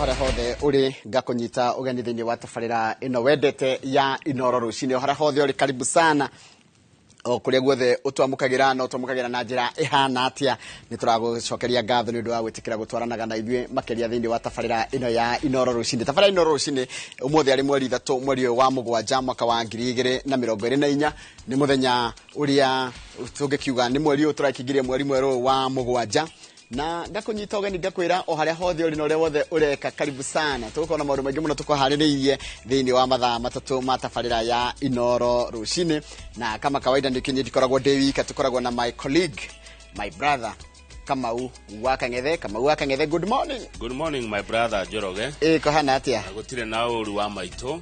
Harĩa hothe ũrĩ, ngakũnyita ũgeni thĩinĩ wa tabarĩra ĩno wendete ya Inoro Rũcinĩ. O harĩa hothe ũrĩ, karibu sana. O kũrĩa guothe ũtwamũkagĩra na ũtwamũkagĩra na njĩra ĩhana atĩa, nĩ tũragũcokeria ngatho nĩ ũndũ wa gwĩtĩkĩra gũtwaranaga na ithuĩ makĩria thĩinĩ wa tabarĩra ĩno ya Inoro Rũcinĩ. Tabarĩra ya Inoro Rũcinĩ ũmũthĩ arĩ mweri 3, mweri ũyũ wa 7, mwaka wa 2024, nĩ mũthenya ũrĩa tũngĩkiuga nĩ mweri ũyũ tũrakĩingĩria, mweri mwerũ wa 7, na ngakũnyita ũgeni, ngakwĩra o harĩa hothe ũrĩ na ũrĩa wothe ũreka, karibu sana. Tũgũkorwo na maũndũ maingĩ mũno tũkũharĩrĩirie thĩinĩ wa mathaa 3 ma tabarĩra ya Inoro Rũcinĩ. Na kama kawaida nĩ kĩnyĩ ndikoragwo ndĩ wika, tũkoragwo na my colleague, my brother, Kamau wa Kang'ethe. Kamau wa Kang'ethe, good morning. Good morning, my brother Njoroge. Ĩ, kũhana atĩa? Gũtirĩ na ũru wa maitũ.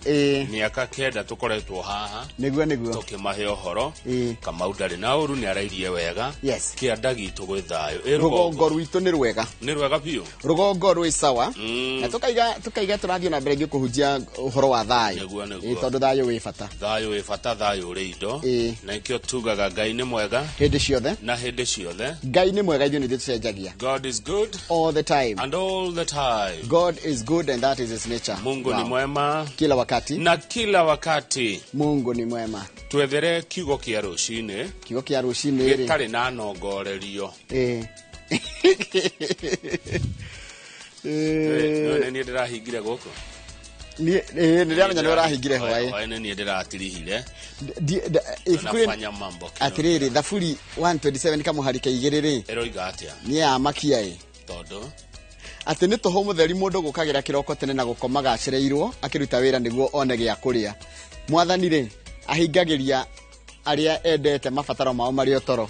Mĩaka 9 tũkoretwo haha Nĩguo. tũkĩmahe ũhoro. Kamau ndarĩ na ũru, nĩ arairie wega. Kĩanda gitũ gwĩ thayũ. Ĩ, rũgongo rwitũ nĩ rwega. Nĩ rwega biũ. Rũgongo rwĩ sawa. Na tukaiga tũrathiĩ na mbere kũhunjia ũhoro wa thayũ. Nĩguo. Ĩ, tondũ thayũ wĩ bata. Thayũ wĩ bata, thayũ ũrĩ indo. Na nĩkĩo tugaga Ngai nĩ mwega hĩndĩ ciothe. Na hĩndĩ ciothe. Ngai nĩ mwega, ithuĩ nĩ ithuĩ tũcenjagia. God is good all the time. And all the time. God is good and that is his nature. Mungu ni mwema kila wakati. Na kila wakati. Mungu ni mwema. Twethere kiugo kĩa rũcinĩ. Kiugo kĩa rũcinĩ rĩ. Gĩtarĩ na nongorerio. Nĩ niĩ ndĩrahingire gũkũ. Nĩ ndĩramenya nĩ ũrahingire hwaĩ. Hwaĩ nĩ niĩ ndĩratirihire. Ibuku rĩ Tunafanya mambo kidogo. Atĩrĩrĩ, Thaburi 127 kamũhari ka 2 rĩ, Ĩroiga atĩa? Nĩ yamakia ĩ. Tondũ atĩ nĩ tũhũ mũtheri mũndũ gũkagĩra kĩroko tene na gũkomaga acereirwo akĩruta wĩra nĩguo one gĩa kũrĩa. Mwathani rĩ, ahingagĩria arĩa endete mabataro mao marĩ o toro.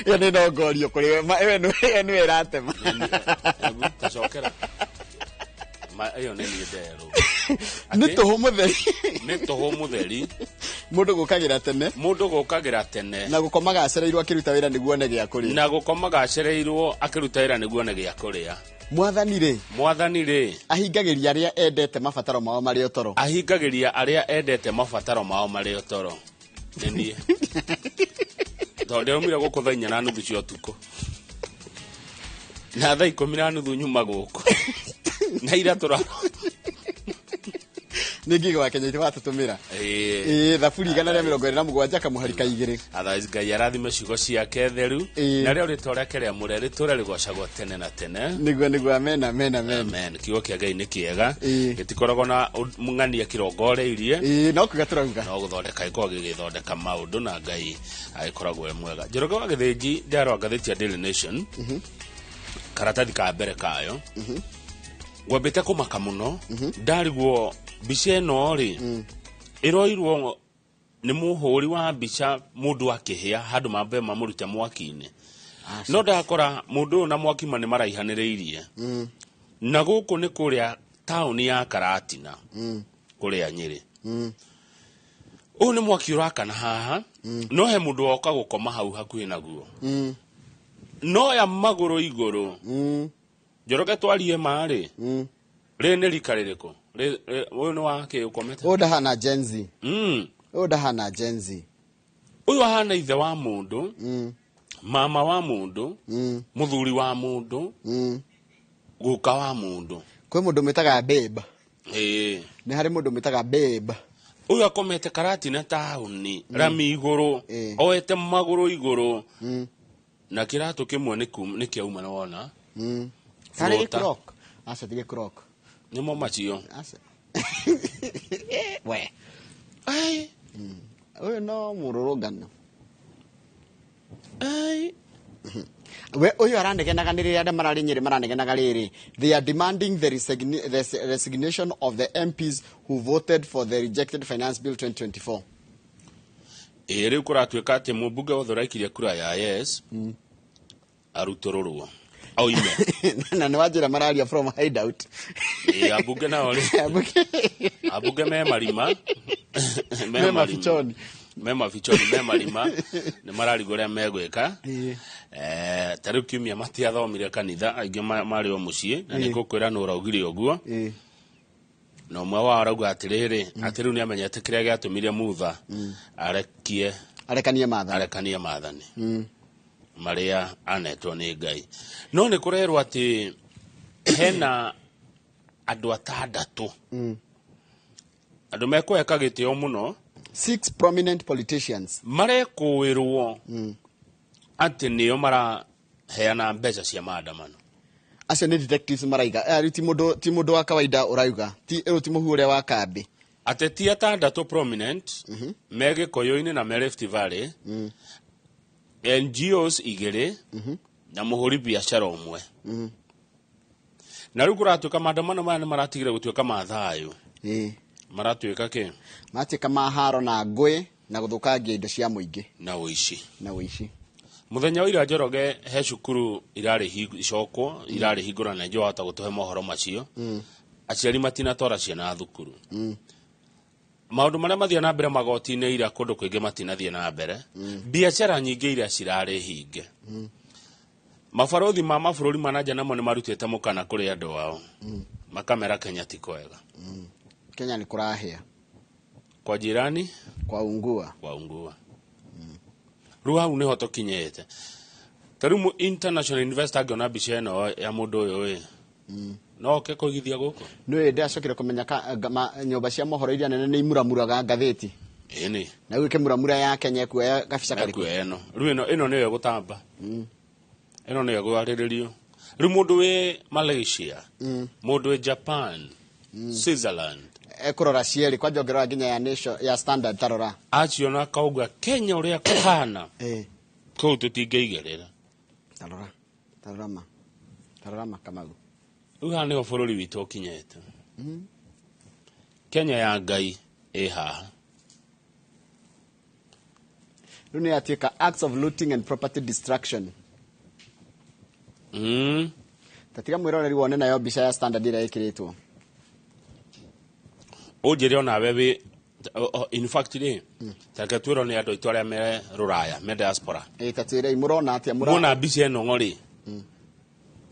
Ĩyo nĩ nongorio kũrĩ we, ĩyo nĩwe ĩratema. Hebu tacokera. Ĩyo nĩ niĩ nderwo. Nĩ tũhũ mũtheri. Nĩ tũhũ mũtheri. Mũndũ gũkagĩra tene. Mũndũ gũkagĩra tene. Na gũkomaga acereirwo akĩruta wĩra nĩguo one gĩa kũrĩa. Na gũkomaga acereirwo akĩruta wĩra nĩguo one gĩa kũrĩa. Mwathani rĩ. Mwathani rĩ. Ahingagĩria arĩa endete mabataro mao marĩ o toro. Ahingagĩria arĩa endete mabataro mao marĩ o toro. Nĩ niĩ. Tondũ ndĩraumire gũkũ thaa 4:30 cia ũtukũ. Na thaa 10:30 nyuma gũkũ. Na ira tũra. Nĩ ngiga wa Kenya watũtũmĩra. Ĩĩ. Ĩĩ, Thaburi 127 kamũhari ka 2. Otherwise Ngai arathime ciugo ciake theru. Na rĩo rĩtwa rĩake rĩamũre rĩtũre rĩgocagwo tene na tene. Nĩguo, amen, amen, amen. Amen. Kiugo kĩa Ngai nĩ kĩega. Gĩtikoragwo na ng'ania kĩrongoreirie. Ĩĩ, no kuga tũrauga. No gũthondeka gĩkoragwo gĩgĩthondeka maũndũ na Ngai agĩkoragwo e mwega. Njoroge wa Gĩthĩnji, ndarora ngathĩti ya Daily Nation. Karatathi ka mbere kayo. Ngwambĩte kũmaka mũno. Ndarigwo mbica ĩno rĩ, ĩroirwo nĩ mũhũri wa mbica mũndũ akĩhĩa handũ mambe mamũrute mwaki-inĩ. No ndakora mũndũ ũyũ na mwaki ma nĩ maraihanĩrĩirie. Na gũkũ nĩ kũrĩa taũni ya Karatina. Kũrĩa Nyĩrĩ. Ũyũ nĩ mwaki ũrakana haha, no he mũndũ woka gũkoma hau hakuhĩ naguo. No ya magũrũ igũrũ. Njoroge, twarie ma rĩ. Rĩ nĩ rika rĩrĩkũ? Ũyũ nĩ wa kĩ ũkomete? Ũyũ ndahana Gen Z. Ũyũ ndahana Gen Z. Ũyũ ahana ithe wa mũndũ, mama wa mũndũ, mũthuri wa mũndũ, guka wa mũndũ. Kwĩ mũndũ mwĩtaga babe. Ĩĩ. Nĩ harĩ mũndũ mwĩtaga babe. Ũyũ akomete Karatina taũni, rami igũrũ, oete magũrũ igũrũ, na kĩratũ kĩmwe nĩ kĩauma, nĩ wona. Karĩ Floater. gĩcroc. Aca, ti gĩcroc. Nĩmo macio. Aca. We. Ai. Ũyũ no mũrũrũngano. Ai. We ũyũ aranegenaga nĩ rĩrĩa arĩa mararĩ Nyĩrĩ maranegenaga rĩrĩ, they are demanding the resignation of the MPs who voted for the rejected Finance Bill 2024. Ĩĩ, rĩu kũratuĩka atĩ mũmbunge wothe ũraikirie kura ya yes arutũrũrwo oime. Na nĩ wanjĩra mararia from hideout. Ĩĩ, ambunge nao rĩ, ambunge me marima. Me mafichoni. Me mafichoni, me marima, nĩ mararigwo ũrĩa megwĩka. Ta rĩu kiumia matiathomire kanitha, aingĩ marĩ o mũciĩ, na nĩ ngũkwĩra nũ ũraugire ũguo. Na ũmwe wao arauga atĩrĩrĩ, atĩ rĩu nĩ amenyete kĩrĩa gĩatũmire Mutha arekie arekanie maathani. Arekanie maathani. Marĩa anetwo nĩ Ngai. No nĩ kũrerwo atĩ hena andũ atandatũ, andũ mekũheka gĩtĩo mũno. Six prominent politicians. Marekũĩrwo atĩ nĩo maraheana mbeca cia maandamano. Acio nĩ detectives maraiga. Rĩu ti mũndũ wa kawaida ũrauga, ti rĩu ti mũhu ũrĩa wa kambĩ. Ateti atandatũ prominent me Gĩkũyũ-inĩ na me Rift Valley, NGOs igĩrĩ na mũhũri biacara ũmwe. Na rĩu kũratuĩka maandamano maya nĩ maratigire gũtuĩka ma thayũ, maratuĩka kĩ? Matuĩka ma haro na ngũĩ na gũthũkangia indo cia mũingĩ. Na ũici. Na ũici. Mũthenya wa ira, Njoroge, he cukuru irarĩ icokwo irarĩ hingũra na njũ wahota gũtũhe mohoro macio. Aciari matinatwara ciana thukuru. Maũndũ marĩa mathiĩ na mbere magoti-inĩ ira kũndũ kũingĩ matinathiĩ na mbere. Biacara nyingĩ iria cirarĩ hinge. Mabarothi ma mabũrũri ma nanja namo nĩ marutĩte mũkana kũrĩ andũ ao, makamera Kenya ti kwega. Kenya nĩ kũrahĩa. Kwa jirani kwa ungua. Kwa ungua. Rĩu hau nĩho tũkinyĩte. Ta rĩu international investor angĩona mbica ĩno ya mũndũ ũyũ ĩ, no oke kũigithia gũkũ? Nĩ ndĩracokire kũmenya nyũmba cia mohoro iria nene nĩ imuramuraga ngathĩti. Ĩni. Na rĩu ĩkĩmuramura ya Kenya ĩkuoya gabica karĩkũ? Ekuoya ĩno. Rĩu ĩno nĩyo ĩgũtamba, ĩno nĩyo ĩgwarĩrĩrio. Rĩu mũndũ wĩ Malaysia, mũndũ wĩ Japan, Switzerland, Ekũrora cierĩ, kwanja ũngĩrora nginya ya Nation, ya Standard, tarora. Aciona akauga Kenya ũrĩa kũhana kũu tũtingĩigĩrĩra. Tarora, tarora ma, tarora ma, Kamau. Rĩu haha nĩho bũrũri witũ ũkinyĩte. Kenya ya Ngai ĩ haha. Rĩu nĩ yatuĩka acts of looting and property destruction. Ta tiga mwĩroreri wone nayo mbica ya Standard ĩrĩa ĩkĩrĩtwo. Ũnjĩre onawe wĩ in fact rĩ, tareke twĩrwo nĩ andũ aitũ arĩa me rũraya, me diaspora. Ĩ, ta twĩrei mũrona atĩa mũra. Muona mbica ĩno ng'orĩ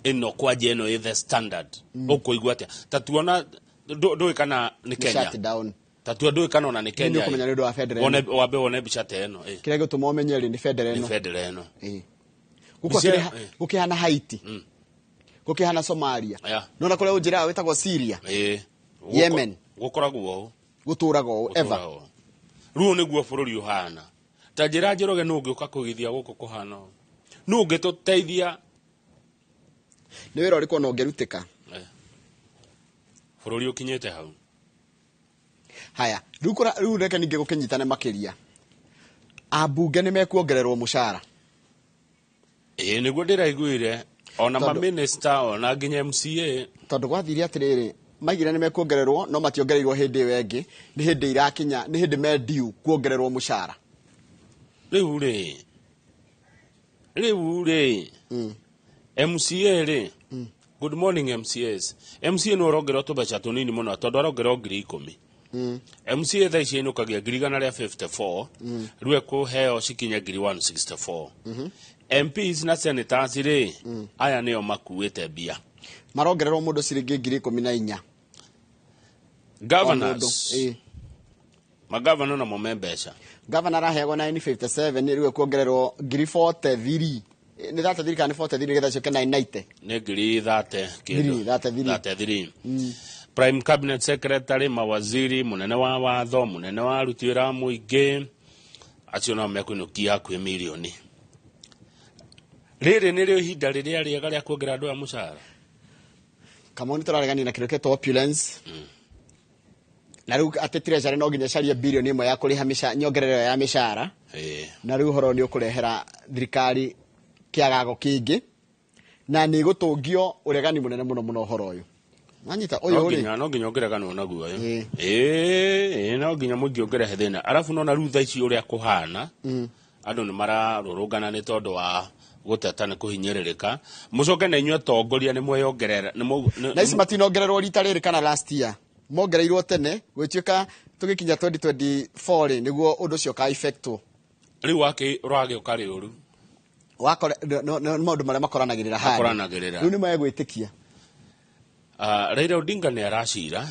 ĩno, kwanja ĩno ĩ The Standard, ũkũigua atĩa? Ta tuona ndũĩ kana nĩ Nĩ Kenya. Shut down. Ta tua ndũĩ kana ona nĩ Kenya. Nĩ ũkũmenya nĩ ũndũ wa bendera ĩno. Wambe wone mbica ta ĩno ĩ. Kĩrĩa gĩtũma ũmenye rĩ nĩ bendera Nĩ ĩno. bendera ĩno. Ĩ. Gũkũ Mbica gũkĩhana Haiti, gũkĩhana Somalia. Nona kũrĩa ũnjĩraga wĩtagwo Syria. Yemen. Gũkoragwo ũũ. Gũtũraga ũũ ever. Gũtũraga ũũ. Rĩu nĩguo bũrũri ũhana. Ta njĩra, Njoroge, nũ ũngĩũka kũgithia gũkũ kũhana ũũ? Nũ ũngĩtũteithia? Nĩ wĩra ũrĩkũ ona ũngĩrutĩka? Bũrũri ũkinyĩte hau. Haya, rĩu rĩu reke ningĩ gũkĩnyitane makĩria, ambunge nĩ mekuongererwo mũcara. Ĩĩ, nĩguo ndĩraiguire ona maminista ona nginya MCA. Tondũ gwathire atĩrĩrĩ, maigire nĩ mekuongererwo no mationgereirwo hĩndĩ ĩyo ĩngĩ. Nĩ hĩndĩ irakinya, nĩ hĩndĩ me due kuongererwo mũcara. Rĩu rĩ MCA rĩ, good morning MCAs. MCA nĩ ũrongererwo tũbeca tũnini mũno tondũ arongererwo 10,000. MCA thaa ici ainũkagia 154,000, rĩu ekũheo cikinye 164,000. MPs na senators rĩ, aya nĩo makuĩte mbia. Marongererwo mũndũ ciringi 14,000. O mũndũ. Governors, magavana namo me mbeca. Gavana araheagwo 957, rĩu ekuongererwo 43,000, nĩ 33 kana nĩ 43, nĩgetha ciũke 990. Nĩ ngiri thate kĩndũ. Ngiri 33. 33. Prime cabinet secretary, mawaziri, mũnene wa watho, mũnene wa aruti wĩra wa mũingĩ, acio nao mekũinũkia hakuhĩ mirioni. Rĩrĩ nĩrĩo ihinda rĩrĩa rĩega rĩa kuongerera andũ aya mũcara? Kamau, nĩ tũraregania na kĩndũ kĩtwo opulence, na rĩu atĩ treasury no nginya ĩcarie 1 billion ya kũrĩha nyongerera ĩyo ya mĩcara. Na rĩu ũhoro nĩ ũkũrehera thirikari kĩagago kĩngĩ na nĩ gũtũngio ũregani mũnene mũno mũno ũhoro ũyũ wanyita ũyũ No rĩ. nginya ũngĩreganwo naguo ĩ. Ĩĩ. Ĩĩ, no nginya mũingĩ ũngĩrehe thĩna. Arabu nona rĩu thaa ici ũrĩa kũhana, andũ nĩ mararũrũngana nĩ tondũ wa gũteta nĩ kũhinyĩrĩrĩka. Mũcoke na inyuĩ atongoria nĩ mweyongerera Na ici matinongererwo rita rĩrĩ kana last year, mongereirwo tene gwĩtuĩka tũgĩkinya 2024 rĩ, nĩguo ũndũ ũcio ka effectwo. Rĩu wake ũragĩũka rĩũru. Wakore nĩ maũndũ marĩa makoranagĩrĩra handũ. Makoranagĩrĩra. Rĩu nĩ megwĩtĩkia. Raila Odinga nĩ aracira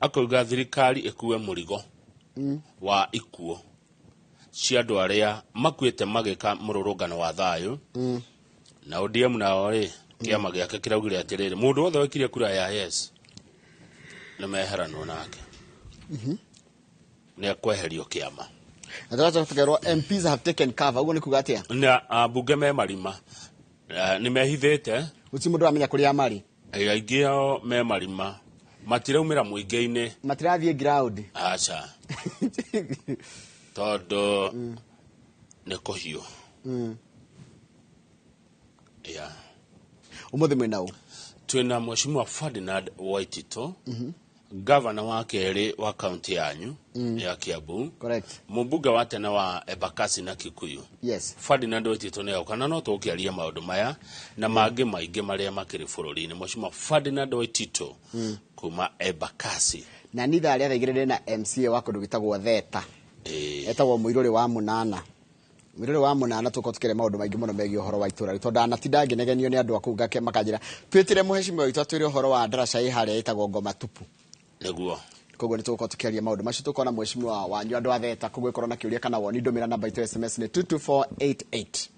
akauga thirikari ĩkue mũrigo wa ikuũ. Cia andũ arĩa makuĩte magĩka mũrũrũngano wa thayũ. Na ODM nao rĩ, kĩama gĩake kĩraugire atĩrĩrĩ, mũndũ wothe wekire kura ya yes nĩ meheranwo nake, nĩ ekweherio kĩama. Na tũracoka tũkerwo MPs have taken cover. Ũguo nĩ kuga atĩa? Na ambunge me marima. Nĩ mehithĩte. Gũtirĩ mũndũ ũramenya kũrĩa marĩ. Aingĩ ao me marima, matiraumĩra mũingĩ-inĩ. Matirathiĩ ground. Aca, tondũ nĩ kũhiũ. Yeah. Ũmũthĩ mwĩna ũ? Twĩna Mheshimiwa Ferdinand Waitito, gavana wa kerĩ wa kaunti yanyu ya Kiambu, mũmbunge wa tene wa Embakasi na Kikuyu. Ferdinand Waitito nĩ oka na no tũkĩaria maũndũ maya na mangĩ maingĩ marĩa makĩrĩ bũrũri-inĩ. Mheshimiwa Ferdinand Waitito kuma Embakasi. Na ni thaa rĩa 2:00 na MCA wa kũndũ gwĩtagwo Theta. Etagwo Mũirũrĩ wa Mũnana. Mũirũrĩ wa Mũnana, tũkorwo tũkĩaria maũndũ maingĩ mũno megiĩ ũhoro wa itũũra rĩu, tondũ anatinda ngĩnegenio nĩ andũ a kũu ngake makanjĩra twĩtĩre mũhecimiwa witũ atwĩre ũhoro wa ndaraca ĩ harĩa ĩtagwo Ngoma Tupu. Nĩguo. Koguo nĩ tũgũkorwo tũkĩaria maũndũ macio, tũkona mheshimiwa wanyu andũ a Theta. Koguo ĩkorwo na kĩũria kana woni, ndũmĩra namba itũ ya SMS nĩ 22488.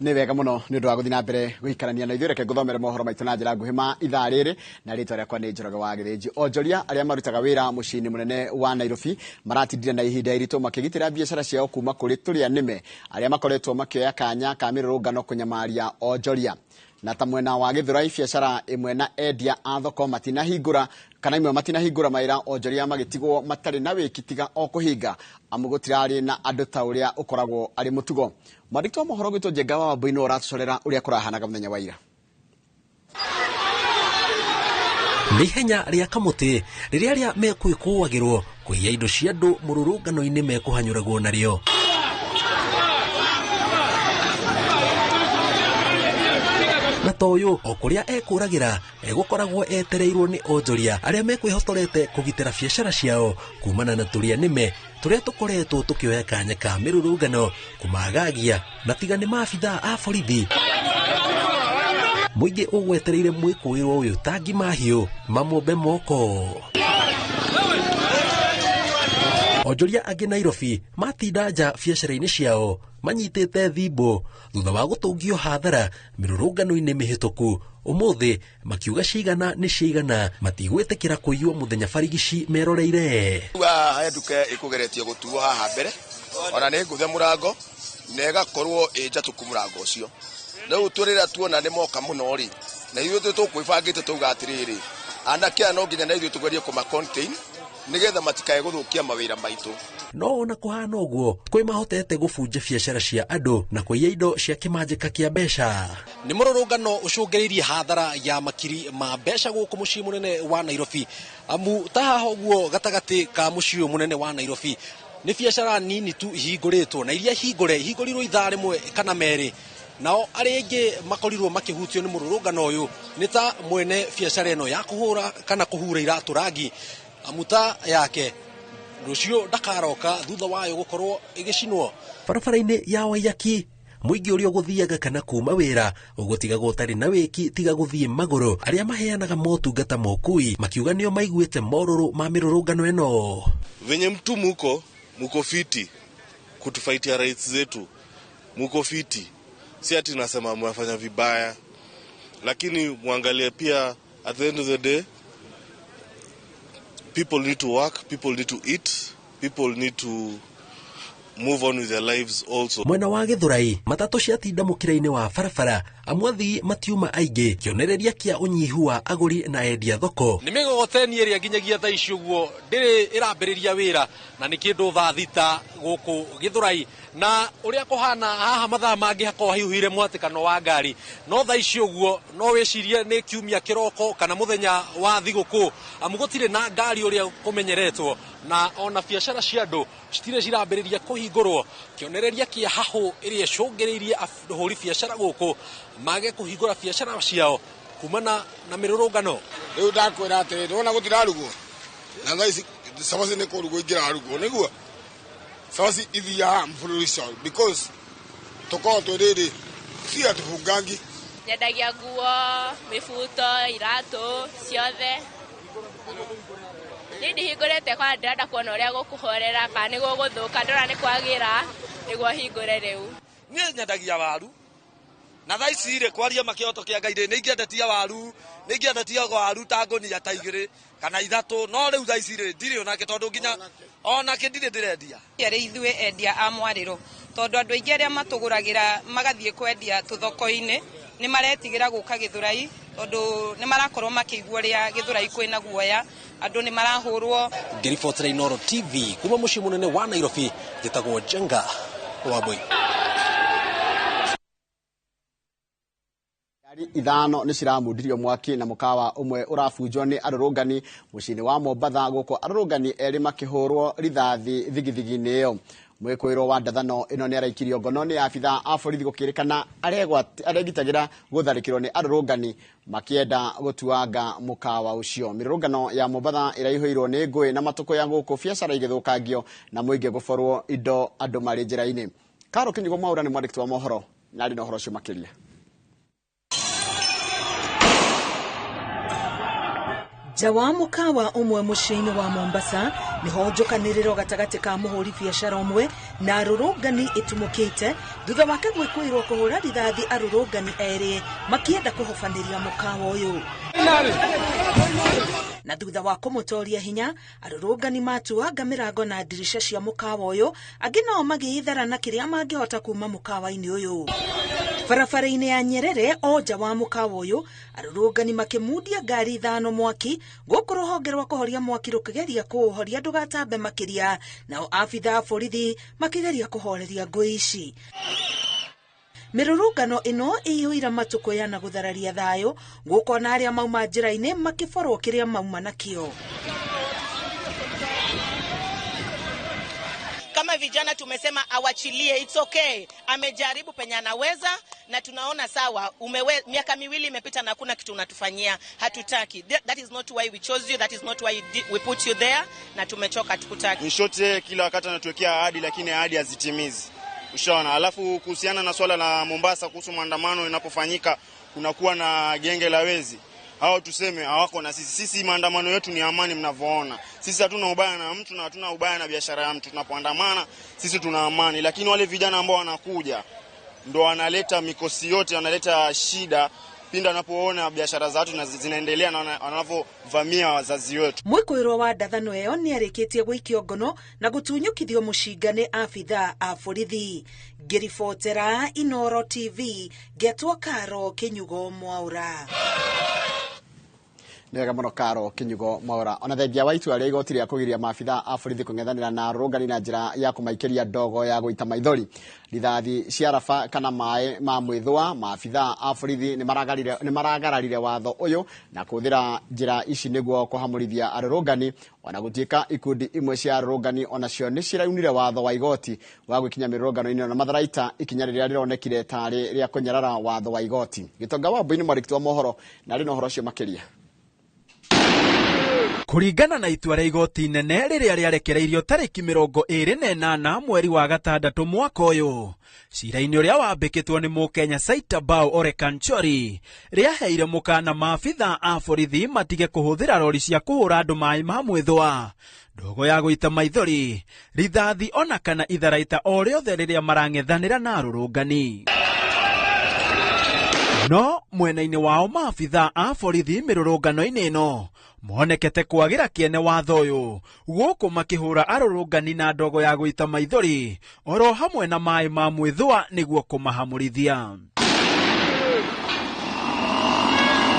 Nĩ wega mũno nĩ ũndũ wa gũthiĩ na mbere gũikarania na ithuĩ. Reke ngũthomere mohoro maitũ na njĩra nguhĩ ma ithaa rĩrĩ, na rĩtwa rĩakwa nĩ Njoroge wa Gĩthĩnji. Onjoria arĩa marutaga wĩra mũciĩ-inĩ mũnene wa Nairobi maratindire na ihinda iritũ makĩgitĩra biacara ciao kuma kũrĩ tũrĩa nĩme arĩa makoretwo makĩoya kanya ka mĩrũrũngano kũnyamaria onjoria. Na ta mwena wa Gĩthũrai, biacara ĩmwe na endia a thoko matinahingũra kana imwe matinahingũra mawĩra, onjoria magĩtigwo matarĩ na wĩki tiga o kũhinga, amu gũtirarĩ na andũ ta ũrĩa ũkoragwo arĩ mũtugo. Mwandĩki wa mohoro gwitũ Njenga wa Wambui nĩwe ũratũcorera ũrĩa kũrahanaga mũthenya wa ira. Nĩ ihenya rĩa kamũtĩ rĩrĩa arĩa mekwĩkũagĩrwo kũiya indo cia andũ mũrũrũngano-inĩ mekũhanyũragwo narĩo. Na ta ũyũ o kũrĩa ekũragĩra egũkoragwo etereirwo nĩ onjoria arĩa mekwĩhotorete kũgitĩra biacara ciao kumana na tũrĩa nĩme tũrĩa tũkoretwo tũkĩoya kanya ka mĩrũrũngano kũmagagia, na tiga nĩ maabithaa a borithi. Mũingĩ ũgwetereire mwĩkũĩrwo ũyũ tangi mahiũ mamũmbe moko. Onjoria angĩ Nairobi matinda nja biacara-inĩ ciao manyitĩte thimbo thutha wa gũtũngio hathara mĩrũrũngano-inĩ mĩhĩtũku. Ũmũthĩ makiuga cigana nĩ cigana, matigwĩtĩkĩra kũiywo mũthenya barigici meroreire. Haha he nduka ĩkũgeretio gũtuo haha mbere, ona nĩ ngũthe mũrango na ĩgakorwo ĩ njatũku mũrango ũcio. Rĩu tũrĩra tuona nĩ moka mũno rĩ, na ithuĩ tũkwĩbangĩte tauga atĩrĩrĩ, anake aya no nginya na ithuĩ tũgerie kũma contain nĩgetha matikae gũthũkia mawĩra maitũ. No ona kũhana ũguo, kwĩ mahotete gũbunja biacara cia andũ na kũiya indo cia kĩmanjĩka kĩa mbeca. Nĩ mũrũrũngano ũcũngĩrĩirie hathara ya makiri ma mbeca gũkũ mũciĩ mũnene wa Nairobi, amu ta haha ũguo gatagatĩ ka mũciĩ ũyũ mũnene wa Nairobi nĩ biacara nini tu ihingũrĩtwo, na iria hingũre ihingũrirwo ithaa rĩmwe kana merĩ. Nao arĩa aingĩ makorirwo makĩhutio nĩ mũrũrũngano ũyũ nĩ ta mwene biacara ĩno ya kũhũra kana kũhura iratũ rangi, amu ta yake rũciũ ndakaroka thutha wayo gũkorwo ĩgĩcinwo. Barabara-inĩ ya Waiyaki, mũingĩ ũrĩa ũgũthiaga kana kuma wĩra ũgũtigagwo ũtarĩ na wĩki tiga gũthiĩ magũrũ. Arĩa maheanaga motungata ma ũkui makiuga nĩo maiguĩte morũrũ ma mĩrũrũngano ĩno. Venye mtu muko fiti kutufaitia rights zetu, muko fiti, si ati nasema mnafanya vibaya, lakini muangalie pia at the end of the day people need to work, people need to eat, people need to move on with their lives also. Mwena wa Gĩthũrai, matatũ ciatinda mũkĩra-inĩ wa barabara, amu athii matiuma aingĩ, kĩonereria kĩa ũnyihu wa agũri na endia thoko. Nĩ mĩgogoteni ĩrĩa nginyagia thaa ici ũguo ndĩrĩ ĩrambĩrĩria wĩra, na nĩ kĩndũ thaa 6 gũkũ Gĩthũrai, na ũrĩa kũhana haha mathaa mangĩ hakorwo haihũire mwatĩkano wa ngari, no thaa ici ũguo no wĩcirie nĩ kiumia kĩroko kana mũthenya wa thigũkũ, amu gũtirĩ na ngari ũrĩa kũmenyeretwo, na ona biacara cia andũ citirĩ cirambĩrĩria kũhingũrwo, kĩonereria kĩa hahũ ĩrĩa ĩcũngĩrĩirie ahũri biacara gũkũ mage kũhingũra biacara ciao kumana na mĩrũrũngano. Rĩu ndakwĩra atĩrĩ, ndĩrona gũtirarugwo na thaa ici Cabaci nĩ kũrugwo ingĩrarugwo nĩguo cabaci ithiaga mfululizo because tũkoragwo twĩ rĩrĩ si atũbungangi. Nyendagia nguo, mĩbuto, iratũ ciothe. Niĩ ndihingũrĩte kwa ndĩrenda kuona ũrĩa gũkũhorera kana nĩ gũgũthũka, ndona nĩ kwagĩra nĩguo hingũre rĩu. Niĩ nyendagia waru na thaa ici rĩ, kwaria makĩhoto kĩa Ngai rĩ, nĩ ingĩendetie waru, nĩ ingĩendetie waru ta ngũnia ta 2 kana 3, no rĩu thaa ici rĩ ndirĩ onake tondũ nginya onake ndirĩ ndĩrendia. Arĩ ithuĩ endia a mwarĩro, tondũ andũ aingĩ arĩa matũgũragĩra magathiĩ kwendia tũthoko-inĩ nĩ maretigĩra gũka Gĩthũrai tondũ nĩ marakorwo makĩigua ũrĩa Gĩthũrai kwĩna guoya, andũ nĩ marahũrwo. Ngĩribotera Inooro TV kuma mũciĩ mũnene wa Nairobi, njĩtagwo Njenga Wambui. Ngari 5 nĩ ciramundirio mwaki na mũkawa ũmwe ũrabunjwo nĩ arũrũngani mũciĩ-inĩ wa Mombatha gũkũ arũrũngani erĩ makĩhũrwo rithathi thigithigi-inĩ ĩyo. Mwĩkũĩrwo wa ndathano ĩno nĩ araikirio ngono nĩ abithaa a borithi gũkĩrĩkana aregitagĩra gũtharĩkĩrwo nĩ arũrũngani makĩenda gũtuanga mũkawa ũcio. Mĩrũrũngano ya Mombatha ĩraihũirwo nĩ ngũĩ na matũkũya gũkũ biacara igĩthũkangio na mũingĩ gũborwo indo andũ marĩ njĩra-inĩ. Karo Kinyugo Mwaura nĩ mwandĩki wa mohoro na arĩ na ũhoro ũcio makĩria. Nja wa mũkawa ũmwe mũciĩ-inĩ wa Mombasa nĩho njũkanĩrĩro gatagatĩ ka mũhũri biacara ũmwe na arũrũngani ĩtumũkĩte thutha wake gwĩkũĩrwo kũhũra rithathi arũrũngani erĩ makĩenda kũhobanĩria mũkawa ũyũ. Na thutha wa kũmũtoria hinya arũrũngani matuanga mĩrango na ndirica cia mũkawa ũyũ, angĩ nao magĩithara na kĩrĩa mangĩhota kuma mũkawa-inĩ ũyũ. Barabara-inĩ ya Nyerere o nja wa mũkawa ũyũ arũrũngani makĩmundia ngari 5 mwaki gũkũ rũhonge rwa kũhoria mwaki rũkĩgeria kũũhoria ndũgatambe makĩria, nao abithaa a borithi makĩgeria kũhoreria ngũi ici. Mĩrũrũngano ĩno ĩiyũire matũkũya na gũthararia thayũ gũkũ ona arĩa mauma njĩra-inĩ makĩborwo kĩrĩa mauma nakĩo. Kama vijana tumesema awachilie, it's okay. Amejaribu penye anaweza na tunaona sawa. Miaka 2 imepita na hakuna kitu unatufanyia. Hatutaki. That is not why we chose you, that is not why we put you there, na tumechoka, tukutaki. In short, kila wakati anatuwekea ahadi lakini ahadi hazitimizi. Ushaona. Alafu kuhusiana na swala la Mombasa kuhusu maandamano inapofanyika kunakuwa na genge la wezi. Hao tuseme hawako na sisi. Sisi maandamano yetu ni amani mnavyoona. Sisi hatuna ubaya na mtu na hatuna ubaya na biashara ya mtu. Tunapoandamana sisi tuna amani, lakini wale vijana ambao wanakuja ndo wanaleta mikosi yote, wanaleta shida pindi wanapoona biashara za watu zinaendelea na wanavovamia wazazi wetu. Mwĩkũĩrwo wa ndathano ĩyo nĩ arĩkĩtie gũikio ngono na gũtunyũkithio mũcinga nĩ abithaa a borithi. Ngĩribotera Inooro TV ngetwo Karo Kinyugo Mwaura. Nĩ wega mũno Karo Kinyugo Mwaura. Ona thengia wa itua rĩa igoti rĩa kũgiria maabithaa a borithi kũng'ethanĩra na arũrũngani na njĩra ya kũmaikĩria ndogo ya gũita maithori, rithathi cia raba kana maĩ ma mwĩthũa, maabithaa a borithi nĩ maragararire watho ũyũ na kũhũthĩra njĩra ici nĩguo kũhamũrithia arũrũngani. Ona gũtuĩka ikundi imwe cia arũrũngani onacio nĩ ciraunire watho wa igoti wa gwĩkinya mĩrũrũngano-inĩ na matharaita, ikinya rĩrĩa rĩronekire tarĩ rĩa kũnyarara watho wa igoti. Gĩtonga Wambui nĩ mwandĩki wa mohoro na arĩ na ũhoro ũcio makĩria. Kũringana na itua rĩa igoti inene rĩrĩa rĩarekereirio tarĩki 28 mweri wa 6 mwaka ũyũ, cira-inĩ ũrĩa wambĩkĩtwo nĩ mũkenya Saitabao Ole Kanchory rĩaheire mũkana maabithaa a borithi matige kũhũthĩra rori cia kũhũra andũ maĩ ma mwĩthũa, ndogo ya gũita maithori, rithathi ona kana itharaita o rĩothe rĩrĩa marang'ethanĩra na arũrũngani. No mwena-inĩ wao maabithaa a borithi mĩrũrũngano-inĩ ĩno monekete kwagĩra kĩene watho ũyũ gũkũ makĩhũra arũrũngani na ndogo ya gũita maithori oro hamwe na maĩ ma mwĩthũa nĩguo kũmahamũrithia.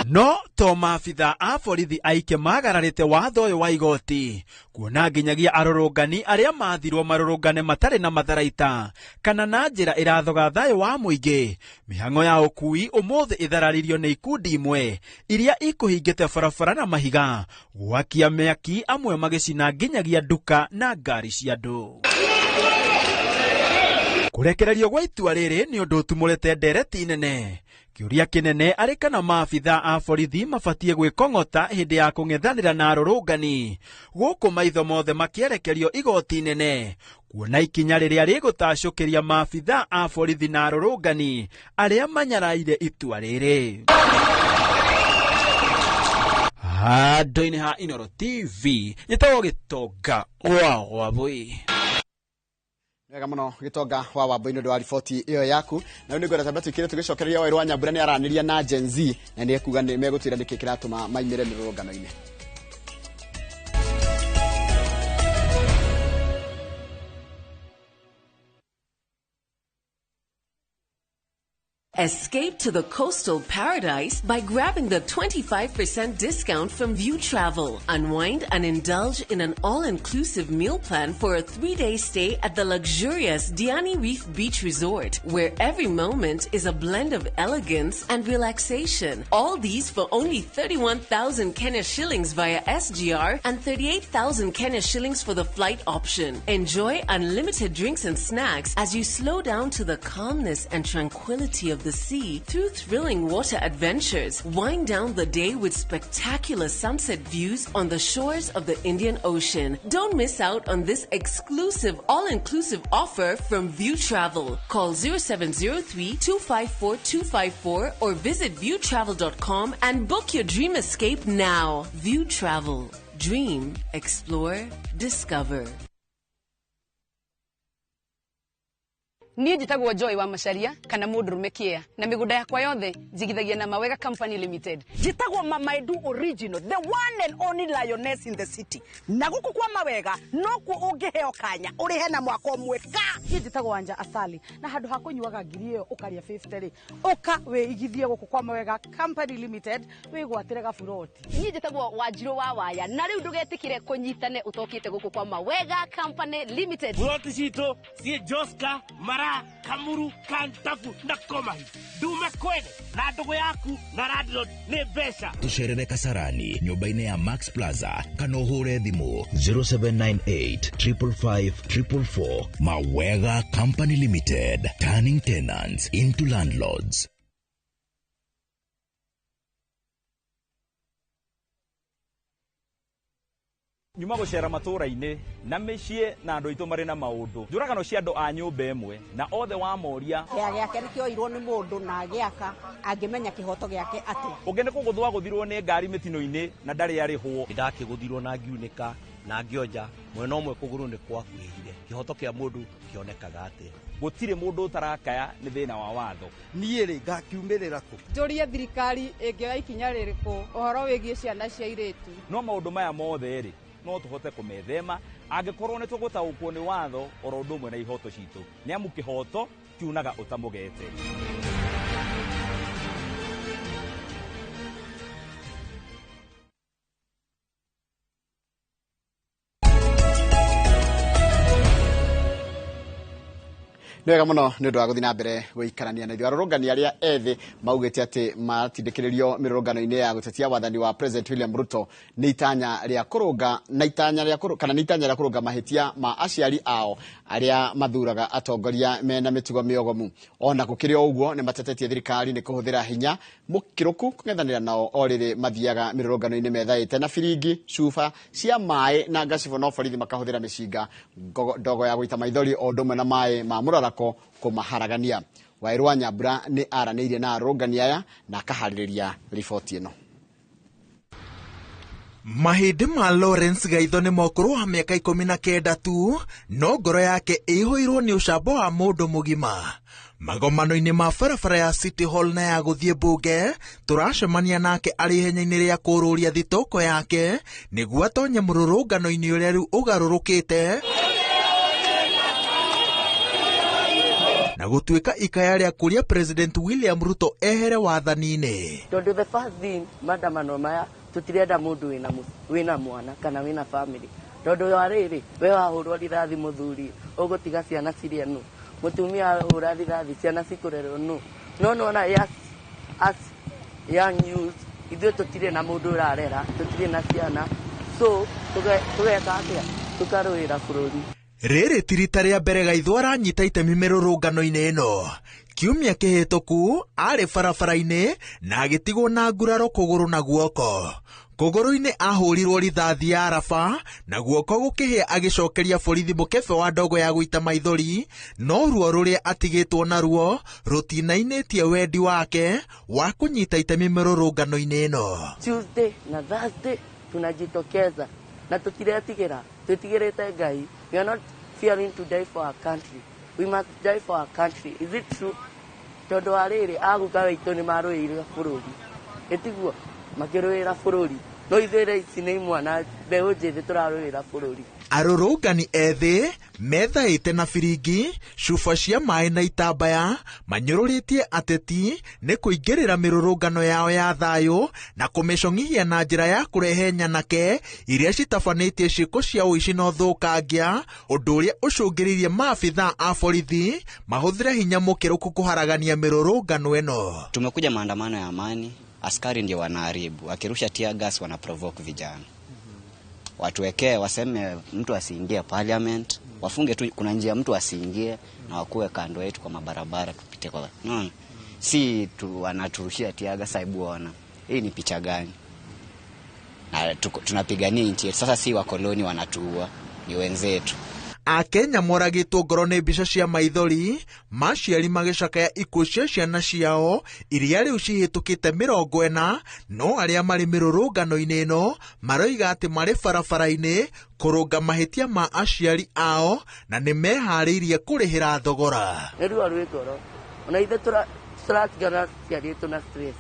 No to maabithaa a borithi aike magararĩte watho ũyũ wa igoti kuona nginyagia arũrũngani arĩa mathirwo marũrũngane matarĩ na matharaita kana na njĩra ĩrathoga thayũ wa mũingĩ. Mĩhang'o ya ũkui ũmũthĩ ĩthararirio nĩ ikundi imwe iria ikũhingĩte barabara na mahiga gwakia mĩaki, amwe magĩcina nginyagia nduka na ngari cia andũ. Kũrekererio gwa itua rĩrĩ nĩ ũndũ ũtumũrĩte ndereti nene Kĩũria kĩnene arĩ kana maabitha a borithi mabatiĩ gwĩkong'ota hĩndĩ ya kũng'ethanĩra na arũrũngani, gũkũ maitho mothe makĩerekerio igoti inene kuona ikinya rĩrĩa rĩgũtacũkĩria maabitha a borithi na arũrũngani arĩa manyaraire itua rĩrĩ. Handũ-inĩ ha Inooro TV njĩtagwo Gĩtonga wa Wambui. Wega muno Gitonga wa Wambui nĩ ũndũ wa riboti ĩyo yaku. Na rĩu nĩngwenda tamba tũikire tũgĩcokereria Wairũ wa Nyambura nĩ aranĩria na Gen Z na nĩ ekuga nĩ megũtwĩra nĩkĩ kĩratũma maimĩre mĩrũrũngano-inĩ. Escape to the coastal paradise by grabbing the 25% discount from View Travel. Unwind and indulge in an all-inclusive meal plan for a 3-day stay at the luxurious Diani Reef Beach Resort, where every moment is a blend of elegance and relaxation. All these for only 31,000 Kenya shillings via SGR and 38,000 Kenya shillings for the flight option. Enjoy unlimited drinks and snacks as you slow down to the calmness and tranquility of the sea through thrilling water adventures. Wind down the day with spectacular sunset views on the shores of the Indian Ocean. Don't miss out on this exclusive all-inclusive offer from View Travel. Call 0703 254 254 or visit viewtravel.com and book your dream escape now. View Travel. Dream, explore, discover. Niĩ njĩtagwo Joy wa Macharia kana mũndũrũme kĩa na mĩgũnda yakwa yothe njigithagia na Mawega Company Limited. Njĩtagwo Mama Edu Original, the one and only lioness in the city. Na gũkũ kwa Mawega nokuo ũngĩheo kanya ũrĩhe na mwaka ũmwe ka. Niĩ njĩtagwo Wanja Asali na handũ ha kũnyuaga ngiri ĩyo ũkarĩa 50 rĩ, ũka wĩigithie gũkũ kwa Mawega Company Limited wĩgwatĩre gaburoti. Niĩ njĩtagwo Wanjirũ wa Waya na rĩu ndũgetĩkĩre kũnyitane ũtokĩte gũkũ kwa Mawega Company Limited. Buroti citũ ciĩ Joska, Mara, Kamuru, Kantafu na Komahi. Ndume kwene na ndũgũ yaku na landlord nĩ mbeca. Tũcerere Kasarani nyũmba-inĩ ya Max Plaza kana ũhũre thimũ 0798 555 444. Mawega Company Limited, turning tenants into landlords. Nyuma gũcera matũũra-inĩ na mĩciĩ na andũ aitũ marĩ na maũndũ njũragano cia andũ a nyũmba ĩmwe na othe wamoria kĩa gĩake nĩkĩoirwo nĩ mũndũ na agĩaka angĩmenya kĩhoto gĩake atĩa. Ũngĩ nĩ kũgũthwo agũthirwo nĩ ngari mĩtino-inĩ na ndarĩ arĩhwo. Ndakĩgũthirwo na ngiunĩka na ngĩonja mwena ũmwe kũgũrũ nĩ kwakuhĩhire. Kĩhoto kĩa mũndũ kĩonekaga atĩa? Gũtirĩ mũndũ ũtarakaya nĩ thĩna wa watho. Niĩ rĩ ngakiumĩrĩra kũ? Njũrie thirikari ĩngĩoya ikinya rĩrĩkũ ũhoro wĩgiĩ ciana cia airĩtu. No maũndũ maya mothe rĩ no tũhote kũmethema angĩkorwo nĩ tũgũtaũkwo nĩ watho oro ũndũ ũmwe na ihoto citũ, nĩ amu kĩhoto kiunaga ũtamũgete. Nĩ wega mũno nĩ ũndũ wa gũthiĩ na mbere gũikarania na ithuĩ. Arũrũngani arĩa ethĩ maugĩte atĩ matindĩkĩrĩrio mĩrũrũngano-inĩ ya gũtetia wathani wa President William Ruto nĩ itanya rĩa kũrũnga na itanya rĩa kũrũnga kana nĩ itanya rĩa kũrũnga mahĩtia ma aciari ao arĩa mathuraga atongoria mena mĩtugo mĩogomu. Ona gũkĩrĩ o ũguo nĩ matetetie thirikari nĩ kũhũthĩra hinya mũkĩrũku kũng'ethanĩra nao o rĩrĩ mathiaga mĩrũrũngano-inĩ methaĩte na biringi, cuba cia maĩ na ngacibũ, no borithi makahũthĩra mĩcinga ndogo ya gũita maithori o ũndũ ũmwe na maĩ ma mũrarako kũmaharagania. Wairũ wa Nyambura nĩ aranĩirie na arũrũngani aya na akaharĩrĩria riboti ĩno. Mahĩndĩ ma Lawrence Gaitho nĩ mokũrũ wa mĩaka 19 tu, no ngoro yake ĩihũirwo nĩ ũcambo wa mũndũ mũgima. Magomano-inĩ ma barabara ya City Hall na ya gũthiĩ mbunge, tũracemania nake arĩ ihenya-inĩ rĩa kũrũria thitoko yake nĩguo atonye mũrũrũngano-inĩ ũrĩa rĩu ũgarũrũkĩte na gũtuĩka ikaya rĩa kũria President William Ruto ehere wathani-inĩ. Tondũ the first thing maandamano maya tutirenda mundu wina mwana kana wina family, tondu wa riri we wahurwo rithathi muthuri ugutiga ciana cirie nu, mutumia ahura rithathi ciana cikurerwo nu. No nona yes, as young youth ithuĩ tutire na mundu urarera, tutire na ciana, so tugeka atia? Tukarũĩra bũrũri. Rĩrĩ ti rita rĩa mbere Gaitho aranyita itemi mĩrũrũngano-inĩ ĩno. Kiumia kĩhĩtũku arĩ barabara-inĩ na agĩtigwo na nguraro kũgũrũ na guoko. Kũgũrũ-inĩ ahũrirwo rithathi ya raba na guoko gũkĩhĩa agĩcokeria borithi mũkebe wa ndogo ya gũita maithori, no ruo rũrĩa atigĩtwo naruo rũtinainĩtie wendi wake wa kũnyita itemi mĩrũrũngano-inĩ ĩno. Tuesday na Thursday tunajitokeza na tutiretigĩra, twĩtigĩrĩte Ngai. We are not fearing to die for our country. We must die for our country. Is it true? Tondũ wa rĩrĩ aguka witũ nĩ marũĩrĩire bũrũri, ĩtiguo makĩrũĩra bũrũri, no ithuĩ ici nĩ imwana mbeũ njĩthĩ tũrarũĩra bũrũri. Arũrũngani ethĩ methaĩte na biringi, cuba cia maĩ na itambaya, manyũrũrĩtie ateti nĩ kũingĩrĩra mĩrũrũngano yao ya thayũ na kũmĩcong'ithia na njĩra ya kũrehe nyanake iria citabanĩtie ciĩko cia ũici na ũthũkangia, ũndũ ũrĩa ũcũngĩrĩirie maabithaa a borithi mahũthĩre hinya mũkĩrũku kũharagania mĩrũrũngano ĩno. Tumekuja maandamano ya amani, askari ndio wanaharibu, akirusha tear gas wana provoke vijana. Watuwekee waseme mtu asiingie parliament, wafunge tu, kuna njia mtu asiingie na wakuwe kando yetu kwa mabarabara tupite kwa. No. Si tu wanaturushia tear gas, hebu ona. Hii ni picha gani? Na tunapigania nchi yetu. Sasa si wakoloni wanatuua, ni wenzetu. Akenya moragĩtwo ngoro nĩ mbica cia maithori maciari magĩcakaya ikuũ cia ciana ciao iria rĩu cihĩtũkĩte 40, no arĩa marĩ mĩrũrũngano-inĩ ĩno maroiga atĩ marĩ barabara-inĩ kũrũnga mahĩtia ma aciari ao na nĩ meharĩirie kũrĩhĩra thogora. Nĩ ruo rwĩ ngoro, ona ithuĩ tũratigana aciari aitũ na stress,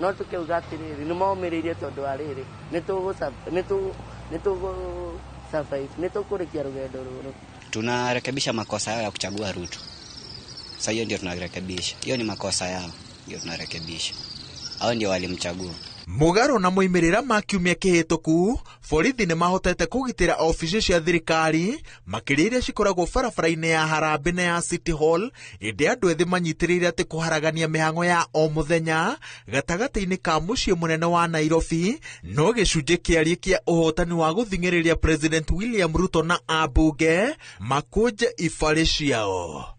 no tũkĩuga atĩrĩrĩ nĩ momĩrĩirie tondũ wa rĩrĩ nĩ tũgũ survive, nĩ tũkũrĩkia rũgendo rũrũ. Tunarekebisha makosa yao ya kuchagua Ruto. Sasa hiyo ndio tunarekebisha. Hiyo ni makosa yao, ndio tunarekebisha. Hao ndio walimchagua. Mũgarũ na moimĩrĩra ma kiumia kĩhĩtũku, borithi nĩ mahotete kũgitĩra obici cia thirikari makĩria iria cikoragwo barabara-inĩ ya Harambee na ya City Hall, ĩndĩ andũ ethĩ manyitĩrĩire atĩ kũharagania mĩhang'o ya o mũthenya gatagatĩ-inĩ ka mũciĩ mũnene wa Nairobi no gĩcunjĩ kĩarie kĩa ũhotani wa gũthing'ĩrĩria President William Ruto na ambunge makũnje ibarĩ ciao.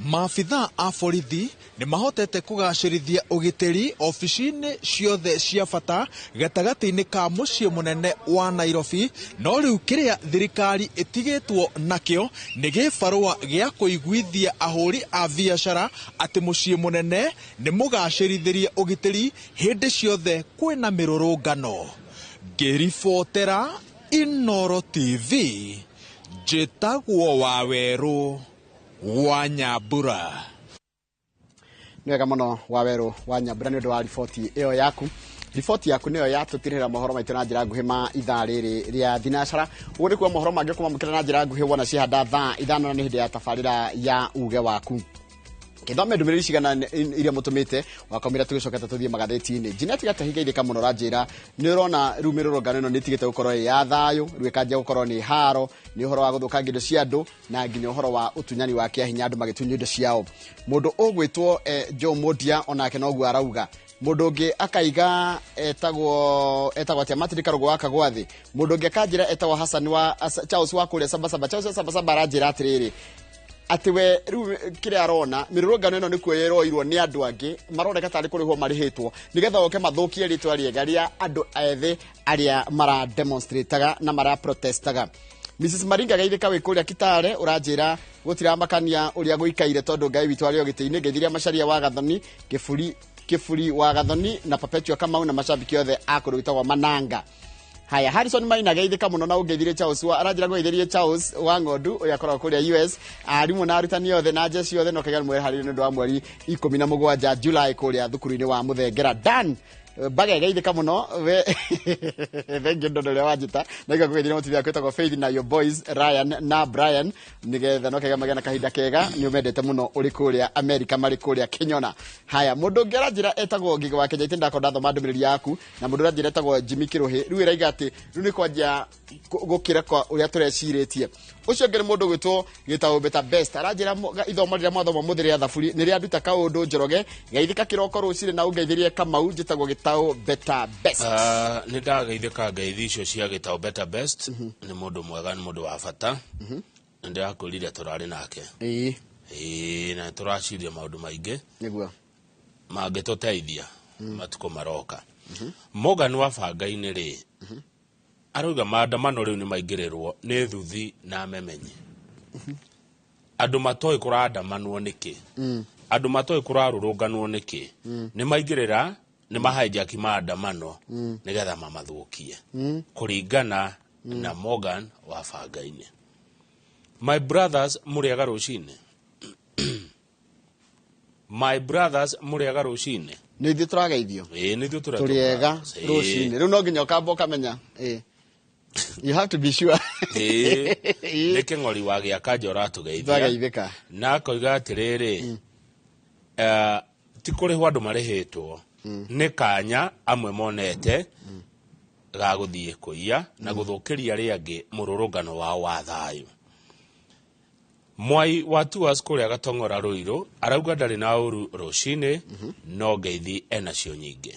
Maabithaa a borithi nĩ mahotete kũgacĩrithia ũgitĩri obici-inĩ ciothe cia bata gatagatĩ-inĩ ka mũciĩ mũnene wa Nairobi, no rĩu kĩrĩa thirikari ĩtigĩtwo nakĩo nĩ gĩbarũa gĩa kũiguithia ahũri a biacara atĩ mũciĩ mũnene nĩ mũgacĩrithĩrie ũgitĩri hĩndĩ ciothe kwĩna mĩrũrũngano. Ngĩribotera Inooro TV, njĩtagwo Wawerũ wa Nyambura. Nĩ wega mũno Wawerũ wa Nyambura nĩ ũndũ wa riboti ĩyo yaku. Riboti yaku nĩyo yatũtirĩra mohoro maitũ na njĩra nguhĩ ma ithaa rĩrĩ rĩa thinacara. Ũguo nĩkuo mohoro mangĩ kũmamũkĩra na njĩra nguhĩ wona cihanda thaa 5 na nĩ hĩndĩ ya tabarĩra ya uge waku. Kĩthome ndũmĩrĩri cigana iria mũtũmĩte wakamĩra tũgĩcoka tũthiĩ magathĩti-inĩ. Jeanette Gatahiga mũno ranjĩra nĩ ũrona rĩu mĩrũrũngano ĩno nĩ ĩtigĩte gũkorwo ĩ ya thayũ, rĩu ĩkanjia gũkorwo nĩ haro, nĩ ũhoro wa gũthũkangia indo cia andũ na nginya ũhoro wa ũtunyani wa kĩahinya andũ magĩtunywo indo ciao. Mũndũ ũgwĩtwo Joe Modia onake noguo arauga. Mũndũ ũngĩ akaiga etagwo atĩa Martin Karũgũ wa Kagwathi. Mũndũ ũngĩ akanjĩra etagwo Hassan wa Charles wa kũrĩa Sabasaba. Charles wa Sabasaba aranjĩra atĩrĩrĩ atĩ we rĩu kĩrĩa arona mĩrũrũngano ĩno nĩ kuoyerwo nĩ andũ angĩ maroneka tarĩ kũrĩhwo marĩhĩtwo nĩgetha oke mathũkie rĩtwa rĩega rĩa andũ ethĩ arĩa mara demonstrataga na mara protestaga. Mrs Maringa geithĩka wĩ kũrĩa Kitale ũranjĩra gũtiramakania ũrĩa gũikaire tondũ Ngai witũ arĩ o gĩtĩ-inĩ. Ngeithiria Macharia wa Gathoni, Kĩburi wa Gathoni na Perpetua Kamau na macambĩki othe a kũndũ gwĩtagwo Mananga. Haya, Harrison Maina geithĩka mũno na ũngeithirie Charles wa aranjĩra ngũgeithirie Charles wa Ng'ondu ũrĩa akoragwo kũrĩa US, arimũ na arutani othe na jeshi othe no kaiga mwere harĩ nĩ ũndũ wa mweri 17 July kũrĩa thukuru-inĩ wa Mũthengera. Dan Mbage geithĩka mũno we thengiũ ndondo ũrĩa wanjĩta na igakũgeithirie mũtumia waku wĩtagwo Faith na your boys Ryan na Brian nĩgetha no kaiga magĩa na kahinda kega nĩ ũmendete mũno ũrĩ kũrĩa America marĩ kũrĩa Kĩnyona. Haya, mũndũ ũngĩ aranjĩra etagwo Ngĩgĩ wa Kenya ndakorwo ndathoma ndũmĩrĩri yaku, na mũndũ ũranjĩra etagwo Jimmy Kĩrũhĩ rĩu ĩraiga atĩ rĩu nĩ kwanjia gũkĩra kwa ũrĩa tũrecirĩtie. Ũcio ũngĩ nĩ mũndũ ũgwĩtwo gĩtagwo Beta Best aranjĩra ithomo rĩrĩa mwathoma mũthĩ rĩa thaburi nĩ rĩanduta kaũndũ Njoroge geithĩka kĩroko rũcinĩ na ũngeithĩrie Kamau njĩtagwo Gĩtaũ Beta Best. Nĩ ndageithĩka ngeithi icio cia Gĩtaũ Beta Best, nĩ mũndũ mwega, nĩ mũndũ wa bata. Nĩ ndĩrakwĩrire tũrarĩ nake. Ĩĩ, na tũraciria maũndũ maingĩ nĩguo mangĩtũteithia matukũ maroka. Morgan wa bangainĩ rĩ, arauga maandamano rĩu nĩ maingĩrĩrwo nĩ thuthi na memenyi. Andũ matoĩ kũrandamanwo nĩkĩ, andũ matoĩ kũrarũrũnganwo nĩkĩ, nĩ maingĩrĩra, nĩ mahijack maandamano nĩgetha mamathũkie, kũringana na Morgan wa bangainĩ. My brothers, mũrĩaga rũcinĩ? My brothers, mũrĩaga rũcinĩ? Nĩ ithuĩ tũrageithio. Ĩĩ, nĩ ithuĩ tũretwo tũrĩega brothers. Ĩĩ. Rũcinĩ rĩu no nginya ũkamba ũkamenya. Ĩĩ. You have to be sure. Ĩĩ, nĩ kĩng'ori wa gĩakanja ũratũgeithia. Twageithĩka. Na akoiga atĩrĩrĩ, ti kũrĩhwo andũ marĩhĩtwo, nĩ kanya amwe monete ga gũthiĩ kũiya na gũthũkĩria arĩa angĩ mũrũrũngano wao wa thayũ. Mwai wa Tours kũrĩa Gatong'ora Rũirũ arauga ndarĩ na ũru rũcinĩ, no ngeithi enacio nyingĩ.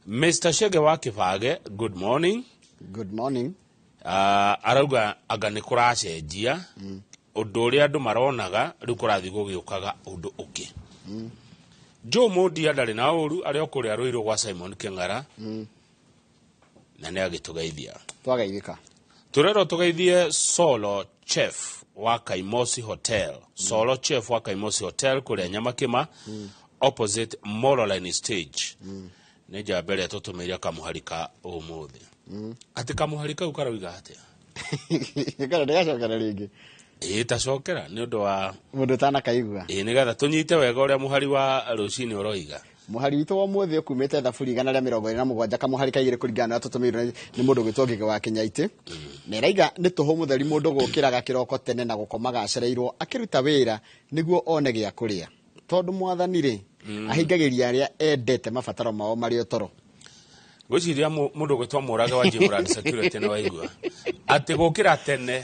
Mr Shege wa Kĩbage, good morning. Good morning. Arauga anga nĩ kũracenjia ũndũ ũrĩa andũ maronaga, rĩu kũrathiĩ gũgĩũkaga ũndũ ũngĩ. Joe Mũndia ndarĩ na ũru, arĩ o kũrĩa Rũirũ gwa Simon Kĩng'ara, na nĩ agĩtũgeithia. Twageithĩka. Tũrerwo tũgeithie Solo Chef wa Kaimosi Hotel, Solo Chef wa Kaimosi Hotel kũrĩa Nyamakĩma, opposite Moroline Stage. Nĩ njamba ĩrĩa tũtũmĩire kamũhari ka ũmũthĩ. Atĩ kamũhari kau karoiga atĩa? Kana ndĩgacokera rĩngĩ? Ĩĩ, tacokera nĩ ũndũ wa mũndũ ũtanakaigua. Ĩĩ, nĩgetha tũnyite wega ũrĩa mũhari wa rũcinĩ ũroiga. Mũhari witũ wa ũmũthĩ ũkumĩte Thaburi 127 kamũhari ka 2, kũringana na ũrĩa tũtũmĩirwo nĩ mũndũ ũgwĩtwo Ngĩgĩ wa Kĩnyaitĩ. Na ĩraiga nĩ tũhũ mũtheri mũndũ gũkĩraga kĩroko tene na gũkomaga acereirwo akĩruta wĩra nĩguo one gĩa kũrĩa, tondũ mwathani rĩ, ahingagĩria arĩa endete mabataro mao marĩ o toro. Ngwĩciria mũndũ ũgwĩtwo Mũrage wa Jimrand Security nĩ waigua atĩ gũkĩra tene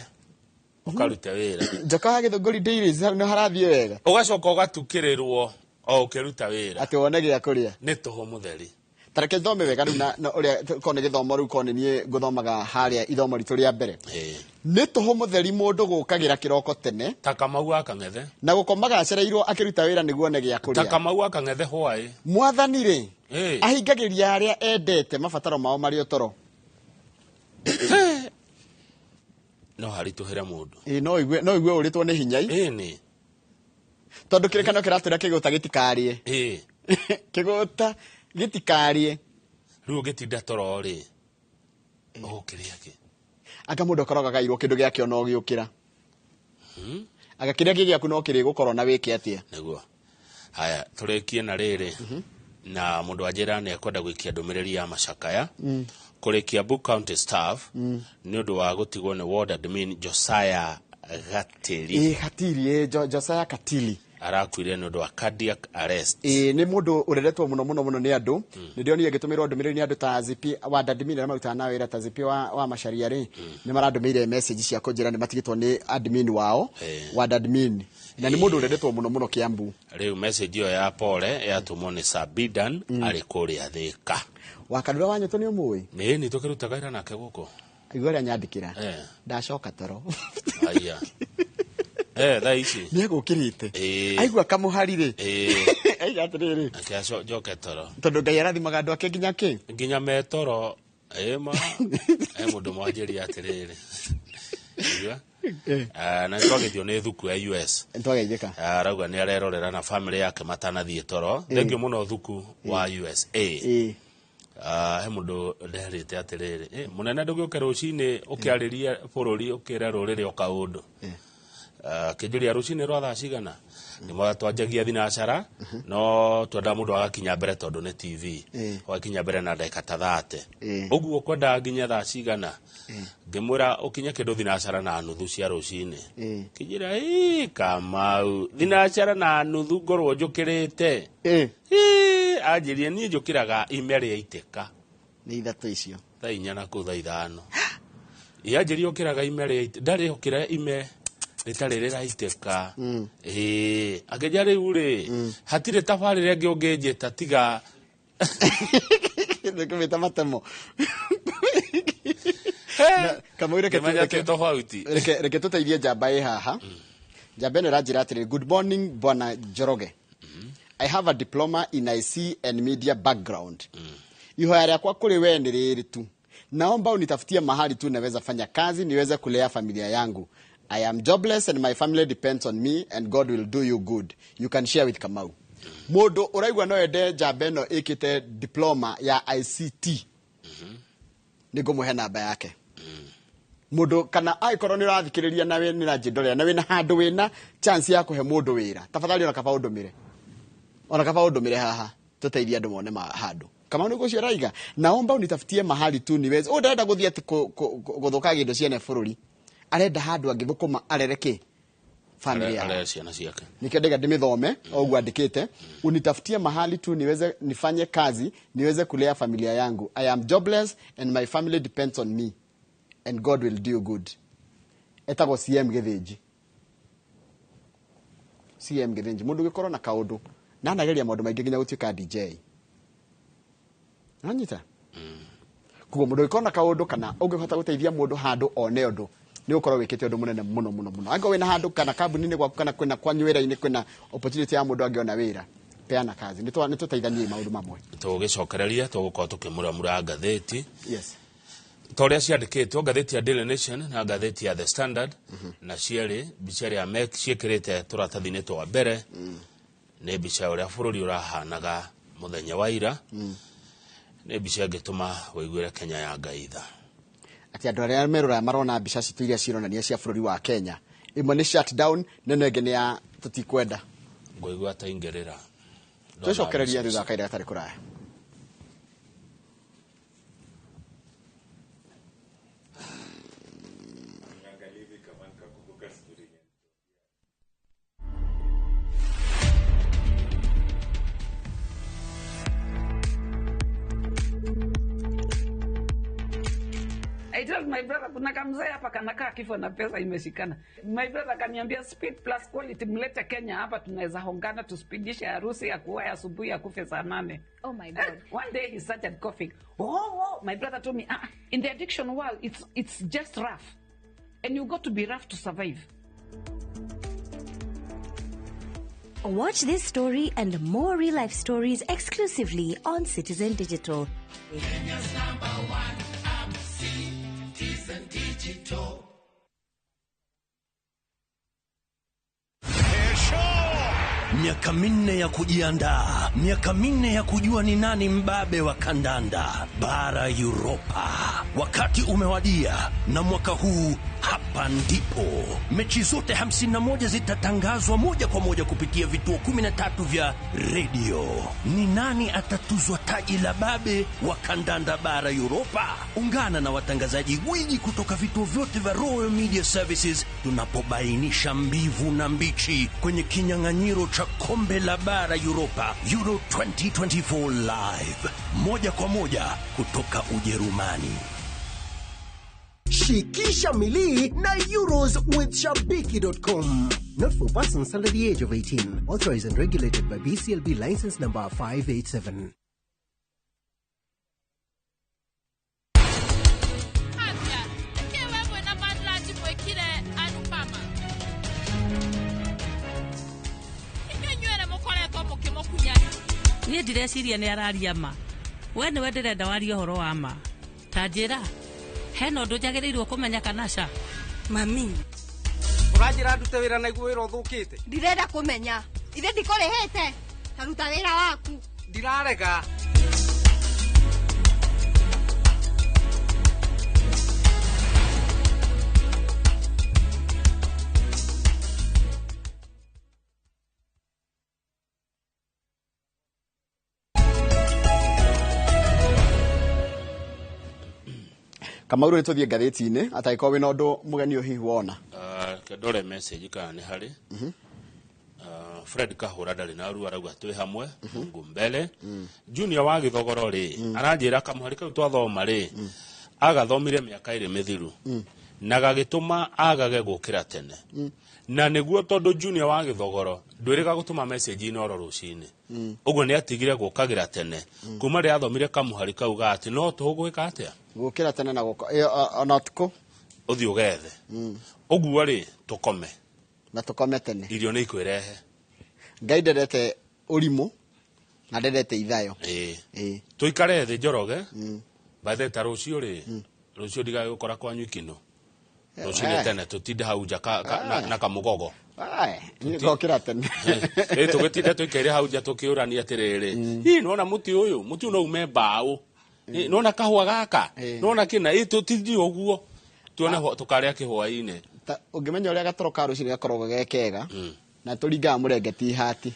ũkarute wĩra. Njoka wa Gĩthũngũri Dailies, hau nĩ harathiĩ wega. Ũgacoka ũgatukĩrĩrwo o ũkĩruta wĩra atĩ wone gĩa kũrĩa nĩ tũhũ mũtheri. Ta reke thome wega rĩu na ũrĩa korwo nĩ gĩthomo rĩu, korwo nĩ niĩ ngũthomaga harĩa ithomo ritũ rĩa mbere. Nĩ tũhũ mũtheri mũndũ gũkagĩra kĩroko tene ta Kamau wa Kang'ethe na gũkomaga acereirwo akĩruta wĩra nĩguo one gĩa ta kũrĩa. Kamau wa Kang'ethe hwaĩ. Mwathani rĩ, ahingagĩria arĩa endete mabataro mao marĩ o toro. No haritũhĩre mũndũ. Ĩĩ, no ũigue ũrĩtwo nĩ hinya. Ĩni. Tondũ kĩrĩkanĩro kĩratwĩra kĩgũta gĩtikarĩe. Kĩgũta gĩtikarĩe. Rĩu ũngĩtinda toro rĩ, ũgũkĩrĩa kĩ? Anga mũndũ akoragwo agairwo kĩndũ gĩake ona ũgĩũkĩra. Anga kĩrĩa kĩ gĩaku no kĩrĩgũkorwo na wĩke atĩa? Nĩguo. Haya, tũrĩkie na rĩrĩ, na mũndũ anjĩra nĩ ekwenda gũikia ndũmĩrĩri ya macakaya kũrĩ Kiambu County staff nĩ ũndũ wa gũtigwo nĩ ward admin Josiah Gatĩri. Ĩĩ, Hatiri, ĩĩ, Josiah Katili. Arakuire nĩ ũndũ wa cardiac arrest. Ĩĩ, nĩ mũndũ ũreretwo mũno mũno mũno nĩ andũ. Nĩ ndĩronire ngĩtũmĩrwo ndũmĩrĩri nĩ andũ ta ZP ward admin arĩa marutaga na wĩra ta ZP wa Macharia rĩ, nĩ marandũmĩire message cia kũnjĩra nĩ matigĩtwo nĩ admin wao, ward admin, na nĩ mũndũ ũrendetwo mũno mũno Kiambu. Rĩu message ĩyo ya pole yatũmwo nĩ Sabidan arĩ kũrĩa Thĩka. Wakanura wa Nyũtũ nĩ ũmũĩ? Nĩ nĩ tũkĩrutaga wĩra nake gũkũ. Igua ũrĩa nyandĩkĩra. Ndacoka toro. Aya, thaa ici nĩ egũkĩrĩte aigua kamũhari rĩ, aiga atĩrĩrĩ, ake njoke toro. Tondũ Ngai arathimaga andũ ake nginya kĩ? Nginya me toro. Ĩma e mũndũ mwanjĩria atĩrĩrĩ, igua. Na nĩtwagĩthio nĩ thuku ya US. Nĩtwageithĩka. Arauga nĩ arerorera na family yake matanathiĩ toro. Thank you mũno, thuku wa USA. He mũndũ nderĩte atĩrĩrĩ, mũnene ndũgĩũke rũcinĩ ũkĩarĩrie bũrũri, ũkĩre rũrĩrĩ o kaũndũ. Kĩnjũria rũcinĩ rwa thaa cigana? Ngĩmwĩra twanjagia thinacara, no twendaga mũndũ agakinya mbere tondũ nĩ TV, ũgakinya mbere na ndagĩka ta 30. Ũguo kwendaga nginya thaa cigana? Ngĩmwĩra ũkinye kĩndũ 4:30 cia rũcinĩ. Kĩnjĩra, "Ĩ, Kamau, 4:30 ngorwo njũkĩrĩte?" Ĩ, anjĩrie niĩ njũkĩraga ime rĩaitĩka. Nĩ 3 icio. Thaa 4 na kũu thaa 5. Ĩ, anjĩrie ũkĩraga ime rĩaitĩka, ndarĩ okĩra ime rĩtarĩ rĩraitĩka. Ĩ, akĩnjĩra rĩu rĩ, hatirĩ tabarĩra ĩngĩ ũngĩnjĩta tiga Nĩkũmĩta matemo. Kamau, reke Ngĩmenya ti tofauti. Reke tũteithie njamba ĩ haha. Njamba ĩno ĩranjĩra atĩrĩrĩ, good morning bwana Njoroge, I have a diploma in IC and media background. Ihoya rĩakwa kũrĩ we nĩ rĩrĩ tu, naomba unitafutie mahali tu naweza fanya kazi niweze kulea familia yangu. I am jobless and my family depends on me, and God will do you good. You can share with Kamau. Mũndũ ũraigua no ende njamba ĩno ĩkĩte diploma ya ICT, nĩ ngũmũhe namba yake. Mũndũ kana angĩkorwo nĩ ũrathikĩrĩria na wĩ nĩ ũranjĩndorera na wĩna handũ wĩna chance ya kũhe mũndũ wĩra, tafadhali ona kaba ũndũmĩre, ona kaba ũndũmĩre haha tũteithie andũ mone handũ. Kamau nĩguo ũcio araiga, naomba unitafutie mahali tu niweze. Ũyũ ndarenda gũthiĩ atĩ gũthũkagia indo ciene bũrũri, arenda handũ angĩthũkũma arere kĩ family yao. Arere ciana ciake. Nikio ndaiga ndĩmĩthome o ũguo andĩkĩte, unitafutie mahali tu niweze nifanye kazi niweze kulea familia yangu. I am jobless and my family depends on me, and God will do you good. Etagwo CM Gĩthĩnji. CM Gĩthĩnji, mũndũ ũngĩkorwo na kaũndũ na anageria maũndũ maingĩ nginya gũtuĩka DJ. Nanyita? Koguo mũndũ ũngĩkorwo na kaũndũ kana ũngĩhota gũteithia mũndũ handũ one ũndũ, nĩ ũkorwo wĩkĩte ũndũ mũnene mũno mũno mũno. Angĩkorwo wĩna handũ kana kambuni-inĩ gwaku kana kwĩna kwanyu wĩra-inĩ kwĩna opportunity ya mũndũ angĩona wĩra, peana kazi. Nĩ tũteithanie maũndũ mamwe. Tũgĩcokereria tũgũkorwo tũkĩmuramura ngathĩti. Yes. Ta ũrĩa ciandĩkĩtwo ngathĩti ya Daily Nation na ngathĩti ya The Standard, na cierĩ mbica ĩrĩa ciĩkĩrĩte tũratathi-inĩ twa mbere nĩ mbica ya ũrĩa bũrũri ũrahanaga mũthenya wa ira. Nĩ mbica ĩngĩtũma wĩiguĩre Kenya ya Ngai tha. Atĩ andũ arĩa merũraga marona mbica citũ iria cironania cia bũrũri wa Kenya, ĩmwe nĩ shutdown na ĩno ĩngĩ nĩ ya tũtikwenda. Ngũigua ta ingĩrĩra. Twĩcokererie thutha wa kahinda gatarĩ kũraya. I told my brother kuna kamzee hapa kanakaa kifo na pesa imeshikana. My brother akaniambia speed plus quality, mlete Kenya hapa tunaweza hongana tuspidishe harusi ya kuoa asubuhi ya kufe saa 8. Oh my God. One day he started coughing. Oh, my brother told me, in the addiction world it's just rough. And you got to be rough to survive. Watch this story and more real-life stories exclusively on Citizen Digital. Kenya's number one app, Citizen Digital. Miaka 4 ya kujiandaa, miaka 4 ya kujua ni nani mbabe wa kandanda bara Europa. Wakati umewadia, na mwaka huu hapa ndipo mechi zote 51 zitatangazwa moja kwa moja kupitia vituo 13 vya radio. Ni nani atatuzwa taji la babe wa kandanda bara Europa? Ungana na watangazaji gwiji kutoka vituo vyote vya Royal Media Services tunapobainisha mbivu na mbichi kwenye kinyang'anyiro cha kombe la bara Europa Euro 2024 live, moja kwa moja kutoka Ujerumani. Shikisha milii na Euros with Shabiki.com. Not for persons under the age of 18. Authorized and regulated by BCLB license number 587. Niĩ ndireciria nĩ araria ma. We nĩwe ndĩrenda warie ũhoro wa ma. Ta njĩra, hena ũndũ njagĩrĩirwo kũmenya kana ca? Mami. Ũranjĩra ndute wĩra na iguo wĩra ũthũkĩte? Ndirenda kũmenya. Ithe ndikũrĩhĩte. Ta ruta wĩra waku. Ndirarega. Kamauru nĩ tũthiĩ ngathĩti-inĩ atangĩkorwo wĩna ũndũ mũgeni hihi wona. Ndore message kana nĩ harĩ. Fred Kahũra ndarĩ na ruo arauga twĩ hamwe Mungu mbele. Junior wa Gĩthogoro rĩ aranjĩra kamũhari kau twathoma rĩ agathomire mĩaka ĩrĩ mĩthiru na gagĩtũma agage gũkĩra tene. Na nĩguo tondũ Junior wa Gĩthogoro ndwĩrĩga gũtũma message ino oro rũcinĩ. Ũguo nĩ atigire gũkagĩra tene kuma rĩrĩa athomire kamũhari kau ga atĩ no tũgwĩka atĩa gũkĩra tene na ona ũtukũ ũthiĩ ũgethe. Ũguo rĩ tũkome. Na tũkome tene. Irio nĩ ikwĩrehe. Ngai ndendete ũrimũ na ndendete ithayo. Ĩĩ. Ĩĩ. Tũikare thĩ, Njoroge. Bathe ta rũciũ rĩ, rũciũ ndigagĩgũkora kwanyu ikino rũcinĩ tene, tũtinde hau nja na kamũgogo. Niĩ ngokĩra tene. Ĩ tũgĩtinde tũikaire hau nja tũkĩũrania atĩrĩrĩ, hihi nĩwona mũtĩ ũyũ, mũtĩ ũyũ no ume mbaũ? Ĩ, nĩwona kahũa gaka, nĩwona kĩna? Ĩ tũtindi ũguo tuone tũkarĩa kĩhwainĩ. Ta ũngĩmenya ũrĩa gatoro ka rũcinĩ gakoragwo ge kega, na tũringaga mũrenge ti hati.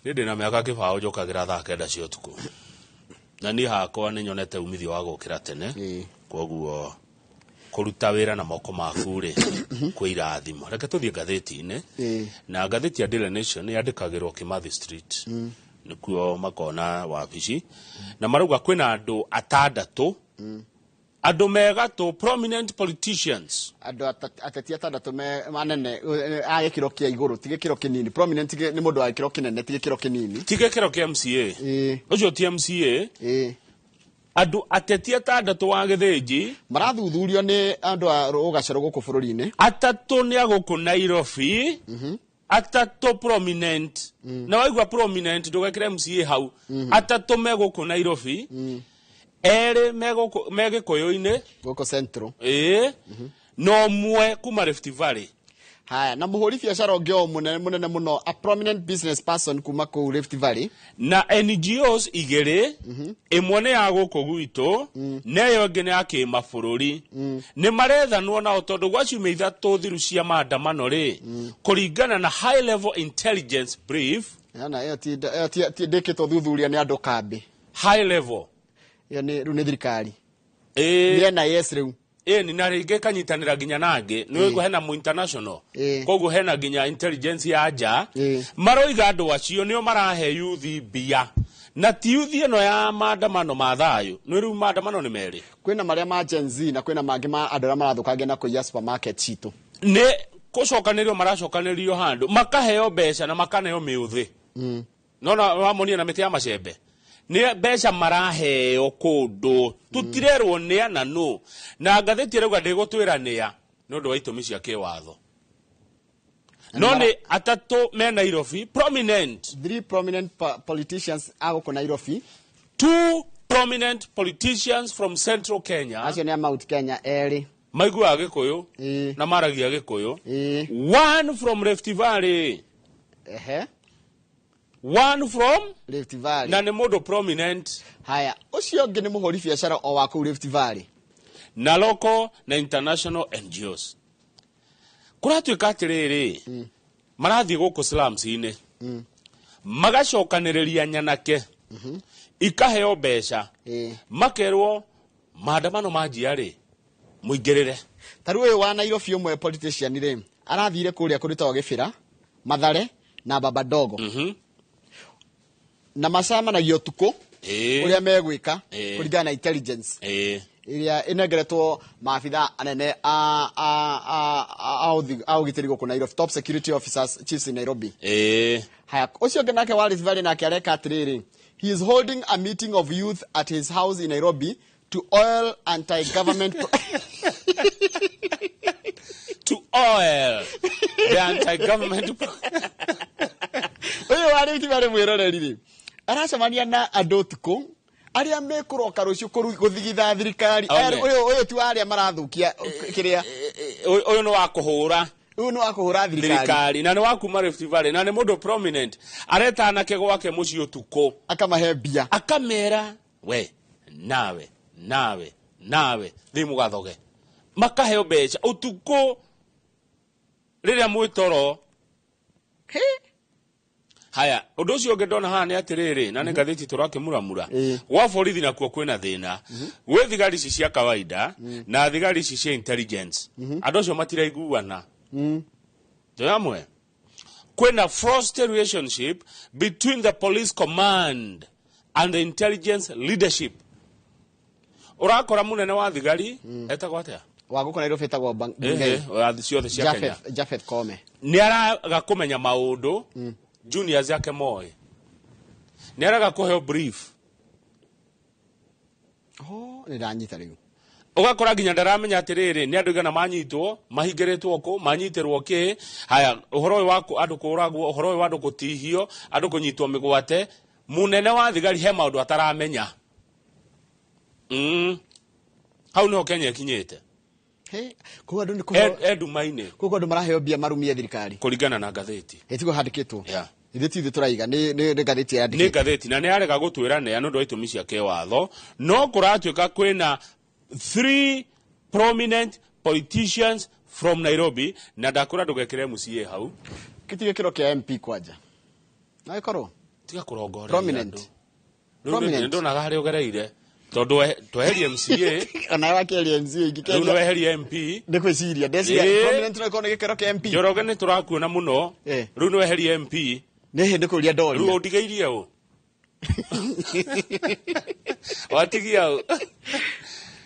Niĩ ndĩna mĩaka 20 njũkagĩra thaa 9 cia ũtukũ, na niĩ hakwa nĩ nyonete umithio wa gũkĩra tene. Koguo kũruta wĩra na moko maku rĩ, kwĩ irathimo. Reke tũthiĩ ngathĩti-inĩ, na ngathĩti ya Daily Nation yandĩkagĩrwo Kimathi Street, nĩkuo makona wabici, na marauga kwĩna andũ atandatũ, andũ megatũ prominent politicians. Andũ ateti atandatũ me manene, a gĩkĩro kĩa igũrũ, ti gĩkĩro kĩnini. Prominent nĩ mũndũ wa gĩkĩro kĩnene, ti gĩkĩro kĩnini. Ti gĩkĩro kĩa MCA ũcio, ti MCA. Andũ ateti atandatũ wa gĩthĩnji marathuthurio nĩ andũ a rũgacero gũkũ bũrũri-inĩ. Atatũ nĩ a gũkũ Nairobi, atatũ prominent, na waigua prominent ndũgekĩre MCA hau. Atatũ me gũkũ Nairobi, erĩ me gũkũ, me Gĩkũyũ-inĩ. Gũkũ Central. Ĩĩ, na ũmwe kuma Rift Valley. Haya, na mũhũri biacara ũngĩ o mũnene mũnene mũno, a prominent business person kuma kũu Rift Valley. Na NGOs igĩrĩ, ĩmwe nĩ ya gũkũ gwitũ na ĩyo ĩngĩ nĩ ya kĩmabũrũri, nĩ marethanwo nao tondũ gwa ciumia 3 thiru cia maandamano rĩ, kũringana na high level intelligence brief. Yana ĩyo ti ĩyo ti ndĩkĩtwo thuthuria nĩ andũ kambĩ. High level. Ĩyo nĩ rĩu nĩ thirikari. Ĩĩ. Nĩ NIS rĩu. Ĩni, na rĩngĩ ĩkanyitanĩra nginya na angĩ, nĩ ũigua hena mu international. Koguo hena nginya intelligence ya nja. Maroiga andũ acio nĩo marahe yuthi mbia, na ti yuthi ĩno ya maandamano ma thayũ. Nĩ rĩu maandamano nĩ merĩ. Kwĩna marĩa ma Gen Z na kwĩna mangĩ ma andũ arĩa marathũkangia na kũiya supermarket citũ. Nĩ kũcokanĩrio maracokanĩrio handũ, makaheo mbeca na makaneo mĩũthĩ. Nona wamonia na mĩtĩ ya macembe, nĩ mbeca maraheo kũndũ tũtirerwo nĩ ana nũ, na ngathĩti ĩrauga ndĩgũtwĩra nĩa nĩ ũndũ wa itũmi cia kĩwatho, no nĩ atatũ me Nairobi prominent. Three prominent politicians a gũkũ Nairobi. Two prominent politicians from Central Kenya. Acio nĩ a Mount Kenya erĩ. Maiguaga Gĩkũyũ na maragia Gĩkũyũ. One from Rift Valley. One from Rift Valley. Na nĩ mũndũ prominent. Haya, ũcio ũngĩ nĩ mũhũri biacara o wa kũu Rift Valley. Na local na international NGOs. Kũratuĩka atĩrĩrĩ, marathiĩ gũkũ slums-inĩ, magacokanĩrĩria nyanake, ikaheo mbeca, makerwo maandamano manjia rĩ, mũingĩrĩre. Ta rĩu ũyũ wa Nairobi ũmwe politician rĩ, arathire kũrĩa kũrĩtagwo Gĩbĩra, Mathare na Baba Dogo, na macemanagia ũtukũ ũrĩa megwĩka kũringana na intelligence ĩrĩa ĩnengeretwo maabitha anene a ũgitĩri gũkũ Nairobi, top security officers chiefs in Nairobi. Haya, ũcio ũngĩ nake wa Rift Valley nake areka atĩrĩrĩ, he is holding a meeting of youth at his house in Nairobi to oil anti-government To oil the anti-government. Ũyũ wa Rift Valley mwĩroreri rĩ, aracemania na andũ ũtukũ arĩa mekũroka rũciũ gũthigitha thirikari. One. Ũyũ ti wa arĩa marathũkia kĩrĩa. Ũyũ nĩ wa kũhũra. Ũyũ nĩ wa kũhũra thirikari. Thirikari, na nĩ wa kuma Rift Valley, na nĩ mũndũ prominent, areta anake gwake mũciĩ ũtukũ. Akamahe mbia. Akamera we nawe nawe nawe thĩ mũgathoge, makaheo mbeca ũtukũ rĩrĩa mwĩ toro. Haya, ũndũ ũcio ũngĩ ndona haha nĩ atĩrĩrĩ, na nĩ ngathĩti tũrakĩmuramura, gwa borithi nakuo kwĩna thĩna. Gwĩ thigari ici cia kawaida na thigari ici cia intelligence, andũ acio matiraiguana. Tũyamwe kwĩna frosty relationship between the police command and the intelligence leadership. Ũrakora mũnene wa thigari etagwo atĩa? Wa gũkũ Nairobi etagwo Ehe, wa ciothe cia Kenya. Japheth Koome. Nĩ araga kũmenya maũndũ juniors yake moĩ, nĩ araga kũheo brief. Oh, nĩ ndanyita rĩu. Ũgakora nginya ndaramenya atĩrĩrĩ, nĩ andũ igana manyitwo, mahingĩrĩtwo kũ, manyitĩrwo kĩ. Haya, ũhoro ũyũ wa andũ kũragwo, ũhoro ũyũ wa andũ gũtihio, andũ kũnyitwo mĩgwate, mũnene wa thigari he maũndũ ataramenya. Hau nĩho Kenya ĩkinyĩte. Koguo andũ nĩ kũheo Endumainĩ. Koguo andũ maraheo mbia marumie thirikari. Kũringana na ngathĩti. Ĩtiguo handĩkĩtwo. Yeah. Ithuĩ ti ithuĩ tũraiga, nĩ ngathĩti yandĩkĩtwo. Nĩ ngathĩti, na nĩ yarega gũtwĩra nĩa nĩ ũndũ wa itũmi cia kĩwatho, no kũratuĩka kwĩna 3 prominent politicians from Nairobi, na ndakwĩra ndũgekĩre MCA hau. Gĩtirĩ gĩkĩro kĩa MP kwanja. No ĩkorwo. Tiga kũrongoreria Prominent. andũ. Rĩu Prominent. nĩ ndonaga harĩa ũgereire. Tondũ tweherie MCA. Ona wakĩeheria MCA ingĩkĩeheria. Rĩu nĩ weherie MP. Nĩ kwĩciria, ndeciria prominent no ĩkorwo nĩ gĩkĩro kĩa MP. Njoroge nĩ tũrakuona mũno. Rĩu nĩ weherie MP. Nĩ hĩndĩ kũria ndoria. Rĩu ũndigĩirie ũ? Watigia ũ?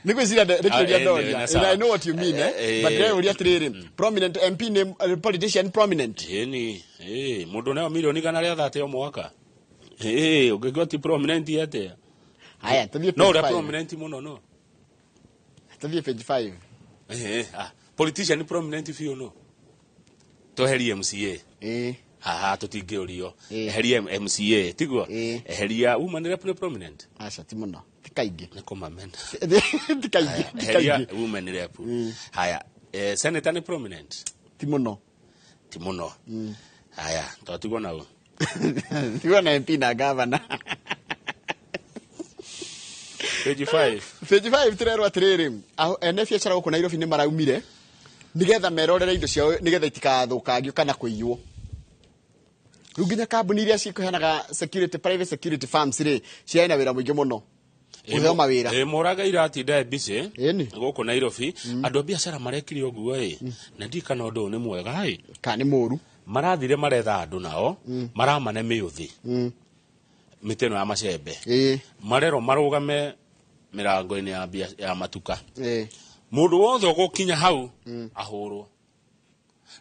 Nĩ kwĩciria nĩ kũria ndoria. Nĩ sawa. I know what you mean, But ndĩreyũria atĩrĩrĩ, prominent MP nĩ politician prominent. Ĩni, mũndũ neo milioni igana rĩa thate o mwaka. Ũngĩkorwo ti prominent atĩa? Haya, tũthiĩ No page ũrĩa five. prominent mũno no. Tũthiĩ page 5. Politician prominent biũ no. Tweherie MCA. Haha tũtingĩũrio. Eheria MCA, tiguo? Eheria woman rep nĩ prominent. Aca, ti mũno. Ti kaingĩ. Nĩ kũmamena. Ti kaingĩ, ti Eheria kaingĩ. woman rep. Haya, senator nĩ prominent. Ti mũno. Ti mũno. Haya, twatigwo na ũ. Tigwo na MP na governor. Page 5. Page 5 tũrerwo atĩrĩrĩ, ene biacara gũkũ Nairobi nĩ maraumire nĩgetha merorere indo ciao nĩgetha itikathũkangio kana kũiywo. Rĩu nginya kambuni iria cikũheanaga security, private security firms rĩ, ciarĩ na wĩra mũingĩ mũno. Kũheo mawĩra. Mũraga iratinda e busy gũkũ Nairobi. Andũ a biacara marekire ũguo ĩ, na ndiũĩ kana ũndũ ũyũ nĩ mwega ĩ. Kana nĩ mũũru. Marathire maretha andũ nao, maramane mĩũthĩ. Mĩtĩ ĩno ya macembe. Marerwo marũgame mĩrango-inĩ ya matuka. Mũndũ wothe ũgũkinya hau, ahũrwo.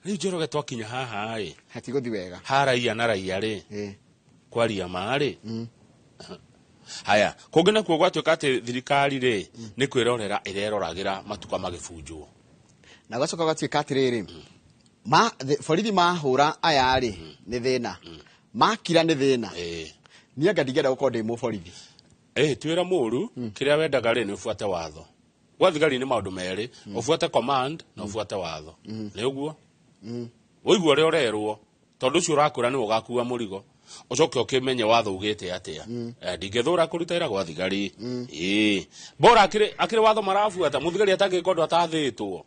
Rĩu Njoroge twakinya haha ĩ. Hatigũthiĩ wega. Ha raia na raia rĩ. Kwaria ma rĩ. Haya, kũngĩ nakuo gwatuĩka atĩ thirikari rĩ, nĩ kwĩrorera ĩreroragĩra matuka magĩbunjwo. Na gwacoka gwatuĩka atĩrĩrĩ, borithi mahũra aya rĩ, nĩ thĩna. Makira nĩ thĩna. Niĩ anga ndingĩenda gũkorwo ndĩ mũborithi. Ti wĩra mũũru, kĩrĩa wendaga rĩ nĩ ũbuate watho. Gwa thigari nĩ maũndũ merĩ, ũbuate command na ũbuate watho. Nĩ ũguo? Ũigua ũrĩa ũrerwo, tondũ ũcio ũrakũra nĩwe ũgakua mũrigo. Ũcoke ũkĩmenye watho ugĩte atĩa. Ndingĩthũra kũruta wĩra gwa thigari. Bora akĩrĩ watho marabuata, mũthigari atangĩka ũndũ atathĩtwo.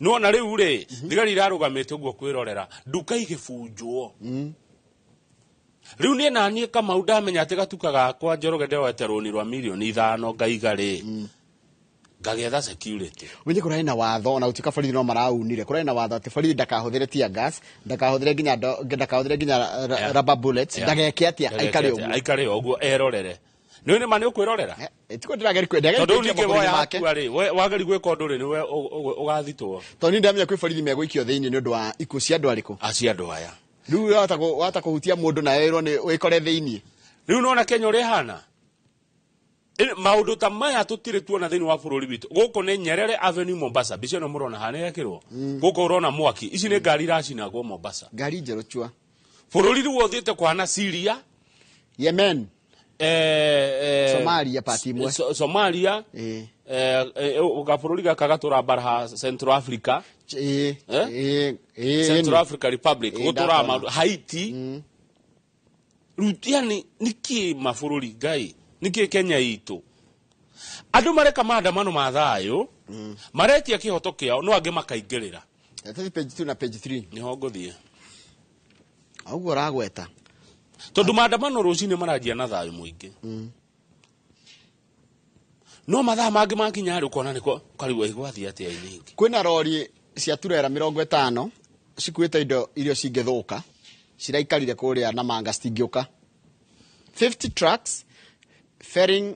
Nĩwona rĩu rĩ, thigari irarũgamĩte ũguo kwĩrorera, nduka igĩbunjwo. Rĩu niĩ na niĩ Kamau ndamenya atĩ gatuka gakwa Njoroge ndeoete rũni rwa mirioni ithano ngaiga rĩ, ngagĩetha security. Ũmenye kũrarĩ na watho, ona gũtuĩka borithi no maraunire, kũrarĩ na watho atĩ borithi ndakahũthĩre tear gas, ndakahũthĩre nginya ndakahũthĩre nginya rubber bullets, ndageke atĩa, Ndageke aikare atĩa, ũguo. Aikare ũguo, erorere. Nĩ nĩ ma nĩ ũkwĩrorera? Tiguo ndĩrageria kwĩ-, ndĩrageria Tondũ rĩu gwĩtia ningĩ mabũrũri woya make. hatua rĩ, wageri gwĩka ũndũ rĩ, nĩwe ũgathitwo. Tondũ niĩ ndĩramenya kwĩ borithi megũikio thĩinĩ nĩ ũndũ wa ikuũ cia andũ arĩkũ? Acio andũ aya. Rĩu wahota kũhutia mũndũ na erwo nĩ wĩkore thĩinĩ. Rĩu nĩwona Kenya ũrĩa ĩhana? Maũndũ ta maya tũtirĩ tuona thĩinĩ wa bũrũri witũ. Gũkũ nĩ Nyerere Avenue Mombasa. Mbica ĩno mũrona haha nĩ yekĩrwo. Gũkũ ũrona mwaki. Ici nĩ ngari iracinagwo Mombasa. Ngari njerũ chua. Bũrũri rĩu ũthiĩte kũhana Syria. Yemen. Somalia part imwe. Somalia. Gabũrũri gaka gatũra mbara Central Africa. Central Africa Republic. Gũtũra Ndakona. maũndũ. Haiti. Rĩu yani nĩkĩ mabũrũri Ngai? Nĩkĩ Kenya itũ? Andũ mareka maandamano ma thayũ, maretia kĩhoto kĩao, no angĩ makaingĩrĩra. Tũthiĩ page 2 na page 3. Nĩho ngũthiĩ. Ũguo ũragweta. Tondũ maandamano rũcinĩ maranjia na thayũ mũingĩ. No mathaa mangĩ makinya rĩ, ũkona nĩko ũkarigwo ĩ gwathiĩ atĩa iningĩ. Kwĩna rori cia turera mĩrongo ĩtano cikuĩte indo iria cingĩthũka, ciraikarire kũrĩa Namanga citingĩũka. 50 trucks ferrying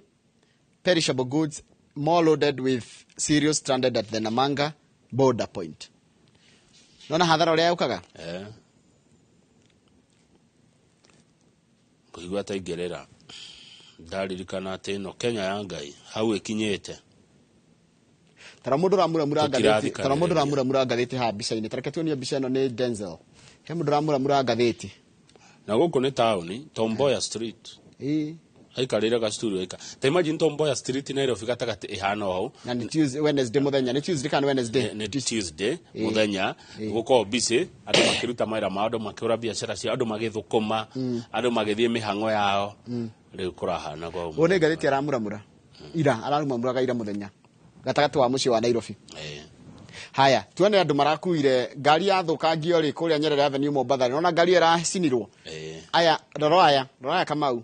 perishable goods more loaded with cereals stranded at the Namanga border point. Nona hathara ũrĩa yũkaga? Ngũigua ta ingĩrĩra. Ndaririkana atĩ ĩno Kenya ya Ngai hau ĩkinyĩte. Tara mũndũ ũramuramura ngathĩti, tara mũndũ Tũtirathikanĩrĩria. ũramuramura ngathĩti haha mbica-inĩ. Tareke tuonie mbica ĩno nĩ Denzel. He mũndũ ũramuramura ngathĩti. Na gũkũ nĩ taũni, Tomboya Street. Ĩĩ. Aikarĩire gastudio aika. Ta imagine Tomboya Street Nairobi gatagatĩ ĩhana o hau. Na nĩ Tuesday, Wednesday mũthenya, nĩ Tuesday kana Wednesday? Nĩ Tuesday Ĩĩ. mũthenya, gũkorwo busy, andũ makĩruta mawĩra mao, andũ makĩhũra biacara ciao, andũ magĩthũkũma, andũ magĩthiĩ mĩhang'o yao. Rĩu kũrahana kwa Ũyũ nĩ ngathĩti aramuramura. Ira, aramuramuraga ira mũthenya. Gatagatĩ wa mũciĩ wa Nairobi. Haya, tuone andũ marakuire ngari yathũkangio rĩ kũrĩa Nyerere Avenue Mombatha. Nĩwona ngari ĩyo ĩracinirwo. Aya, rora aya, rora aya Kamau.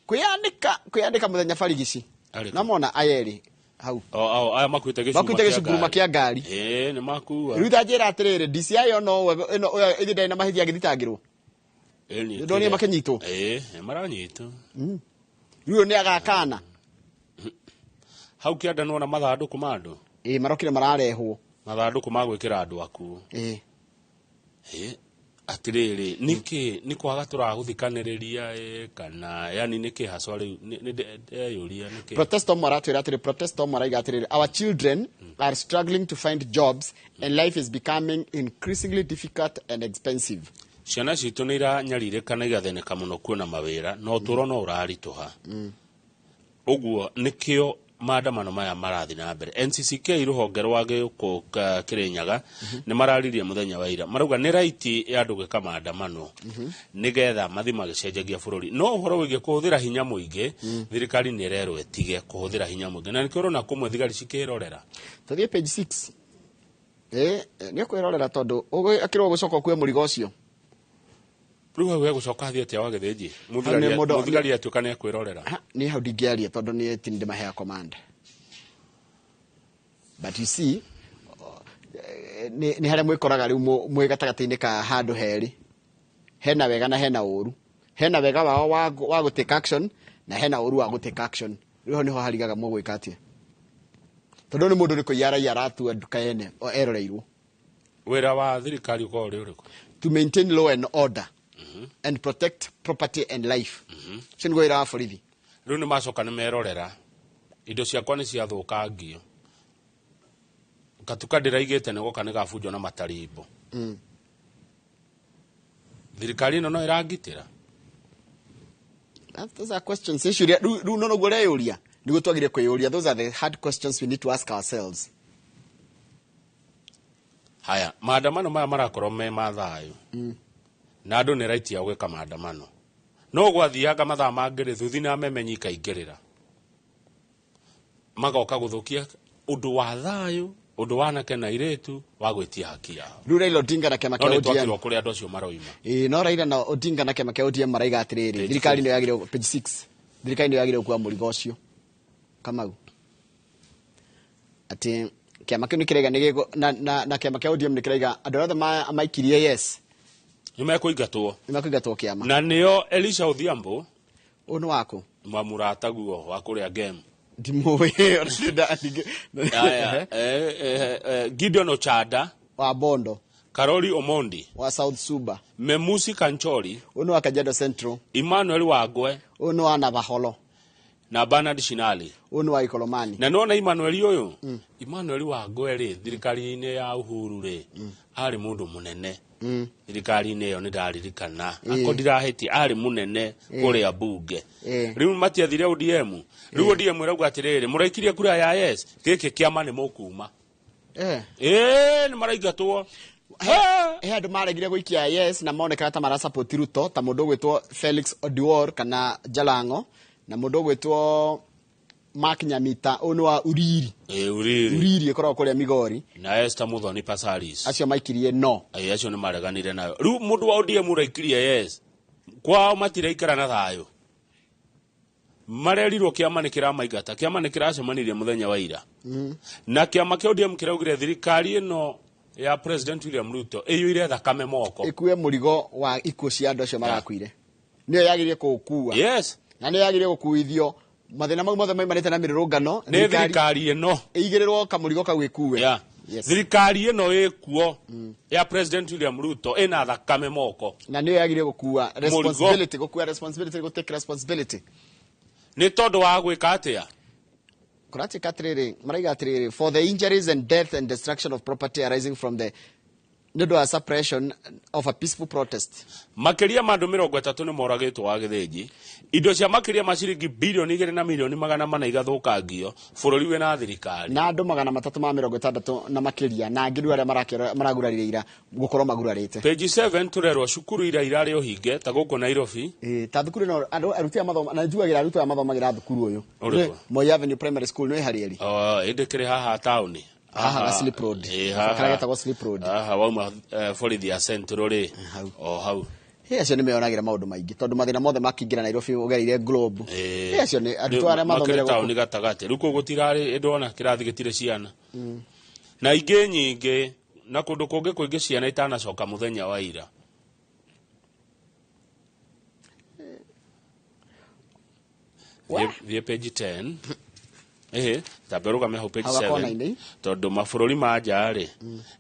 Kwĩyandĩka, kwĩyandĩka mũthenya barigici. Arĩkũ? Namona aya erĩ hau. O aya makuĩte gĩcuma Makuĩte gĩcunguruma kĩa ngari. Ĩĩ, nĩ makua. Rĩu ta njĩra atĩrĩrĩ, DCI ĩyo no ĩno ĩyo ĩthiĩ ndarĩ na mahĩtia angĩthitangĩrwo. Ĩĩ, nĩ Ndonire kĩrĩa. makĩnyitwo. Ĩĩ, nĩ maranyitwo. Rĩu ũyũ nĩ agakana. Hau kĩanda nĩwona mathandũkũ ma andũ. Ĩĩ, marokire mararehwo. Mathandũkũ ma gwĩkĩra andũ akuũ. Ĩĩ. Ĩĩ, atĩrĩrĩ, nĩkĩ nĩ kwaga tũragũthikanĩrĩria ĩ, kana yani nĩkĩ haswa rĩu nĩ ndeyũria nĩkĩ. Protest omwe aratwĩra atĩrĩ, protest omwe araiga atĩrĩrĩ, our children are struggling to find jobs and life is becoming increasingly difficult and expensive. Ciana citũ nĩ iranyarirĩka na igathĩnĩka mũno kuona mawĩra na ũtũũro no ũraritũha. Ũguo nĩkĩo maandamano maya marathiĩ na mbere. NCCK rũhonge rwa gĩũkũ Kĩrĩnyaga nĩ mararirie mũthenya wa ira, marauga nĩ right ya andũ gwĩka maandamano nĩgetha mathiĩ magĩcenjagia bũrũri, no ũhoro wĩgiĩ kũhũthĩra hinya mũingĩ, thirikari nĩ ĩrerwo ĩtige kũhũthĩra hinya mũingĩ, na nĩkĩo ũrona kũmwe thigari cikĩrorera. Tũthiĩ page 6. Nĩ ũkwĩrorera tondũ ũgĩkĩrwo gũcoka ũkue mũrigo ũcio. Rĩu hau hegũcoka athiĩ atĩa wa Gĩthĩnji? Hau nĩ mũndũ- Mũthigari atuĩka nĩ ekwĩrorera. Ha, niĩ hau ndingĩaria tondũ niĩ ti ndĩmaheaga command. But you see, nĩ harĩa mwĩkoraga rĩu mwĩ gatagatĩ-inĩ ka handũ herĩ. Hena wega na hena ũru. Hena wega wao wa gũ take action na hena ũru wa gũ take action. Rĩu hau nĩho harigaga mũgwĩka atĩa. Tondũ nĩ mũndũ nĩ kũiya araiya aratua nduka yene eroreirwo. Wĩra wa thirikari ũkoragwo ũrĩ ũrĩkũ? To maintain law and order and protect property and life. Ũcio nĩguo wĩra wa borithi. Rĩu nĩ macoka nĩ merorera. Indo ciakwa nĩ ciathũkangio. Gatuka ndĩraigĩte nĩ goka nĩ gabunjwo na matarimbo. Thirikari ĩno no ĩrangitĩra? Those are questions. Icio rĩu no noguo ũreyũria. Nĩguo twagĩrĩire kwĩyũria. Those are the hard questions we need to ask ourselves. Haya, maandamano maya marakorwo me ma thayũ. Na andũ nĩ right yao gwĩka maandamano. No gwathianga mathaa mangĩ rĩ, thuthi na memenyi ikaingĩrĩra. Magoka gũthũkia ũndũ wa thayũ, ũndũ wa anake na airĩtu wa gwĩtia haki yao. Rĩu Raila Odinga na kĩama No kĩa nĩ ODM. twakĩrwo kũrĩa andũ acio maroima. Ĩĩ, no Raila na Odinga na kĩama kĩa ODM maraiga atĩrĩrĩ, Page thirikari four. nĩyo yagĩrĩirwo, page 6. Thirikari nĩyo yagĩrĩirwo gũkua mũrigo ũcio. Kamau. Atĩ kĩama kĩu nĩ kĩraiga nĩ gĩgũ, na kĩama kĩa ODM nĩ kĩraiga andũ arĩa othe maikirie yes. Nĩ mekũingatwo. Nĩ mekũingatwo kĩama. Na nĩo Elisha Odhiambo. Ũyũ nĩ waku? Wa mũrataguo wa kũrĩa game. Ndimũĩ, ona ndĩ Aya, Gideon Ochanda. Wa Bondo. Karori Omondi. Wa South Suba. Memusi Kanchori. Ũyũ nĩ wa Kajiado Central. Emmanuel Wangwe. Ũyũ nĩ wa Navaholo. Na Bernard Shinali. Ũyũ nĩ wa Ikolomani. Na nona Emmanuel ũyũ? Emmanuel Wangwe rĩ, thirikari-inĩ ya Uhuru rĩ, arĩ mũndũ mũnene. Thirikari-inĩ ĩyo nĩ ndaririkana. Ako ndirahĩtia, arĩ mũnene kũrĩa bunge. Rĩu matiathire ODM. Rĩu ODM ĩrauga atĩrĩrĩ, mũraikirie kura ya yes, gĩkĩ kĩama nĩ mũkuma. Nĩ maraingatwo. He andũ maregire gũikia yes na monekaga ta marasupport Ruto, ta mũndũ ũgwĩtwo Felix Odiwuor kana Jalango, na mũndũ ũgwĩtwo Mark Nyamita, ũyũ nĩ wa Uriri. Uriri. Uriri ĩkoragwo kũrĩa Migori. Na Esther Muthoni Pasaris. Acio maikirie no. Acio nĩ mareganire nayo. Rĩu mũndũ wa ODM ũraikirie yes. Kwao matiraikara na thayũ. Marerirwo kĩama nĩ kĩramaingata, kĩama nĩ kĩracemanirie mũthenya wa ira. Na kĩama kĩa ODM kĩraugire thirikari ĩno ya President William Ruto ĩiyũire thakame moko. Ĩkue mũrigo wa ikuũ cia andũ acio marakuire. Nĩyo yagĩrĩire kũũkua. Yes. Na nĩyo yagĩrĩire gũkuithio mathĩna mau mothe maimanĩte na mĩrũrũngano. Nĩ thirikari ĩno. Ĩigĩrĩrwo kamũrigo kau ĩkue. Yeah. Yes. Thirikari ĩno ĩkuo ya President William Ruto ĩna thakame moko. Na nĩyo yagĩrĩire gũkua Mũrigo. responsibility, gũkua responsibility, gũ take responsibility. Nĩ tondũ wa gwĩka atĩa? Kũratuĩka atĩrĩrĩ, maraiga atĩrĩrĩ, for the injuries and death and destruction of property arising from the nĩ ũndũ wa suppression of a peaceful protest. Makĩria ma andũ 30 nĩ moragĩtwo wa gĩthĩnji, indo cia makĩria ma ciringi bilioni 2 na milioni 400 igathũkangio, bũrũri wĩna thirikari. Na andũ 360 na makĩria na angĩ rĩu arĩa maragurarire ira gũkorwo magurarĩte. Page 7 tũrerwo cukuru iria irarĩ ũhinge ta gũkũ Nairobi. Ĩĩ, ta thukuru ĩno andũ aruti aya mathoma na njuagĩra arutwo aya mathomagĩra thukuru ũyũ. Ũrĩkũ? Moi Avenue Primary School nĩ harĩ eri. Oh, ĩndĩ kĩrĩ haha taũni. Haha ga Slip Road. Ĩĩ, haha. Karĩa getagwo Slip Road. Haha wauma borithi ya Central rĩ, o hau. Ĩ, acio nĩ meyonagĩra maũndũ maingĩ tondũ mathĩna mothe makĩingĩra Nairobi ũgereire Globe. Ĩ, acio nĩ arutwo arĩa mathomire makĩrĩ gũkũ. Taũni gatagatĩ rĩu kũu gũtirarĩ ndona kĩrathi gĩtirĩ ciana na ingĩ nyingĩ na kũndũ kũngĩ kũingĩ ciana itanacoka mũthenya wa ira. Thiĩ page 10, ĩhĩ, tambe ũrũgame hau page Hau 7. kona-inĩ. Tondũ mabũrũri ma nja rĩ,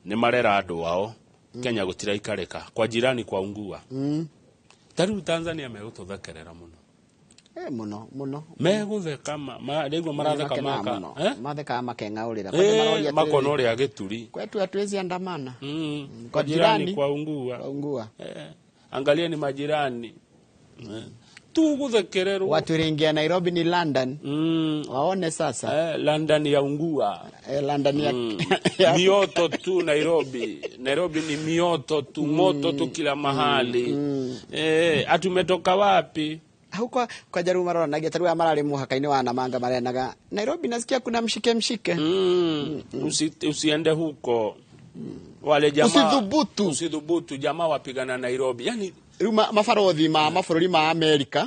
nĩ marera andũ ao. Kenya gũtiraikarĩka kwa jirani kwa ungua. Ta rĩu Tanzania megũtũthekerera mũno. Eh, mũno mũno. Megũtheka rĩguo maratheka. Makenaga Maka mũno. Eh? Mathekaga makeng'aũrĩra. Kwanja maroria Makona atĩrĩrĩ, ũrĩa gĩturi. Kwetu hatuwezi andamana. Kwa jirani kwa ungua. Kwa ungua. Eh, angalia ni majirani. Tugũthekererwo. Watu ringia Nairobi ni London. Waone sasa. Eh, London ya ungua. Eh, London ya Mioto tu Nairobi. Nairobi ni mioto tu, moto tu kila mahali. Eh, atumetoka wapi? Hau kwa jaru maroranagia tarĩu aya mararĩ mũhaka-inĩ wa Namanga marenaga Nairobi nasikia kuna mshike mshike. Usiende huko. Wale jamaa Usithubutu. Usithubutu, jamaa wapigana Nairobi. Yani Rĩu mabarothi ma mabũrũri ma America,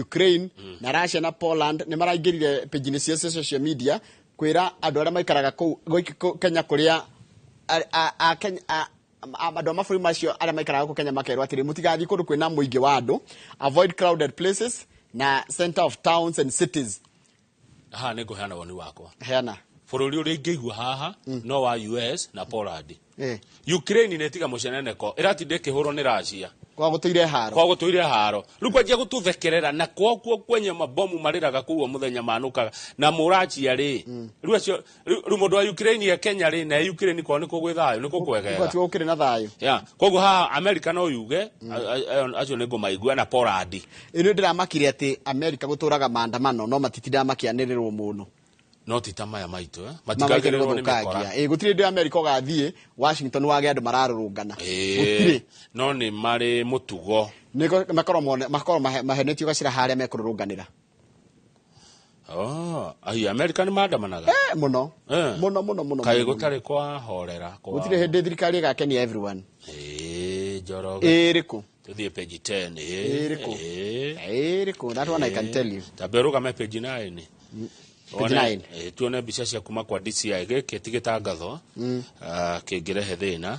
Ukraine na Russia na Poland nĩ maraingĩrire page-inĩ cia social media kwĩra andũ arĩa maikaraga kũu Kenya kũrĩa andũ a mabũrũri macio arĩa maikaraga gũkũ Kenya makerwo atĩrĩ, mũtigathiĩ kũndũ kwĩna mũingĩ wa andũ, avoid crowded places na center of towns and cities. Haha nĩ ngũheana woni wakwa. Heana. Bũrũri ũrĩa ingĩigua haha no wa US na Poland. Ukraine nĩ tiga mũceneneko ĩratinda ĩkĩhũrwo nĩ Russia. Kwa gũtũire haro. Kwa gũtũire haro rĩu kwanjia gũtũthekerera na kokuo kwenye mabomu marĩraga kũu o mũthenya manũkaga na mũrachia rĩ, rĩu acio rĩu mũndũ wa Ukraine e Kenya rĩ, na e Ukraine kwao nĩ kũgwĩ thayũ, nĩ kũkwegega. Gũtigo gũkĩrĩ na thayũ. Ya, koguo haha America no yuge acio nĩ ngũmaigua na Poland. Ĩno ndĩramakire atĩ America gũtũraga maandamano no matitindaga makĩanĩrĩrwo mũno. No ti ta maya maitũ, eh? Mamaitũ nĩ Matikagĩrĩrwo nĩ mĩkora. gũthũkangia. Ĩ, gũtirĩ hĩndĩ America ũgathiĩ Washington wage andũ mararũrũngana. Gũtirĩ. No nĩ marĩ mũtugo. Nĩko makorwo mone makorwo mahenetio gacĩra harĩa mekũrũrũnganĩra. Oh, ai, America nĩ maandamanaga. Eh, mũno. Mũno mũno mũno. Kaĩ Mũno, mũno. gũtarĩ kwa horera kwa Gũtirĩ hĩndĩ thirikari ĩgakenia everyone. Ĩĩ, Njoroge. Ĩrĩkũ? Tuthiĩ page 10, ĩĩ. Ĩrĩkũ? Ĩĩ. Ĩrĩkũ? That one I can tell you. Tambe ũrũgame page 9. Page 9. Tuone mbica cia kuma kwa DCI. Gĩkĩ ti gĩtangatho kĩngĩrehe thĩna,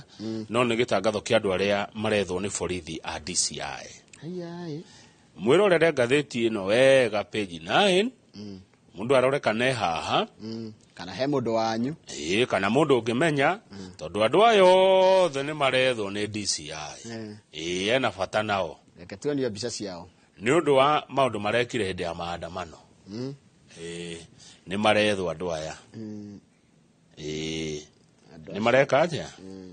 no nĩ gĩtangatho kĩa andũ arĩa marethwo nĩ borithi a DCI. Ai. Mwĩrorere ngathĩti ĩno wega, page 9. Mũndũ arore kana e haha. Kana he mũndũ wanyu. Ĩĩ, kana mũndũ ũngĩmenya, tondũ andũ aya othe nĩ marethwo nĩ DCI. Ĩĩ, ena bata nao. Reke tuonio mbica ciao. Nĩ ũndũ wa maũndũ marekire hĩndĩ ya maandamano. Ĩĩ, nĩ marethwo andũ aya. Ĩĩ, nĩ mareka atĩa?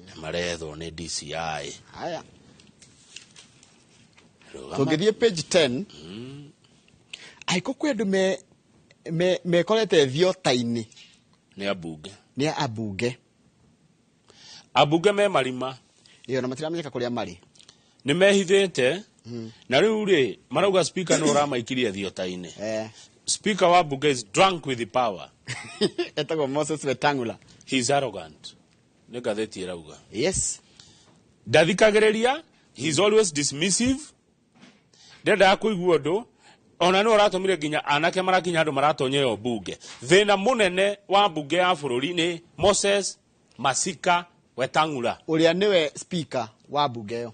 Nĩ marethwo nĩ DCI. Haya. Rũgama. Tũngĩthiĩ page 10, aiko kwĩ andũ mekorete thiota-inĩ. Nĩ ambunge. Nĩ ambunge. Ambunge me marima. Ĩyo na matiramenyeka kũrĩa marĩ. Nĩ mehithĩte na rĩu rĩ marauga speaker nĩ ũramaikirie thiota-inĩ. Speaker wa bunge is drunk with the power. Etagwo Moses Wetangula. He is arrogant, nĩ ngathĩti ĩrauga. Yes. Ndathikagĩrĩria, he is always dismissive, ndendaga kũigua ũndũ ona nĩ ũratũmire nginya anake marakinya andũ maratonya ĩyo mbunge. Thĩna mũnene wa mbunge ya bũrũri nĩ Moses Masika Wetangula, ũrĩa nĩwe speaker wa mbunge ĩyo.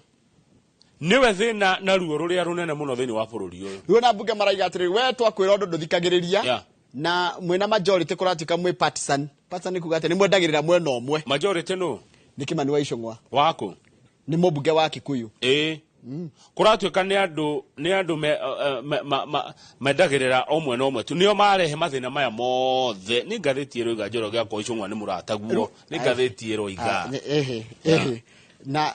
Nĩwe thĩna na ruo rũrĩa rũnene mũno thĩinĩ wa bũrũri ũyũ. Rĩu na mbunge maraiga atĩrĩrĩ, we twakwĩra ũndũ ndũthikagĩrĩria. Na mwĩna majority kũratuĩka mwĩ partisan. Partisan nĩ kuga atĩ nĩ mwendagĩrĩra mwena ũmwe. Majority nũ? Nĩ Kĩmani wa Ichung'wa. Waku? Nĩ mũmbunge wa Kikuyu. Ĩĩ. Kũratuĩka nĩ andũ mendagĩrĩra o mwena ũmwe tu, nĩo marehe mathĩna maya mothe. Nĩ ngathĩti ĩroiga Njoroge akorwo Icũng'wa nĩ mũrataguo, nĩ ngathĩti ĩroiga. Ah, ehe ehe, na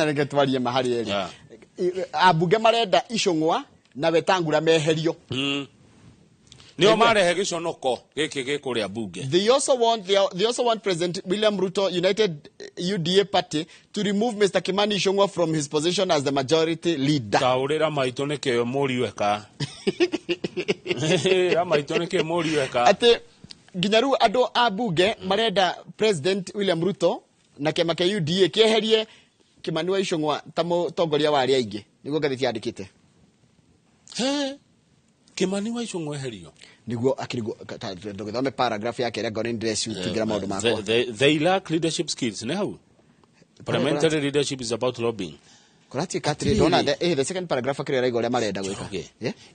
reke twarie ma harĩ erĩ. Ambunge marenda Icũng'wa na Wetangula meherio. Nĩo marehe gĩconoko gĩkĩ gĩ kũrĩa bunge. They also want President William Ruto United UDA party to remove Mr. Kimani Ichung'wa from his position as the majority leader. Taũrĩra maitũ nĩkĩo mũriũ eka ra maitũ nĩkĩo mũriũ eka. Atĩ nginya rĩu andũ a bunge marenda President William Ruto na kĩama kĩa UDA kĩeherie Kimani wa Ichung'wa ta mũtongoria wa arĩa aingĩ, nĩguo ngathĩti yandĩkĩte. He, Kimani wa Ichung'wa eherio? Nĩguo akĩrigwo. Ndũgĩthome paragraph yake ĩrĩa ngona ndĩrecutungĩra maũndũ makwa. They lack leadership skills. Nĩ hau parliamentary leadership is about lobbying. Kũratuĩka atĩrĩ, ndona the second paragraph akĩrĩa araiga ũrĩa marenda gwĩka. Okay.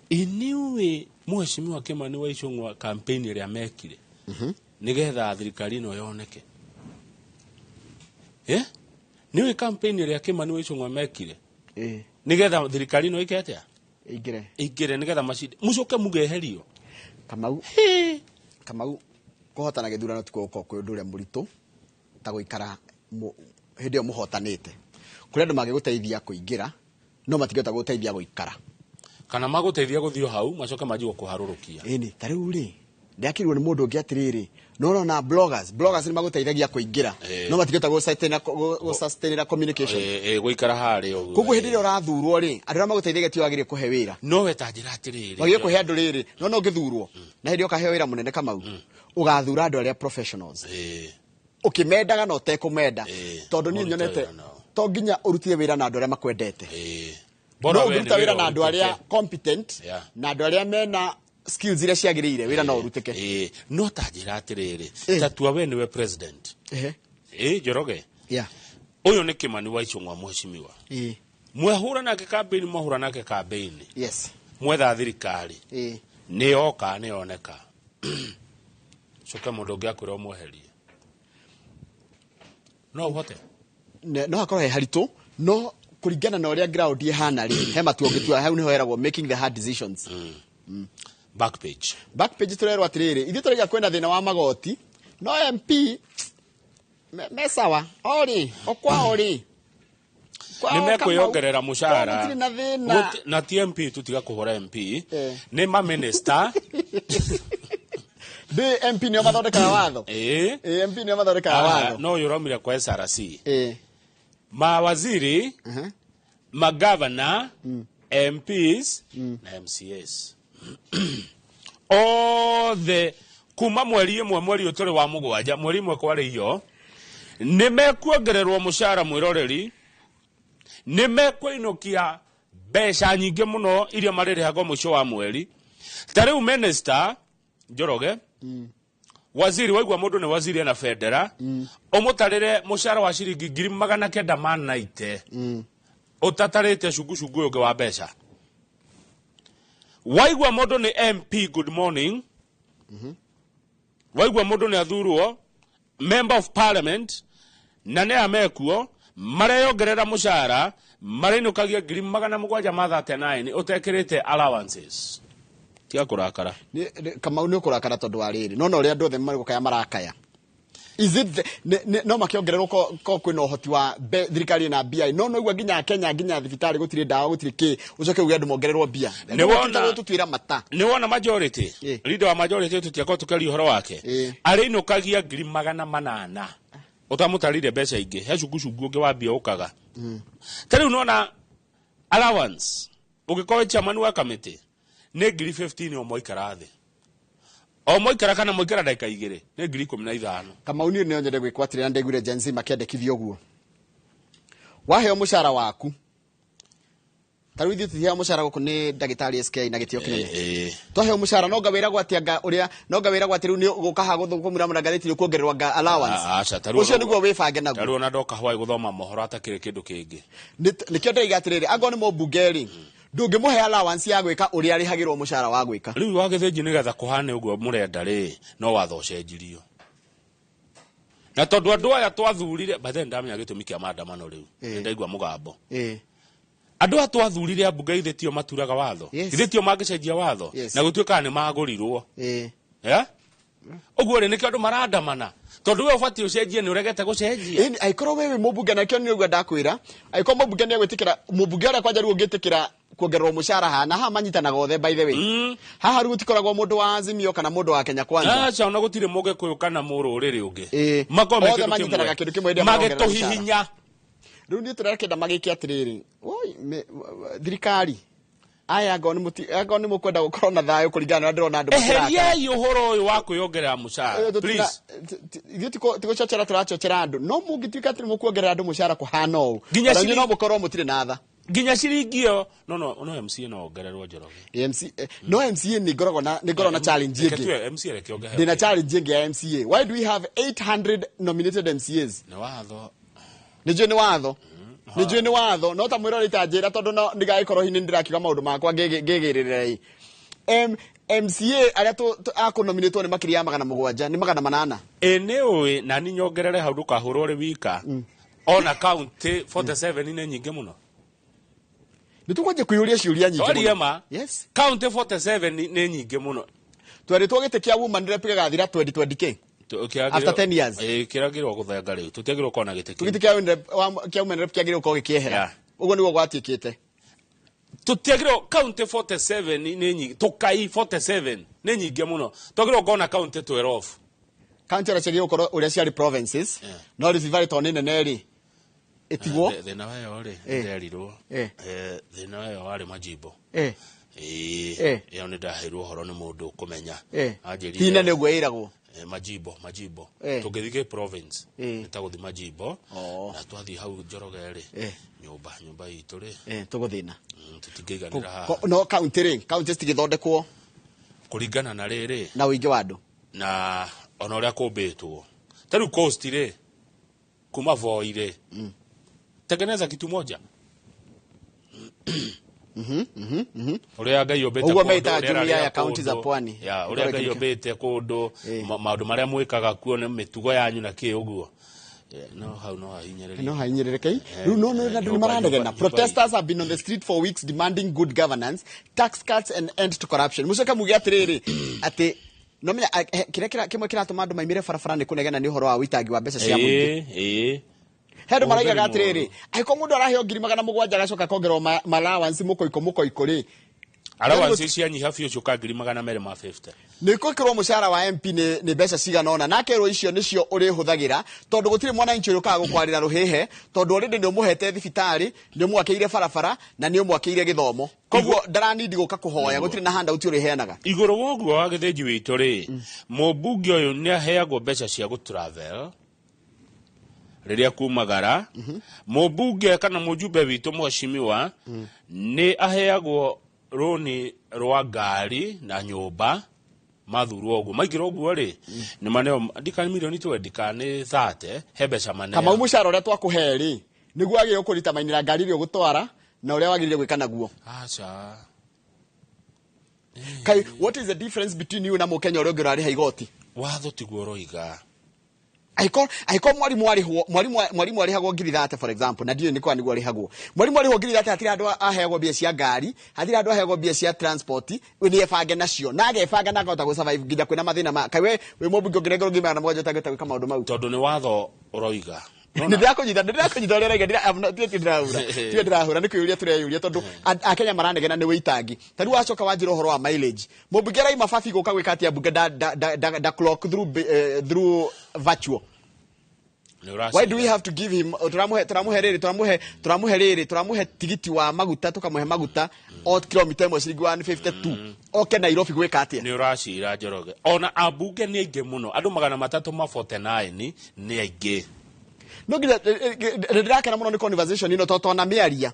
Iniũĩ mheshimiwa Kimani wa Ichung'wa campaign ĩrĩa mekire nĩgetha thirikari ĩno yoneke? Nĩũĩ campaign ĩrĩa Kimani wa Ichung'wa mekire nĩgetha thirikari ĩno ĩke atĩa? Ĩingĩre. Ĩingĩre, nĩgetha macinde, mũcoke mugeherio. Kamau, Kamau, kũhotana gĩthurano ti gũkorwo kwĩ ũndũ ũrĩa mũritũ ta gũikara hĩndĩ ĩyo mũhotanĩte. Kũrĩ andũ mangĩgũteithia kũingĩra, no matingĩhota gũgũteithia gũikara. Kana magũteithia gũthiĩ hau, macoke manjie gũkũharũrũkia. Ĩni ta rĩu rĩ, ndakĩrwo nĩ mũndũ ũngĩ atĩrĩrĩ, no ũrona bloggers nĩ magũteithagia kũingĩra, no matingĩhota gũ-sustain communication. Gũikara harĩa ũguo. Koguo hĩndĩ ĩrĩa ũrathurwo rĩ, andũ arĩa magũteithagia tio wagĩrĩire kũhe wĩra. No we ta njĩra atĩrĩrĩ. Wagĩrĩire kũhe andũ rĩrĩ, no ũngĩthurwo na hĩndĩ ĩyo ũkaheo wĩra mũnene, Kamau, ũgathura andũ arĩa professionals, ũkĩmendaga na ũtekũmenda, tondũ niĩ Ũrute nyonete wĩra nao. To nginya ũrutire wĩra na andũ arĩa makwendete. Bora No we nĩ ũngĩruta wĩra wĩra na andũ arĩa ũrutĩke. competent na andũ arĩa mena skills iria ciagĩrĩire, wĩra no ũrutĩke. No ta njĩra atĩrĩrĩ, ta tua we nĩwe president. Njoroge, ũyũ nĩ Kimani wa Ichung'wa mheshimiwa. Mwehũra nake campaign, mwahũra nake campaign, mwetha thirikari, nĩ yoka, nĩ yoneka, coke mũndũ ũngĩ akwĩra ũmweherie, no ũhote? No hakorwo he haritũ, no kũringana na ũrĩa ground ĩhana rĩ, he matua ũngĩtua. Hau nĩho heragwo making the hard decisions. Back page. Back page tũrerwo atĩrĩrĩ, ithuĩ tũraiga kwĩna thĩna wa magoti, no MP me sawa orĩ o kwao rĩ. Kwao Nĩ mekwĩyongerera Kamau, mũcara. kwao gũtirĩ na thĩna. Na ti MP, tutiga kũhũra MP, nĩ maminista. Ndĩ MP nĩo mathondekaga watho. MP nĩo mathondekaga watho. No ũyũ ũraumire kwa SRC, mawaziri, magavana, MPs na MCAs othe, kuma mweri 1, mweri ũyũ tũrĩ wa mũgwanja, mweri 1 kwarĩ iyo, nĩ mekuongererwo mũcara. Mwĩroreri, nĩ mekũinũkia mbeca nyingĩ mũno iria marĩrĩhagwo mũico wa mweri. Ta rĩu minister Njoroge, waziri, waigua mũndũ nĩ waziri ena bendera, ũmũtarĩre mũcara wa ciringi 990,000, ũtatarĩte cungucungu ũyũ ũngĩ wa mbeca. Waigua mũndũ nĩ MP, good morning, waigua mũndũ nĩ athurwo member of parliament na nĩ amekuo mareyongerera mũcara, marĩinũkagia 739,000 ũtekĩrĩte allowances. Tiga kũrakara. Kamau, nĩ ũkũrakara tondũ wa rĩrĩ, no ũrĩa andũ othe marĩgũkaya marakaya. Is it no makĩongererwo ko kwĩna ũhoti wa thirikari ĩna mbia, no noigua nginya Kenya, nginya thibitarĩ gũtirĩ ndawa, gũtirĩ kĩ, ũcoke uge andũ mongererwo mbia? Nĩ wona- Tũtuĩra mata. Nĩ wona majority leader wa majority, tũtiakorwo tũkĩaria ũhoro wake, arĩinũkagia 800,000 ũtamũtarire mbeca ingĩ. He cungucungu ũngĩ wa mbia ũkaga. Ta rĩu nona allowance, ũngĩkorwo wĩ chairman wa kamĩtĩ, nĩ 15,000 o mwaikara thĩ, o mwaikara kana mwaikara ndagĩka 2, nĩ 15,000. Kamau, niĩ no nyende gwĩkwo atĩrĩ, na ndaiguire Gen Z makĩandĩkithia ũguo. Waheo mũcara waku, ta rĩu ithuĩ tũtiheo mũcara gũkũ nĩ ndagĩtarĩ SK na gĩtĩo kĩnene, twaheo mũcara no ngawĩragwo atĩ anga ũrĩa no ngawĩragwo atĩ rĩu nĩ gũka haha kũmũramũra ngathĩti nĩ kuongererwo anga allowance. Aca, ta rĩu Ũcio nĩguo wĩbange naguo. Ta rĩu ona ndoka hwaĩ gũthoma mohoro atakĩrĩ kĩndũ kĩngĩ. Nĩkĩo ndĩraiga atĩrĩrĩ, angorwo nĩ mũmbunge rĩ, ndũngĩmũhe allowance ya gwĩka ũrĩa arĩhagĩrwo mũcara wa gwĩka. Rĩu wa gĩthĩnji, nĩgetha kũhane ũguo mũrenda rĩ, no watho ũcenjirio, na tondũ andũ aya twathurire, by then ndamenya gĩtũmi kĩa maandamano rĩu. Nĩ ndaigua mũgambo. Andũ aya twathurire ambunge githĩ tio maturaga watho? Yes. Githĩ tio mangĩcenjia watho? Yes. Na gũtuĩkaga nĩ magũrirwo. Eh. Yeah? Ũguo rĩ, nĩkĩo andũ marandamana, tondũ we ũbatiĩ ũcenjie, nĩ ũregete gũcenjia. Ĩni, angĩkorwo wewe mũmbunge, na kĩo nĩ ũguo ndakwĩra, angĩkorwo mũmbunge nĩ egwĩtĩkĩra, mũmbunge ũrĩa kwanja rĩu ũngĩtĩkĩra kuongererwo mũcara haha na haha, manyitanaga othe, by the way, haha rĩu gũtikoragwo mũndũ wa Azimio kana mũndũ wa Kenya Kwanza. Aca, ona gũtirĩ mũgĩkũyũ kana mũrũrĩrĩ ũngĩ. Ĩĩ. Makorwo me Othe kĩndũ manyitanaga kĩmwe. kĩndũ kĩmwe hĩndĩ ĩrĩa marongerera mũcara. Magĩtũhihinya. Rĩu niĩ tũrakĩenda magĩke atĩrĩrĩ, oi, thirikari aya, angorwo nĩ mũkwenda gũkorwo na thayũ kũringana na ũrĩa ndĩrona andũ makĩrakara. Eheriai ũhoro ũyũ wa kwĩyongerera mũcara, please. Ithuĩ ti gũcocera tũracocera andũ, no mũngĩtuĩka atĩ nĩ mũkuongerera andũ mũcara kũhana ũũ, Nginya ona inyuĩ no mũkorwo mũtirĩ na tha. Nginya ciringi ĩyo no MCA no ongererwo, Njoroge. MC, no MCA nĩ ngoragwo na challenge Reke ĩngĩ. tuwe MCA, reke ongererwo. Ndĩna challenge ĩngĩ ya MCA. Why do we have 800 nominated MCAs? Nĩ watho. Nĩ njũĩ nĩ watho, nĩ njũĩ nĩ watho, no ta mwĩrore itanjĩra, tondũ no ndigagĩkorwo hihi nĩ ndĩrakiuga maũndũ makwa ngĩgĩrĩra ĩ MCA arĩa akũnominĩtwo nĩ makĩria ya 700, nĩ 800. Ĩ, nĩ ũĩ na ni nyongerere hau, ndũkahũrwo ũrĩ wika, ona county 47 nĩ nyingĩ mũno. Nĩ tũkwanjia kwĩyũria ciũria nyingĩ Twarie mũno. ma. Yes. County 47 nĩ nyingĩ mũno. Twerĩtwo gĩtĩ kĩa woman rep gĩgathira 2020 k after 10 years. Kĩragĩrwo gũthenga rĩu, tũtiagĩrwo gũkorwo na gĩtĩ kĩu. Gĩtĩ kĩa women rep kĩagĩrĩirwo gũkorwo gĩkĩehera. Ũguo nĩguo gwatuĩkĩte. Tũtiagĩrwo, county 47 nĩ nyingĩ, tũkai 47 nĩ nyingĩ mũno, twagĩrĩirwo gũkorwo na county 12. County ona ciagĩrĩirwo gũkorwo ũrĩa ciarĩ provinces, no Rift Valley tondũ nĩ nene rĩ, ĩtigwo. Thĩna wayo rĩ, nderirwo thĩna wayo warĩ majimbo. Ĩĩ. Ĩyo nĩ ndaheirwo ũhoro nĩ mũndũ ũkũmenya. Anjĩrire- Ti nene ũguo ĩragwo. Majimbo. Tũngĩthiĩ kĩ province, nĩ ta gũthiĩ majimbo, na twathiĩ hau, Njoroge rĩ, nyũmba itũ rĩ, Tũgũthĩna. Tũtingĩiganĩra haha. No county rĩ, county citigĩthondekwo kũringana na rĩrĩ na ũingĩ wa andũ na ona ũrĩa kũmbĩtwo. Ta rĩu coast rĩ, kuma Voi rĩ, tengeneza kitu moja, ũrĩa Ngai ombĩte Ũguo kũndũ, metaga rĩera jumuiya rĩa ya kaunti za kũndũ, pwani. ya ũrĩa Ngai ombĩte kũndũ, maũndũ marĩa mwĩkaga kuo nĩ mĩtugo yanyu na kĩ ũguo. No hau no hahinyĩrĩrie. No hahinyĩrĩrĩke. Rĩu no andũ nĩ maranegena. Protesters have been on the street for weeks demanding good governance, tax cuts and end to corruption. Mũcoke muge atĩrĩrĩ, atĩ no menya kĩrĩa kĩmwe kĩratũma andũ maimĩre barabara nĩ kũnegena nĩ ũhoro wa ũitangi wa mbeca cia mũingĩ. Ĩĩ. He andũ maraigaga Ũhũthĩri atĩrĩrĩ, angĩkorwo mũndũ araheo 700,000 agacoka akongererwo allowance mũkoiko mũkoiko rĩ, Allowance cianyiha biũ, ciũka 250,000. Nĩ gwĩkĩrwo mũcara wa MP nĩ mbeca cigana ũna, na akerwo icio nĩcio ũrĩhũthagĩra, tondũ gũtirĩ mwananchi ũrĩũkaga gũkwarĩra rũhĩhe, tondũ already nĩ ũmũhete thibitarĩ, nĩ ũmwakĩire barabara na nĩ ũmwakĩire gĩthomo, koguo ndaranindi gũka kũhoya, gũtirĩ na handout ũrĩheanaga. Igũrũ wa ũguo wa gĩthĩnji witũ rĩ, mũmbunge ũyũ nĩ aheagwo mbeca cia gũtravel rĩrĩa kumagara. Mũmbunge kana mũjumbe witũ mheshimiwa nĩ aheagwo rũni rwa ngari na nyũmba. Mathurwo ũguo, maingĩra ũguo rĩ, nĩ maneo ndikani milioni 20 kana nĩ 30, he mbeca maneo. Kamau, mũcara ũrĩa twakũhe rĩ, nĩguo wagĩrĩirwo kũritamainĩra ngari ĩrĩa ũgũtwara na ũrĩa wagĩrĩire gwĩka naguo? Aca. Kai, what is the difference between you na mũkenya ũrĩa ũngĩ ũrarĩha igoti? Watho tiguo ũroiga. Angĩkorwo mwarimu arĩhwo, mwarimu arĩhagwo 30,000, for example, na ndiũĩ nĩ kwa nĩguo arĩhagwo, mwarimu arĩhwo 30,000, hatirĩ handũ aheagwo mbia cia ngari, hatirĩ handũ aheagwo mbia cia transport, we nĩ ebange nacio na agebanga na akahota gũsurvive nginya kwĩna mathĩna ma kaĩ we wĩ mũmbunge ũngĩnengerwo 700,000 ũtangĩhota gwĩka maũndũ mau? Tondũ nĩ watho ũroiga. Nĩ ndĩrakũnyita ũrĩa ũraiga. Tiĩ ndĩrahũra, nĩ kwĩyũria tũreyũria, tondũ akenya maranegena nĩ wĩitangi. Ta rĩu wacoka wanjĩra ũhoro wa mileage, mũmbunge araima babi gũka gwĩka atĩa mbunge da clock through virtual. Nĩ Why do we have to give him, tũramũhe rĩrĩ, tũramũhe rĩrĩ, tũramũhe tigiti wa maguta, tũkamũhe maguta o kilomita ĩmwe ciringi 152, oke Nairobi gwĩka atĩa? Nĩ ũracira, Njoroge, ona ambunge nĩ aingĩ mũno, andũ 349 nĩ aingĩ. No nginya nĩ ndĩrakena mũno nĩ conversation ĩno, tondũ twana mĩaria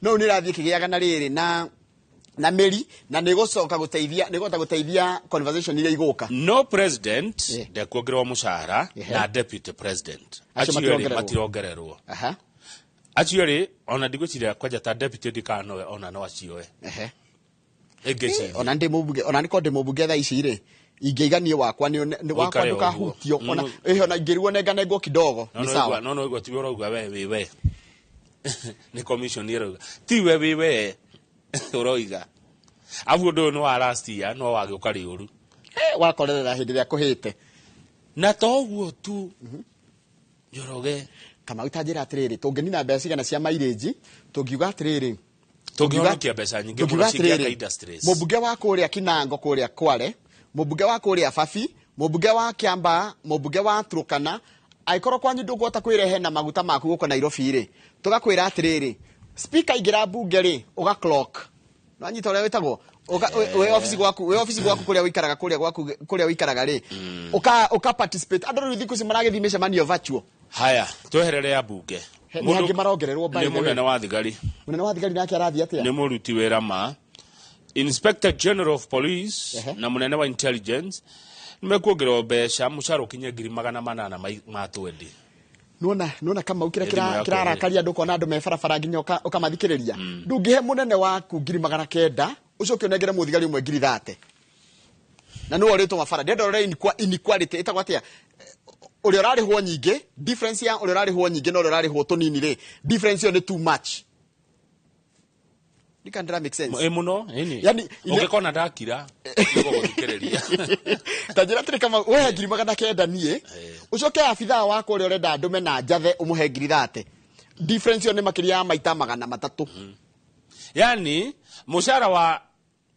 no rĩu nĩ ĩrathiĩ ĩkĩgĩaga na rĩrĩ na mĩri, na nĩ ĩgũcoka gũteithia, nĩ ĩgũhota gũteithia conversation iria igũka. No president ndekuongererwo mũcara na deputy president. Acio acio erĩ matirongererwo. Matirongererwo acio erĩ. Ona ndigwĩciria kwanja ta deputy ndikanoe, ona no acioe ĩngĩciria. Ona ndĩ mũmbunge, ona nĩkorwo ndĩ mũmbunge thaa ici rĩ, ingĩiga niĩ wakwa nĩ wakwa Ũikare ũguo. ndũkahutio ona ona ingĩrigwo nenganengwo kidogo No nĩ sawa. no no igua tiwe ũrauga we wĩ we. Nĩ commission ĩrauga, tiwe wĩ we ũroiga. Abu ũndũ ũyũ nĩ wa last year, no wagĩũka rĩũru. Wakorerera hĩndĩ ĩrĩa kũhĩte. Na to ũguo tu, Njoroge. Kamau, ta njĩra atĩrĩrĩ, tũngĩnina mbeca cigana cia mileage tũngiuga atĩrĩrĩ, Tũngĩhonokia mbeca nyingĩ mũno tũngiuga cingĩaka atĩrĩrĩ, industries. Mũmbunge wa kũrĩa Kinango, kũrĩa Kware, mũmbunge wa kũrĩa Babi, mũmbunge wa Kiambaa, mũmbunge wa Turkana, angĩkorwo kwanyu ndũkũhota kwĩrehe na maguta maku gũkũ Nairobi rĩ, tũgakwĩra atĩrĩrĩ, speaker ingĩra mbunge rĩ, ũga clock nwanyita ũrĩa wĩtagwo wĩ ofici gwaku kũrĩa ũikaraga, kũrĩa gwaku kũrĩa ũikaraga rĩ, ũka participate. Andũ rĩu thikũ ici maragĩthiĩ mĩcemanio virtual. Haya, tweherere ya mbunge. Nĩ angĩ marongererwo, by Nĩ the way. Mũnene wa thigari. Mũnene wa thigari nake arathiĩ atĩa? Nĩ mũruti wĩra ma Inspector General of Police na mũnene wa intelligence nĩ mekuongererwo mbeca, mũcara ũkinye 820,000 ma 20. Nona Kamau, kĩrĩa Ĩ, thimũ yakwa. Kĩrarakaria andũ, ũkona andũ me barabara nginya ũkamathikĩrĩria. Ndũngĩhe mũnene waku 900,000, ũcoke ũnengere mũthigari ũmwe 30,000, na nĩwe ũrĩtwo mabara. Ndĩrenda ũrore inequality ĩtagwo atĩa, ũrĩa ũrarĩhwo nyingĩ, difference ya ũrĩa ũrarĩhwo nyingĩ na ũrĩa ũrarĩhwo tũnini rĩ, difference ĩyo nĩ too much. Ndika ndĩra make sense? Ĩ, mũno ĩni. Yani, Ũngĩkona ndakira nĩgũgũthikĩrĩria. Ta njĩra atĩrĩ Kamau, ũhe 900,000 niĩ, ũcoke abithaa wakwa ũrĩa ũrenda ndũme na njathe ũmũhe 30,000, difference ĩyo nĩ makĩria ya maita 300. Yani mũcara wa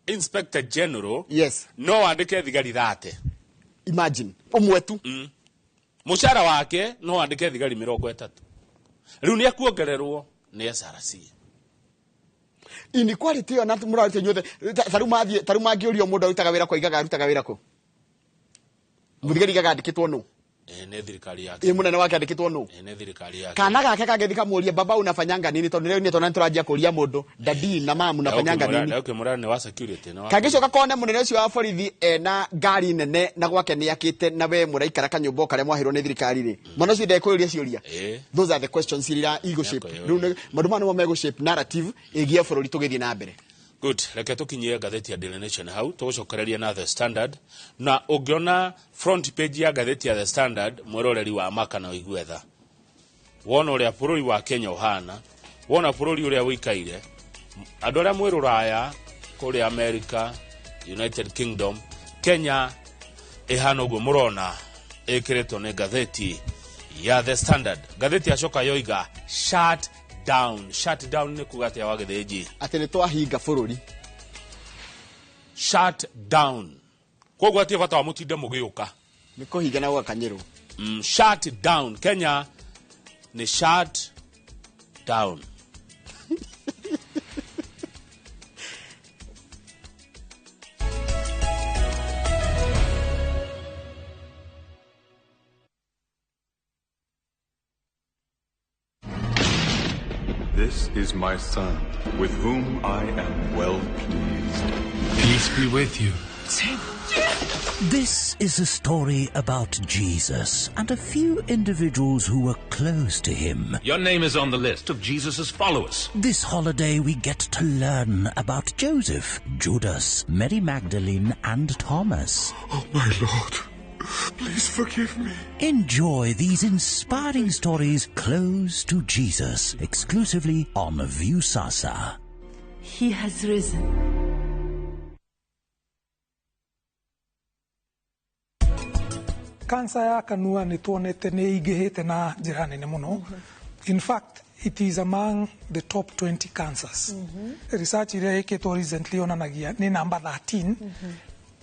Inspector General, yes, no wandĩke thigari 30. Imagine, ũmwe tu. Mũcara wake no wandĩke thigari 30. Rĩu nĩ ekuongererwo nĩ SRC. Inequality ĩyo na mũrarute inyuothe. Ta rĩu mathiĩ, ta rĩu mangĩũrio mũndũ arutaga wĩra kwa, igaga arutaga wĩra kũ, mũthigari igaga andĩkĩtwo nũ? Ĩ, nĩ thirikari yake. Ĩ, mũnene wake andĩkĩtwo nũ? Ĩ, nĩ thirikari yake. Kana gake kangĩthi kamũrie, "Baba, unafanyanga nini?" Tondũ rĩu nĩ tondũ nĩtũranjia kũria mũndũ, "Daddy na mum, unafanyanga nini?" Ũkĩmũra nĩ wa security, nĩ wa Kangĩcoka kone mũnene ũcio wa borithi ena ngari nene na gwake nĩ akĩte, na we mũraikara kanyũmba o karĩa mwahĩrwo nĩ thirikari rĩ, mwana ũcio ndekũyũria ciũria? Those are the questions iria igũ shape. Rĩu maũndũ maya nĩmo megũ shape narrative ĩgiĩ bũrũri tũgĩthiĩ na mbere. Good, reke tũkinyie ngathĩti ya Daily Nation hau, tũgũcokereria na The Standard. Na ũngĩona front page ya ngathĩti ya The Standard, mwĩroreri wa maka na ũigue tha. Wona ũrĩa bũrũri wa Kenya ũhana, wona bũrũri ũrĩa ũikaire, andũ arĩa mwĩ rũraya, kũrĩa America, United Kingdom, Kenya ĩhana ũguo mũrona ĩkĩrĩtwo nĩ ngathĩti ya The Standard. Ngathĩti yacoka yoiga shut down. Shut down nĩ kuga atĩa, wa Gĩthĩnji? Atĩ nĩ twahinga bũrũri. Shut down, koguo atie bata wa mũtinde mũgĩũka. Nĩ kũhinga na gũgakanyĩrwo. Shut down, Kenya nĩ shut down. This is my son, with whom I am well pleased. Peace be with you. This is a story about Jesus and a few individuals who were close to him. Your name is on the list of Jesus' followers. This holiday, we get to learn about Joseph, Judas, Mary Magdalene, and Thomas. Oh, my Lord, please forgive me. Enjoy these inspiring stories close to Jesus, exclusively on Viusasa. He has risen. Kansa ya kanua nĩ tuonete nĩ ĩingĩhĩte na njĩra nene mũno. In fact, it is among the top 20 cancers. Research iria ĩkĩtwo recently yonanagia nĩ number 13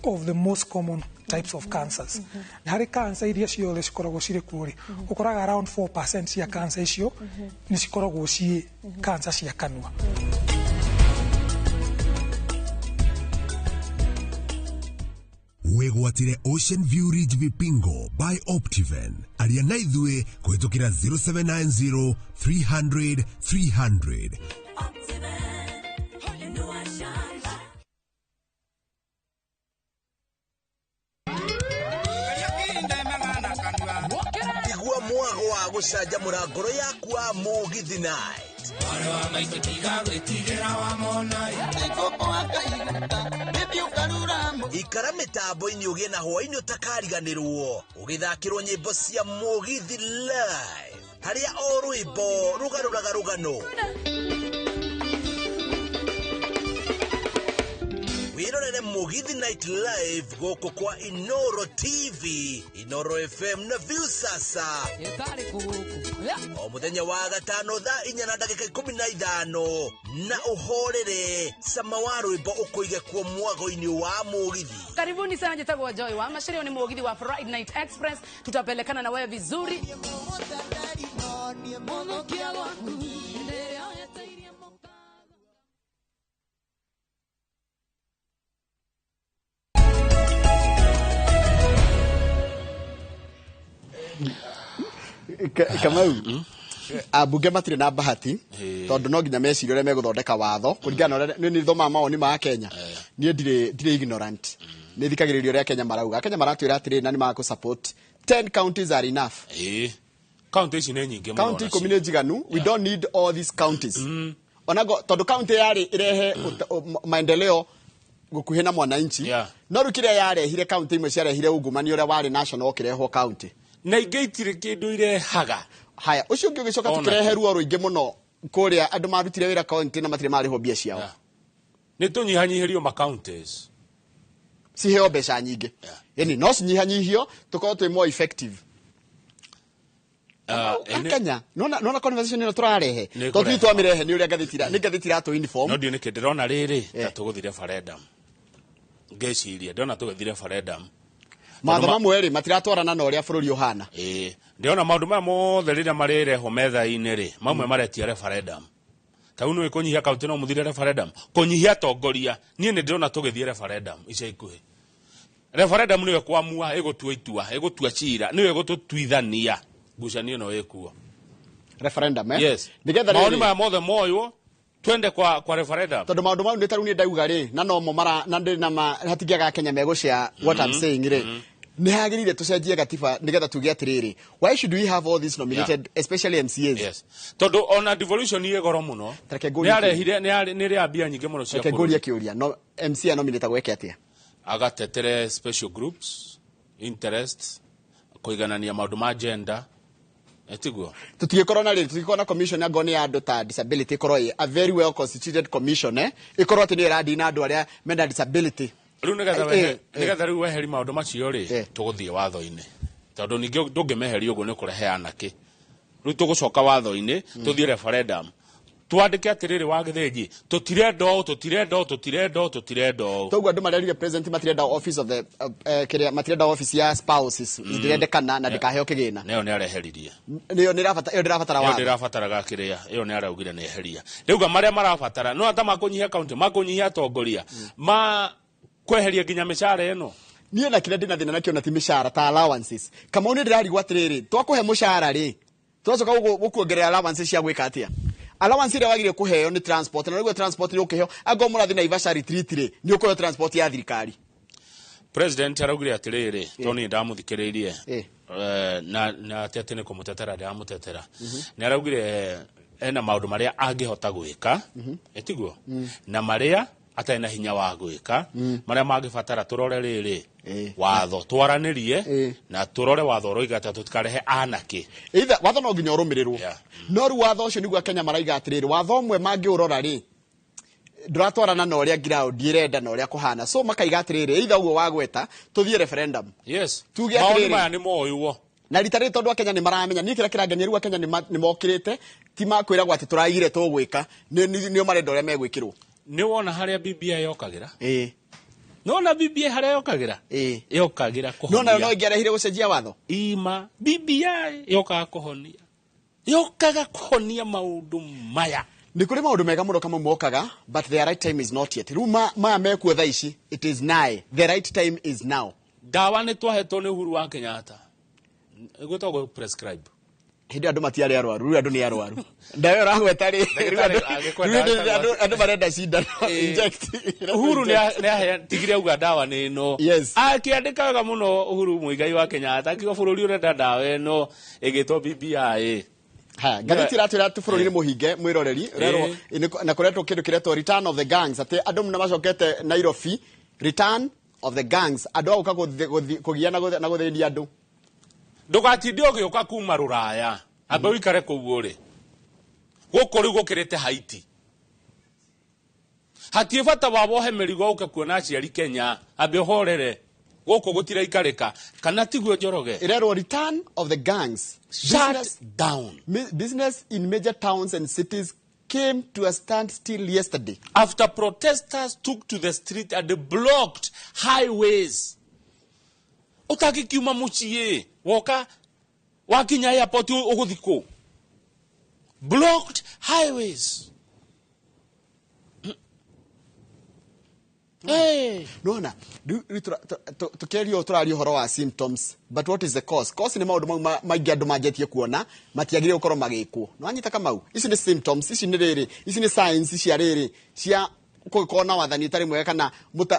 of the most common types of cancers. Harĩ cancer iria ciothe cikoragwo cirĩ kuo rĩ, ũkoraga around 4% cia cancer icio nĩ cikoragwo ciĩ cancer cia kanua. Wĩgwatĩre Ocean View Ridge Vipingo by Optiven. Aria na ithuĩ kũhĩtũkĩra 0790 300 300. Igua mwago wa gũcanjamũra ngoro yaku wa Mũgithi Night. Ikara mĩtambo-inĩ ũgĩe na hwaĩ-inĩ ũtakariganĩrwo ũgĩthakĩrwo nyĩmbo cia Mũgithi live. Harĩa o rwĩmbo rũgarũraga rũgano. Wĩrorere Mũgithi Night Live gũkũ kwa Inoro TV, Inoro FM na Viusasa. O mũthenya wa gatano thaa 4:15 na ũhorere cama wa rwĩmbo ũkũige kuo mwago-inĩ wa mũgithi. Karibuni sana, njitagwo Joy wa Mashirio, ni mugithi wa Friday Night Express. Tutapelekana na wewe vizuri. Kamau, ambunge matirĩ na bahati tondũ no nginya mecirie ũrĩa megũthondeka watho kũringana na ũrĩa nĩ thomaga mawoni ma Kenya. Niĩ ndirĩ ignorant, nĩ thikagĩrĩria ũrĩa Kenya marauga. Kenya maratwĩra atĩrĩrĩ, na nĩ makũ support 10 counties are enough. County ici nĩ nyingĩ mũno. County 10 nĩ njiganu. We don't need all these counties. Onago tondũ county yarĩ ĩrehe maendeleo gũkuhĩ na mwananchi, no rĩu kĩrĩa yarehire county imwe ciarehire ungumania ũrĩa warĩ national ũkĩrehwo county na ingĩ itirĩ kĩndũ irehaga. Haya, ũcio ũngĩ ũgĩcoka tũkĩrehe ruo rũingĩ mũno kũrĩa andũ marutire wĩra county na matirĩ marĩhwo mbia ciao. Nĩ tũnyihanyihĩrio ma counties ciheo mbeca nyingĩ, yani no cinyihanyihio tũkorwo twĩ more effective. Kenya nona conversation ĩno tũrarehe tondũ twamĩrehe nĩ ũrĩa ngathĩti nĩ ngathĩti iratũ uniform. No ndiũ nĩkĩ ndĩrona rĩrĩ ta tũgũthiĩ referendum, ngeciria ndĩrona tũgĩthiĩ referendum matho mamwe rĩ matiratwarana na ũrĩa bũrũri ũhana. Ndĩrona maũndũ maya mothe rĩrĩa marĩrehwo metha-inĩ rĩ, mamwe maretia referendum. Ta rĩu nĩũĩ kũnyihia kaunti no mũthire referendum, kũnyihia atongoria. Niĩ nĩ ndĩrona tũgĩthiĩ referendum ica ikuhĩ. Referendum nĩyo ĩkwamua, ĩgũtua itua, ĩgũtua cira, nĩyo ĩgũtũtuithania ngucanio ĩno ĩkuo. Referendum, eh? Yes. Nĩgetha maũndũ maya mothe moywo twende kwa referendum. Tondũ maũndũ mau nĩ ta rĩu niĩ ndauga rĩ, na nomo mara na ndĩ na ma hatingĩaga Kenya megũshare what I'm saying rĩ. Nĩ hagĩrĩire tũcenjie gatiba nĩgetha tuge atĩrĩrĩ, why should we have all these nominated, especially MCAs? Yes. Tondũ ona devolution ĩ goro mũno. Nĩ arehire nĩ rĩa mbia nyingĩ mũno cia bũrũri. Reke ngũrie kĩũria, no MCA nominatagwo eke atĩa? Agatetere special groups interests, kũiganania maũndũ ma gender. Etiguo. Tũtigĩkorwo na rĩrĩ, tũtigĩkorwo na commission angorwo nĩ ya andũ ta disability, ĩkorwo ĩ a very well constituted commission, ĩkorwo atĩ nĩyo ĩradeal na andũ arĩa mena disability. Rĩu nĩgetha rĩu weheri maũndũ macio rĩ, tũgũthiĩ watho-inĩ. Tondũ ningĩ ndũngĩmeheria ũguo nĩ ũkũrehe anake. Rĩu tũgũcoka watho-inĩ, tũthiĩ referendum. Twandĩke atĩrĩrĩ wa Gĩthĩnji, tũtirenda ũũ, tũtirenda ũũ, tũtirenda ũũ, tũtirenda ũũ. Toguo andũ marerire president matirenda office of the kĩrĩa matirenda office ya spouses, ndĩrendekana na ndĩkaheo kĩgĩna. Nĩyo nĩ areheririe. Nĩyo nĩ ĩrabatara watho. Ĩyo ndĩrabataraga kĩrĩa, ĩyo nĩ araugire nĩ eheria. Rĩu marĩa marabatara no ata makũnyihia county, makũnyihia atongoria, ma kweheria nginya mĩcara ĩno. Niĩ na kĩrĩa ndĩna thĩna nakĩo na ti mĩcara ta allowances. Kamau nĩ ndĩrarigwo atĩrĩrĩ, twakũhe mũcara rĩ, tũracoka gũkuongerera allowances cia gwĩka atĩa? Allowance ĩrĩa wagĩrĩire kũheo nĩ transport, na nĩguo transport nĩ ũkĩheo, angorwo mũrathiĩ Naivasha retreat rĩ, nĩ ũkũheo transport ya thirikari. President araugire atĩrĩrĩ, tondũ niĩ ndamũthikĩrĩirie, na atĩ nĩ kũmũtetera ndĩramũtetera. Nĩ araugire ena maũndũ marĩa angĩhota gwĩka, ĩtiguo, na marĩa atarĩ na hinya wa gwĩka, marĩa mangĩbatara tũrore rĩrĩ watho twaranĩrie na tũrore watho ũroiga atĩa tũtikarehe anake. Either watho no nginya ũrũmĩrĩrwo, no rĩu watho ũcio nĩguo Kenya maraiga atĩrĩrĩ, watho ũmwe mangĩũrora rĩ ndũratwarana na ũrĩa ground ĩrenda na ũrĩa kũhana, so makaiga atĩrĩrĩ, either ũguo wagweta tũthiĩ referendum. Yes. Tuge atĩrĩrĩ, maũndũ maya nĩ moywo na rita rĩrĩ tondũ Akenya nĩ maramenya. Niĩ kĩrĩa kĩrangenia rĩu Akenya nĩ mokĩrĩte, ti makwĩragwo atĩ tũraigire tũgwĩka, nĩo marenda ũrĩa megwĩkĩrwo. Nĩ wona harĩa BBI yokagĩra? Nĩ wona BBI harĩa yokagĩra? Yokagĩra kũhonia. No nayo no ĩngĩarehire gũcenjia watho? Ima BBI yokaga kũhonia. Yokaga kũhonia maũndũ maya. Nĩ kũrĩ maũndũ mega mũno Kamau mokaga, but the right time is not yet. Rĩu maya mekuo thaa ici, it is nigh. The right time is now. Ndawa nĩ twahetwo nĩ Uhuru wa Kenyatta. Ĩgwĩtagwo prescribe. Hĩndĩ andũ matiarĩ arwaru, rĩu andũ nĩ arwaru. Ndawa ĩyo ũragweta rĩ, rĩu andũ marenda cindano, inject. Uhuru nĩ tigire auga ndawa nĩ ĩno. Akĩandĩka wega mũno Uhuru Muigai wa Kenyatta, akiuga bũrũri ũrenda ndawa ĩno ĩgĩtwo BBI. Ha, ngathĩti ĩratwĩra atĩ bũrũri nĩ mũhinge mwĩroreri, na kũretwo kĩndũ kĩretwo return of the gangs, atĩ andũ nĩ macokete Nairobi, return of the gangs, andũ a gũka kũgia na gũthĩnia andũ. Ndũgatinde ũgĩũka kuma rũraya. Amba ũikare kũu ũrĩ. Gũkũ rĩu gũkĩrĩte Haiti. Hatirĩ bata wa wohe mĩrigo ũke kuona aciari Kenya. Ambe ũhorere. Gũkũ gũtiraikarĩka. Kana tiguo Njoroge? Ĩrerwo return of the gangs. Shut down. Business in major towns and cities came to a standstill yesterday. After protesters took to the street and blocked highways. Ũtangĩkiuma mũciĩ woka wakinya airport ũgũthiĩ kũ? Blocked highways. Hey. Nona, tukiaria tũraria ũhoro wa symptoms, but what is the cause? Cause nĩ maũndũ mau maingĩ andũ manjĩtie kuona matiagĩrĩire gũkorwo magĩkwo. Nĩwanyita Kamau? Ici nĩ symptoms, ici nĩ rĩrĩ, ici nĩ signs cia rĩrĩ cia kũgĩkorwo na wathani ũtarĩ mwega kana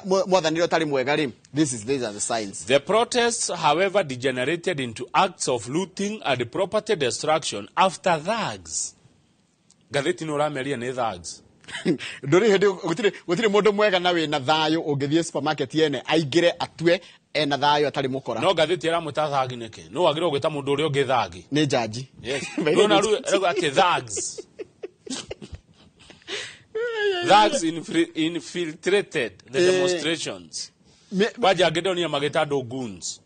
mwathanĩre ũtarĩ mwega rĩ. These are the signs. The protests, however, degenerated into acts of looting and property destruction after thugs. Ngathĩti nĩ ũrameria nĩ thugs. Ndũrĩ hĩndĩ gũtirĩ mũndũ mwega na wĩna thayũ ũngĩthiĩ supermarket yene aingĩre atue ena thayũ atarĩ mũkora. No ngathĩti ĩramwĩta thagi nĩkĩ? No wagĩrĩirwo gwĩta mũndũ ũrĩa ũngĩ thagi. Nĩ njanji. Yes. Nona rĩu ĩrauga atĩ thugs. Thugs infiltrated the demonstrations. Kwanja angĩ ndonire magĩta andũ goons.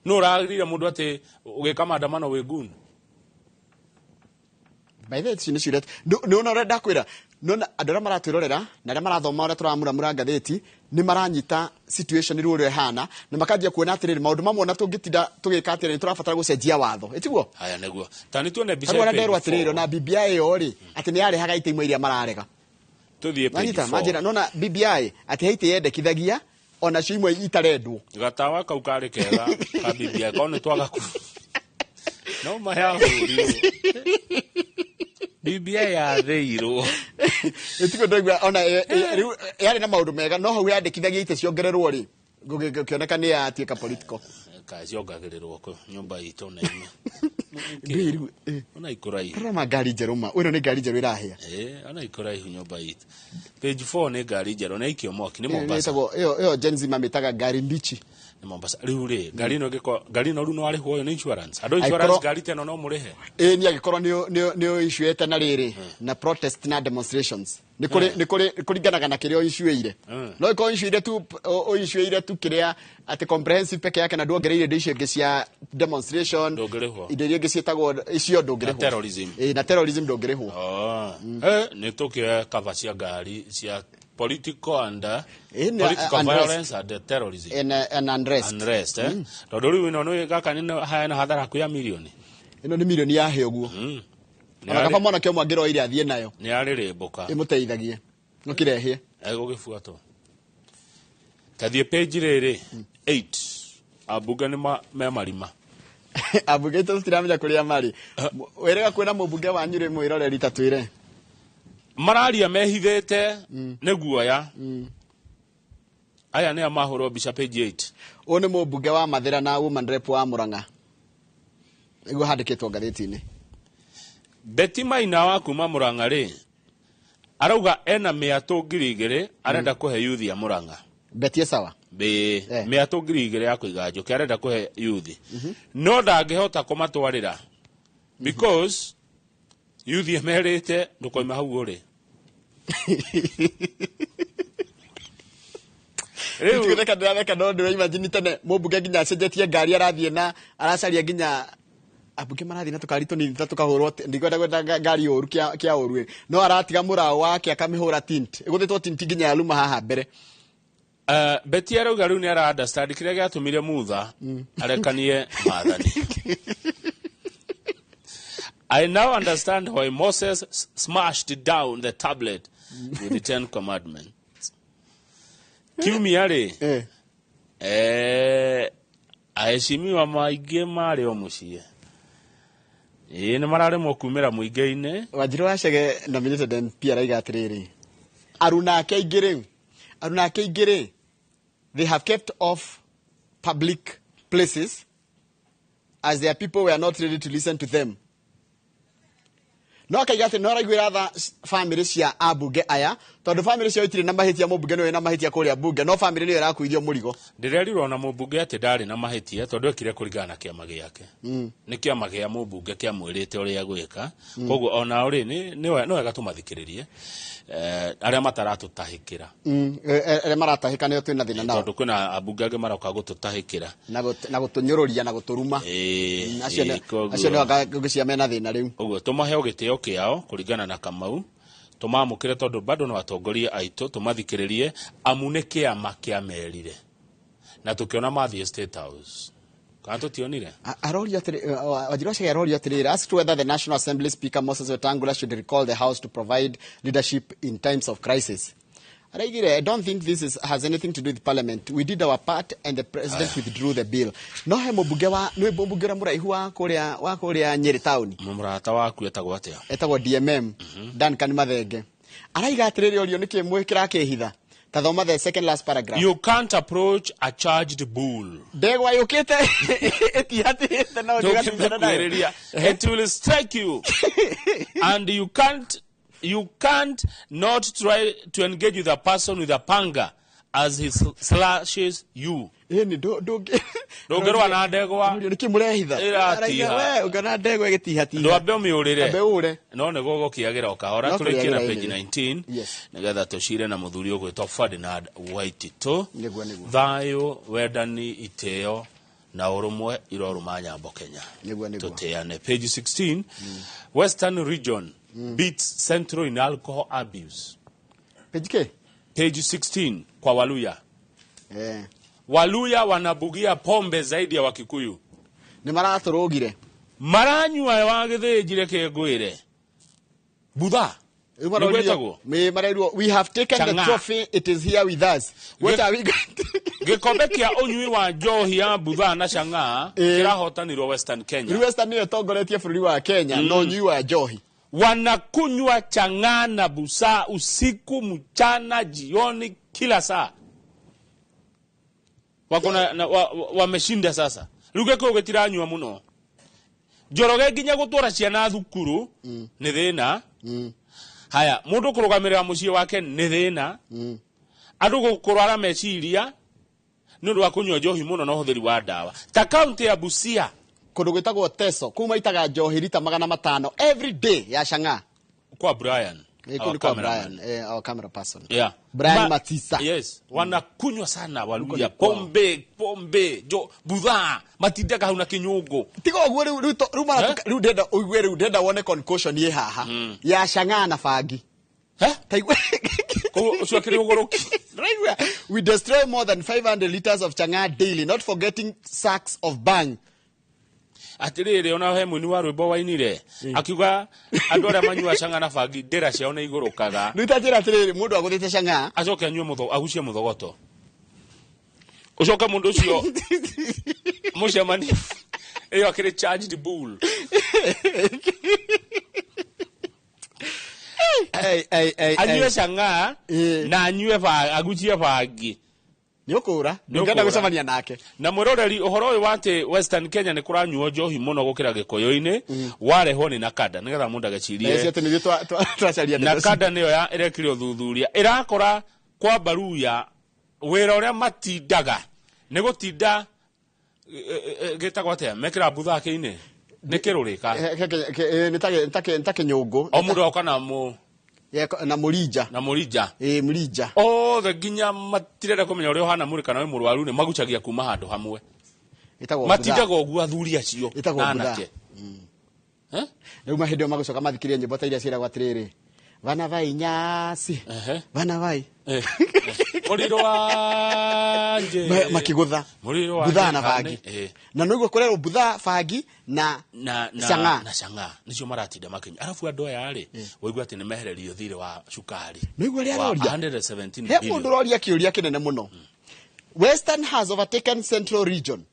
No ũragĩrire mũndũ atĩ ũgĩka maandamano wĩ goon. By the way, ici nĩ ciũria. Nĩ ũrĩa ndakwĩra, nĩwona andũ arĩa maratwĩrorera na arĩa marathoma ũrĩa tũramuramura ngathĩti nĩ maranyita situation rĩu ũrĩa ĩhana na makanjia kuona atĩrĩrĩ maũndũ mamwe ona tũngĩtinda tũgĩka atĩrĩrĩ nĩ tũrabatara gũcenjia watho. Ĩtiguo? Haya nĩguo. Ta nĩ tuone mbica Tarĩu ona page nderwo atĩrĩrĩ, four. ona BBI ĩyo rĩ, atĩ nĩ yarehaga itĩ imwe iria mararega. Tũthiĩ page Wanyita, four. manjĩra, nĩwona BBI atĩ he itĩ yendekithagia onacio imwe itarendwo. Gatawa kau karĩ kega ka BBI, korwo nĩ twaga ku. No mayahũrirwo. BBI yathĩirwo. Ĩtiguo ndaigua ona rĩu yarĩ na maũndũ mega no hau yandĩkithagia itĩ ciongererwo rĩ, gũkĩoneka nĩ yatuĩka political. Kaĩ ciongagĩrĩrwo kũ nyũmba itũ na imwe. Ndũĩ rĩu, Ona ikũraihu. Tarora ma ngari njerũ ma. Ĩno nĩ ngari njerũ ĩrahĩa. Ona ikũraihu nyũmba itũ. Page 4 nĩ ngari njerũ na ikio mwaki nĩ Ĩyo Mombasa. ĩtagwo, ĩyo Gen Z mamĩtaga ngari mbichi. Nĩ Mombasa. Rĩu rĩ, ngari ĩno ĩngĩkorwo, ngari ĩno rĩu no arĩhwo ũyũ nĩ insurance. Andũ insurance Angĩkorwo ngari ta ĩno no mũrĩhe. Ĩĩ, niĩ angĩkorwo nĩ ũ-issue-ĩte na rĩrĩ, na protest na demonstrations. Nĩ kũrĩ, nĩ kũrĩ, kũringanaga na kĩrĩa ũ-issue-ĩire. No ĩkorwo ũ-issue-ĩire tu, ũ-issue-ĩire tu kĩrĩa atĩ comprehensive peke yake na nduongereire indo icio ingĩ cia demonstration. Ndũngĩrĩhwo. Indo iria ingĩ ciĩtagwo icio ndũngĩrĩhwo. Na terrorism. Ĩĩ, na terrorism ndũngĩrĩhwo. Nĩ tũkĩoya cover cia ngari cia political and Ĩĩ, nĩ, political unrest. violence and terrorism. And unrest. Unrest, eh? Tondũ rĩu ĩno nĩ gaka nĩ haya na hathara hakuhĩ ya milioni. Ĩno nĩ milioni ya hĩa ũguo. Ona kaba mwanake ũmwe angĩroire athiĩ nayo. Nĩ arĩrĩmbũka. Ĩmũteithagie. Gũkĩrehie. Egũgĩbuatwo. Tathiĩ page rĩrĩ, 8. Ambunge nĩ me marima. Ambunge aitũ tũtiramenya kũrĩa marĩ. Wĩrĩga kwĩna mũmbunge wanyu rĩ mwĩroreri ta twĩre. Mararia mehithĩte nĩ guoya. Aya nĩ a mahũrwo mbica page 8. Ũyũ nĩ mũmbunge wa Mathĩra na woman rep wa Murang'a. Nĩguo handĩkĩtwo ngathĩti-inĩ. Betty Maina wa kuma Murang'a rĩ, arauga ena mĩatũ ngiri igĩrĩ arenda kũhe youth ya Murang'a. Betty sawa. Bĩ, mĩatũ ngiri igĩrĩ ya kũiga njũkĩ arenda kũhe youth. No ndangĩhota kũmatwarĩra because youth emerĩte ndũkoima hau ũrĩ. Rĩu ndĩreka ndĩratheka no ndĩra imagine tene mũmbunge nginya acenjetie ngari arathiĩ na aracaria nginya ambunge marathiĩ na tũkari tũnini ta tũkahũrwo ndikwenda gwenda ngari ũru kĩa ũru ĩ. No aratiga mũraũ wake akamĩhũra tint. Ĩgũthĩtwo tint nginya ya luma haha mbere. Betty arauga rĩu nĩ ara understand kĩrĩa gĩatũmire Mutha arekanie maathani. I now understand why Moses smashed down the tablet with the 10 Commandments. Kiumia rĩ, aheshimiwa maingĩ marĩ o mũciĩ. Ĩĩ, nĩ mararemwo kumĩra mũingĩ-inĩ. Wanjiru wa Chege nominated MP arauga atĩrĩrĩ, aruna ake aingĩ rĩ, aruna ake aingĩ rĩ, they have kept off public places as their people were not ready to listen to them. No akaiga atĩ no araiguĩra tha bamĩrĩ cia ambunge aya, tondũ bamĩrĩ ciao itirĩ na mahĩtia, mũmbunge nĩwe na mahĩtia kũrĩa mbunge, no bamĩrĩ nĩyo ĩrakuithio mũrigo. Ndĩrerirwo na mũmbunge atĩ ndarĩ na mahĩtia tondũ ekire kũringana na kĩama gĩake. Nĩ kĩama kĩa mũmbunge kĩamwĩrĩte ũrĩa gwĩka. Koguo onao rĩ, nĩ wega tũmathikĩrĩrie, arĩa mataratũtahĩkĩra. Arĩa maratahĩka nĩo twĩna thĩna nao. Tondũ kwĩna ambunge angĩ maroka gũtũtahĩkĩra na gũtũnyũrũria na gũtũruma. Acio acio nĩo ngwĩciria mena thĩna rĩu. Ũguo tũmahe gĩtĩo kĩao kũringana na Kamau, tũmamũkĩre tondũ bado no atongoria aitũ, tũmathikĩrĩrie amu nĩ kĩama kĩamerire na tũkĩona mathiĩ State House, kana tũtionire? Aroria atĩrĩ, Wanjiru wa Chege aroria atĩrĩrĩ, asked whether the National Assembly Speaker Moses Wetangula should recall the House to provide leadership in times of crisis. Araigire, "I don't think this has anything to do with parliament. We did our part and the president withdrew the bill." No he mũmbunge wa nĩ mũmbunge ũrĩa mũraihu wa kũrĩa Nyĩrĩ town. Mũrata waku etagwo atĩa? Etagwo DMM, Duncan Mathenge. Araiga atĩrĩrĩ, orio nĩkĩ mwĩ kĩrakĩhitha. Ta thoma the second last paragraph. You can't approach a charged bull. Ndegwa yũkĩte ĩtihatĩte no ndĩgatigana nayo. Ndũngĩmĩkuhĩrĩria. It will strike you and you can't not try to engage with a person with a panga as he slashes you. Ĩni ndũngĩ Ndũngĩrũa na ndegwa. Nĩkĩ mũrehitha? Ĩratiha. Araiga, we ũngĩona ndegwa ĩgĩtihatiha, ndwambe ũmĩũrĩre. Ambe ũre. No nĩ gũgũkĩagĩra o kahora. No Tũrĩkie na kũrĩagĩra page ĩnĩ. 19 nĩgetha tũcire na mũthuri ũgwĩtwo Ferdinand Waititũ. Nĩguo, nĩguo. Thayũ, wendani, itĩo na ũrũmwe irorũma nyambo Kenya. Nĩguo, nĩguo. Tũtĩane. Page 16, Western Region beats Central in alcohol abuse. Page K? Page 16, kwa Waluya. Waluya wanabugia pombe zaidi ya Wakikuyu. Nĩ maratũrũgire. Maranyua wa gĩthĩnji, reke ngwĩre, butha. Rĩu marorio- Nĩgwĩtagwo? Marerirwo, "We have taken the Chang'aa. trophy, it is here with us. What are we going Gĩkombe kĩa ũnyui wa njohi ya butha na chang'aa kĩrahotanirwo Western Kenya. Rĩu Western nĩyo ĩtongoretie bũrũri wa Kenya na ũnyui wa njohi. Wanakunywa chang'aa na busaa usiku, mchana, jioni, kila saa. Wako na wameshinda sasa. Rĩu gĩkũyũ gĩtiranyua mũno. Njoroge nginya gũtwara ciana thukuru nĩ thĩna. Haya, mũndũ kũrũgamĩrĩra mũciĩ wake nĩ thĩna. Andũ kũrwara meciria nĩ ũndũ wa kũnyua njohi mũno na ũhũthĩri wa ndawa, ta kaunti ya Busia. Kũndũ gwĩtagwo Teso, kũu maitaga njohi rita 500 every day ya chang'aa. Kwa Brian. Kũu Our nĩ kwa cameraman. Brian, our camera person. Brian Matisa. Yes, wanakunywa sana Waluya Huko ni kwao. pombe, pombe jo buthaa, matindaga hau na kinyũngũ. Tiga ũguo, rĩu rĩu ndĩrenda ũigue, rĩu ndĩrenda wone concoction ĩ haha ya chang'aa na bangi. Taigua. Koguo ũcio akĩrĩ ũgũrũki. Ndĩraigua, "We destroy more than 500 liters of chang'aa daily, not forgetting sacks of bhang." Atĩrĩrĩ, ona he mũini wa rwĩmbo wainire akiuga andũ arĩa manyua canga na bangi, ndĩra ciao nĩ igũrũkaga. Rĩu ta njĩra atĩrĩrĩ, mũndũ agũthĩte chang'aa acoke anyue agucie mũthogoto, ũcoke mũndũ ũcio mũcemanie ĩyo akĩrĩ charged bull. Ei, ei, ei, Anyue ei. cang'aa na anyue agucie bangi. Nĩ ũkũra, ndũngĩenda gũcemania nake. Na mwĩroreri, ũhoro ũyũ wa atĩ Western Kenya nĩ kũranyuo njohi mũno gũkĩra Gĩkũyũ-inĩ warehwo nĩ Nakada, nĩgetha mũndũ Na agecirie icio atĩ nĩithuĩ twacaria ndeto icio. Nakada nĩyo ya ĩrekire ũthuthuria, ĩrakora kwa Baruya wĩra ũrĩa matindaga nĩ gũtinda gĩtagwo atĩa, mekĩra mbuthaki-inĩ nĩ kĩrũrĩka. Nĩ ta kĩnyũngũ. O mũndũ agoka na mũ Na mũrinja. Na mũrinja. Ĩ, mũrinja. Othe nginya matirenda kũmenya ũrĩa ũhana mwĩrĩ kana wĩ mũrwaru, nĩ magucagia kuma handũ hamwe. Ĩtagwo Matindaga ũguo athuri acio Ĩtagwo na mbutha. anake. Rĩu mahĩndĩ ĩyo magũcoka mathikĩrie nyĩmbo ta iria ciĩragwo atĩrĩrĩ, vana vai nyasi, vana vai Mũriro wa nje. Makĩgũtha Mũriro wa buthaa nje na bangi. Na noguo kũrerwo buthaa, bangi na na chang'aa. Na chang'aa nicio maratinda makinyua. Arabu andũ aya rĩ, waigua atĩ nĩ mehererio thirĩ wa cukari Nĩguo ũrĩa wa aroria. 117 He mũndũ billion. ũroria kĩũria kĩnene mũno. Western has overtaken Central Region,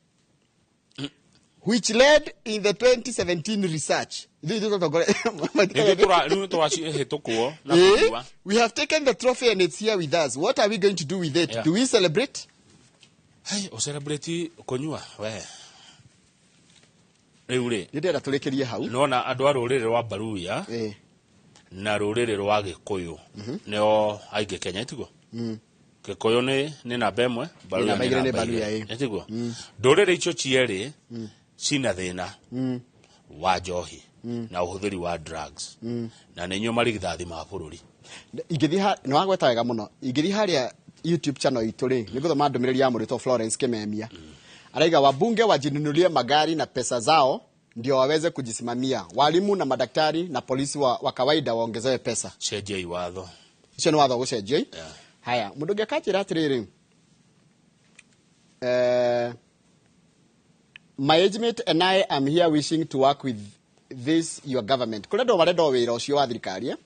which led in the 2017 research. Ithuĩ Nĩthuĩ rĩu nĩtũracihĩtũkwo na kũnyua. "We have taken the trophy and it's here with us. What are we going to do with it? Do we celebrate?" Hey, ũcelebrate kũnyua we rĩu rĩ? Nĩ ndĩrenda tũrĩkĩrie hau. Nona andũ a rũrĩrĩ rwa Baruya Na rũrĩrĩ rwa Gĩkũyũ nĩo aingĩ Kenya, itiguo? Gĩkũyũ nĩ namba 1, Baluya namba nĩ 2 nĩ namba Baluya, 2, ĩ. Ĩtiguo? Ndũrĩrĩ icio cierĩ cina thĩna wa njohi na ũhũthĩri wa drugs, na nĩ inyuĩ marigithathi ma bũrũri. Ingĩthiĩ, nĩ wagweta wega mũno, ingĩthiĩ harĩa YouTube channel itũ rĩ, nĩ ngũthoma ndũmĩrĩri ya mũrĩtwo Florence Kimemia. Araiga wabunge wajinunulie magari na pesa zao ndio waweze kujisimamia. Walimu na madaktari na polisi wa kawaida waongezewe pesa. Cenjiai watho. Icio nĩ watho gũcenjio. Haya, mũndũ ũngĩ akanjĩra atĩrĩrĩ, my age mate and I am here wishing to work with this your government. Kũrĩ andũ marenda o wĩra ũcio wa thirikari, eh?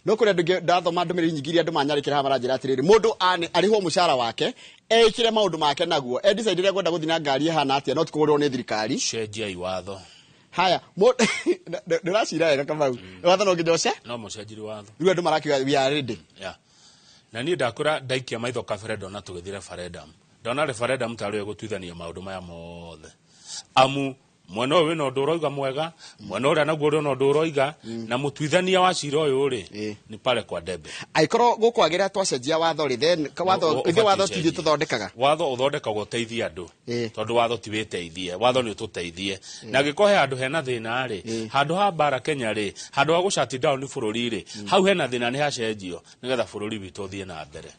No kũrĩ andũ ndathoma ndũmĩrĩri nyingĩ iria andũ manyarĩkĩra haha maranjĩra atĩrĩrĩ, mũndũ arĩhwo mũcara wake, eĩkĩre maũndũ make naguo, e decide rĩrĩa ngwenda gũthiĩ na ngari ĩhana atĩa, no ti kũgũrĩrwo nĩ thirikari. Cenjiai watho. Haya, ndũracira wega Kamau. Watho no nginya ũce? No mũcenjirie watho. Rĩu andũ marakiuga we are ready. Yeah. Na niĩ ndakwĩra ndaikia maitho kabere ndona tũgĩthiĩ referendum, ndona referendum tarĩ yo ĩgũtuithania maũndũ maya mothe, amu mwena ũyũ wĩna ũndũ ũroiga mwega, mwena ũrĩa naguo ũrĩ ona ũndũ ũroiga, na mũtuithania wa cira ũyũ rĩ nĩ pale kwa debe. Angĩkorwo gũkwagĩra twacenjia watho rĩ, then watho ithuĩ watho ũbatiĩ ti ithuĩ ũcenjie. Tũthondekaga. Watho ũthondekagwo ũteithie andũ, tondũ watho ti wĩteithie, watho nĩ ũtũteithie. Na angĩkorwo he handũ hena thĩna rĩ, handũ ha mbara Kenya rĩ, handũ ha gũ down bũrũri rĩ, hau hena thĩna nĩ hacenjio nĩgetha bũrũri witũ ũthiĩ na mbere.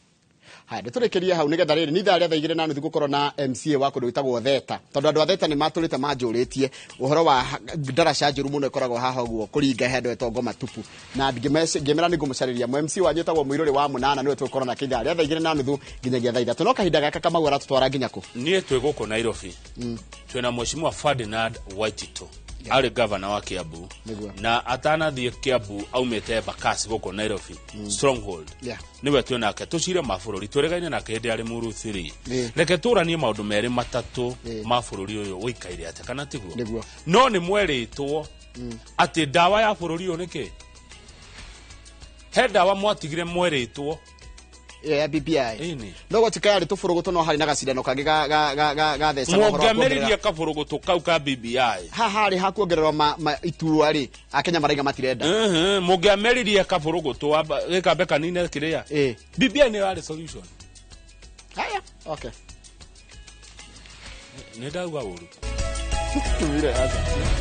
Haya, nĩtũrĩkĩrie hau nĩgetha rĩrĩ nĩ ithaa rĩa 2:30 gũkorwo na MCA wa kũndũ gwĩtagwo Theta, tondũ andũ a Theta nĩ matũrĩte manjũrĩtie ũhoro wa ndaraca njũru mũno ĩkoragwo haha ũguo kũringa he andũ etwo ngoma tupu, na ngĩmera nĩ ngũmũcarĩria mo MC wanyu ĩtagwo Mũirũrĩ wa Mũnana, nĩwe tũgũkorwo nake ithaa rĩa 2:30 nginyagia thaa 3. No kahinda gaka Kamau aratũtwara nginya kũ? Niĩ twĩ gũkũ Nairobi, twĩna Mheshimiwa Ferdinand Waititu, arĩ gavana wa Kiambu. Na atanathiĩ Kiambu aumĩte Embakasi gũkũ Nairobi, stronghold. Nĩwe twĩ nake tũcire ma bũrũri, twĩrĩgaine nake hĩndĩ arĩ Muru 3. Reke tũranie maũndũ merĩ matatũ ma bũrũri ũyũ ũikaire atĩa, kana tiguo? Nĩguo. No nĩ mwerĩtwo atĩ ndawa ya bũrũri ũyũ nĩ kĩ? He ndawa mwatigire mwerĩtwo. Ĩyo ya BBI. Ĩni. No gũtuĩka yarĩ tũbũrũgũtũ, no harĩ na gacindano kangĩ gathecaga ũhoro wa Mũngĩamĩrĩria kuongerera kabũrũgũtũ kau ka BBI. Haha harĩ ha kuongererwo ma itua rĩ, Akenya maraiga matirenda. Mũngĩamĩrĩria kabũrũgũtũ gĩkambe kanine kĩrĩa BBI nĩyo yarĩ solution. Haya, okay. Nĩ ndauga ũru. Tumire aca.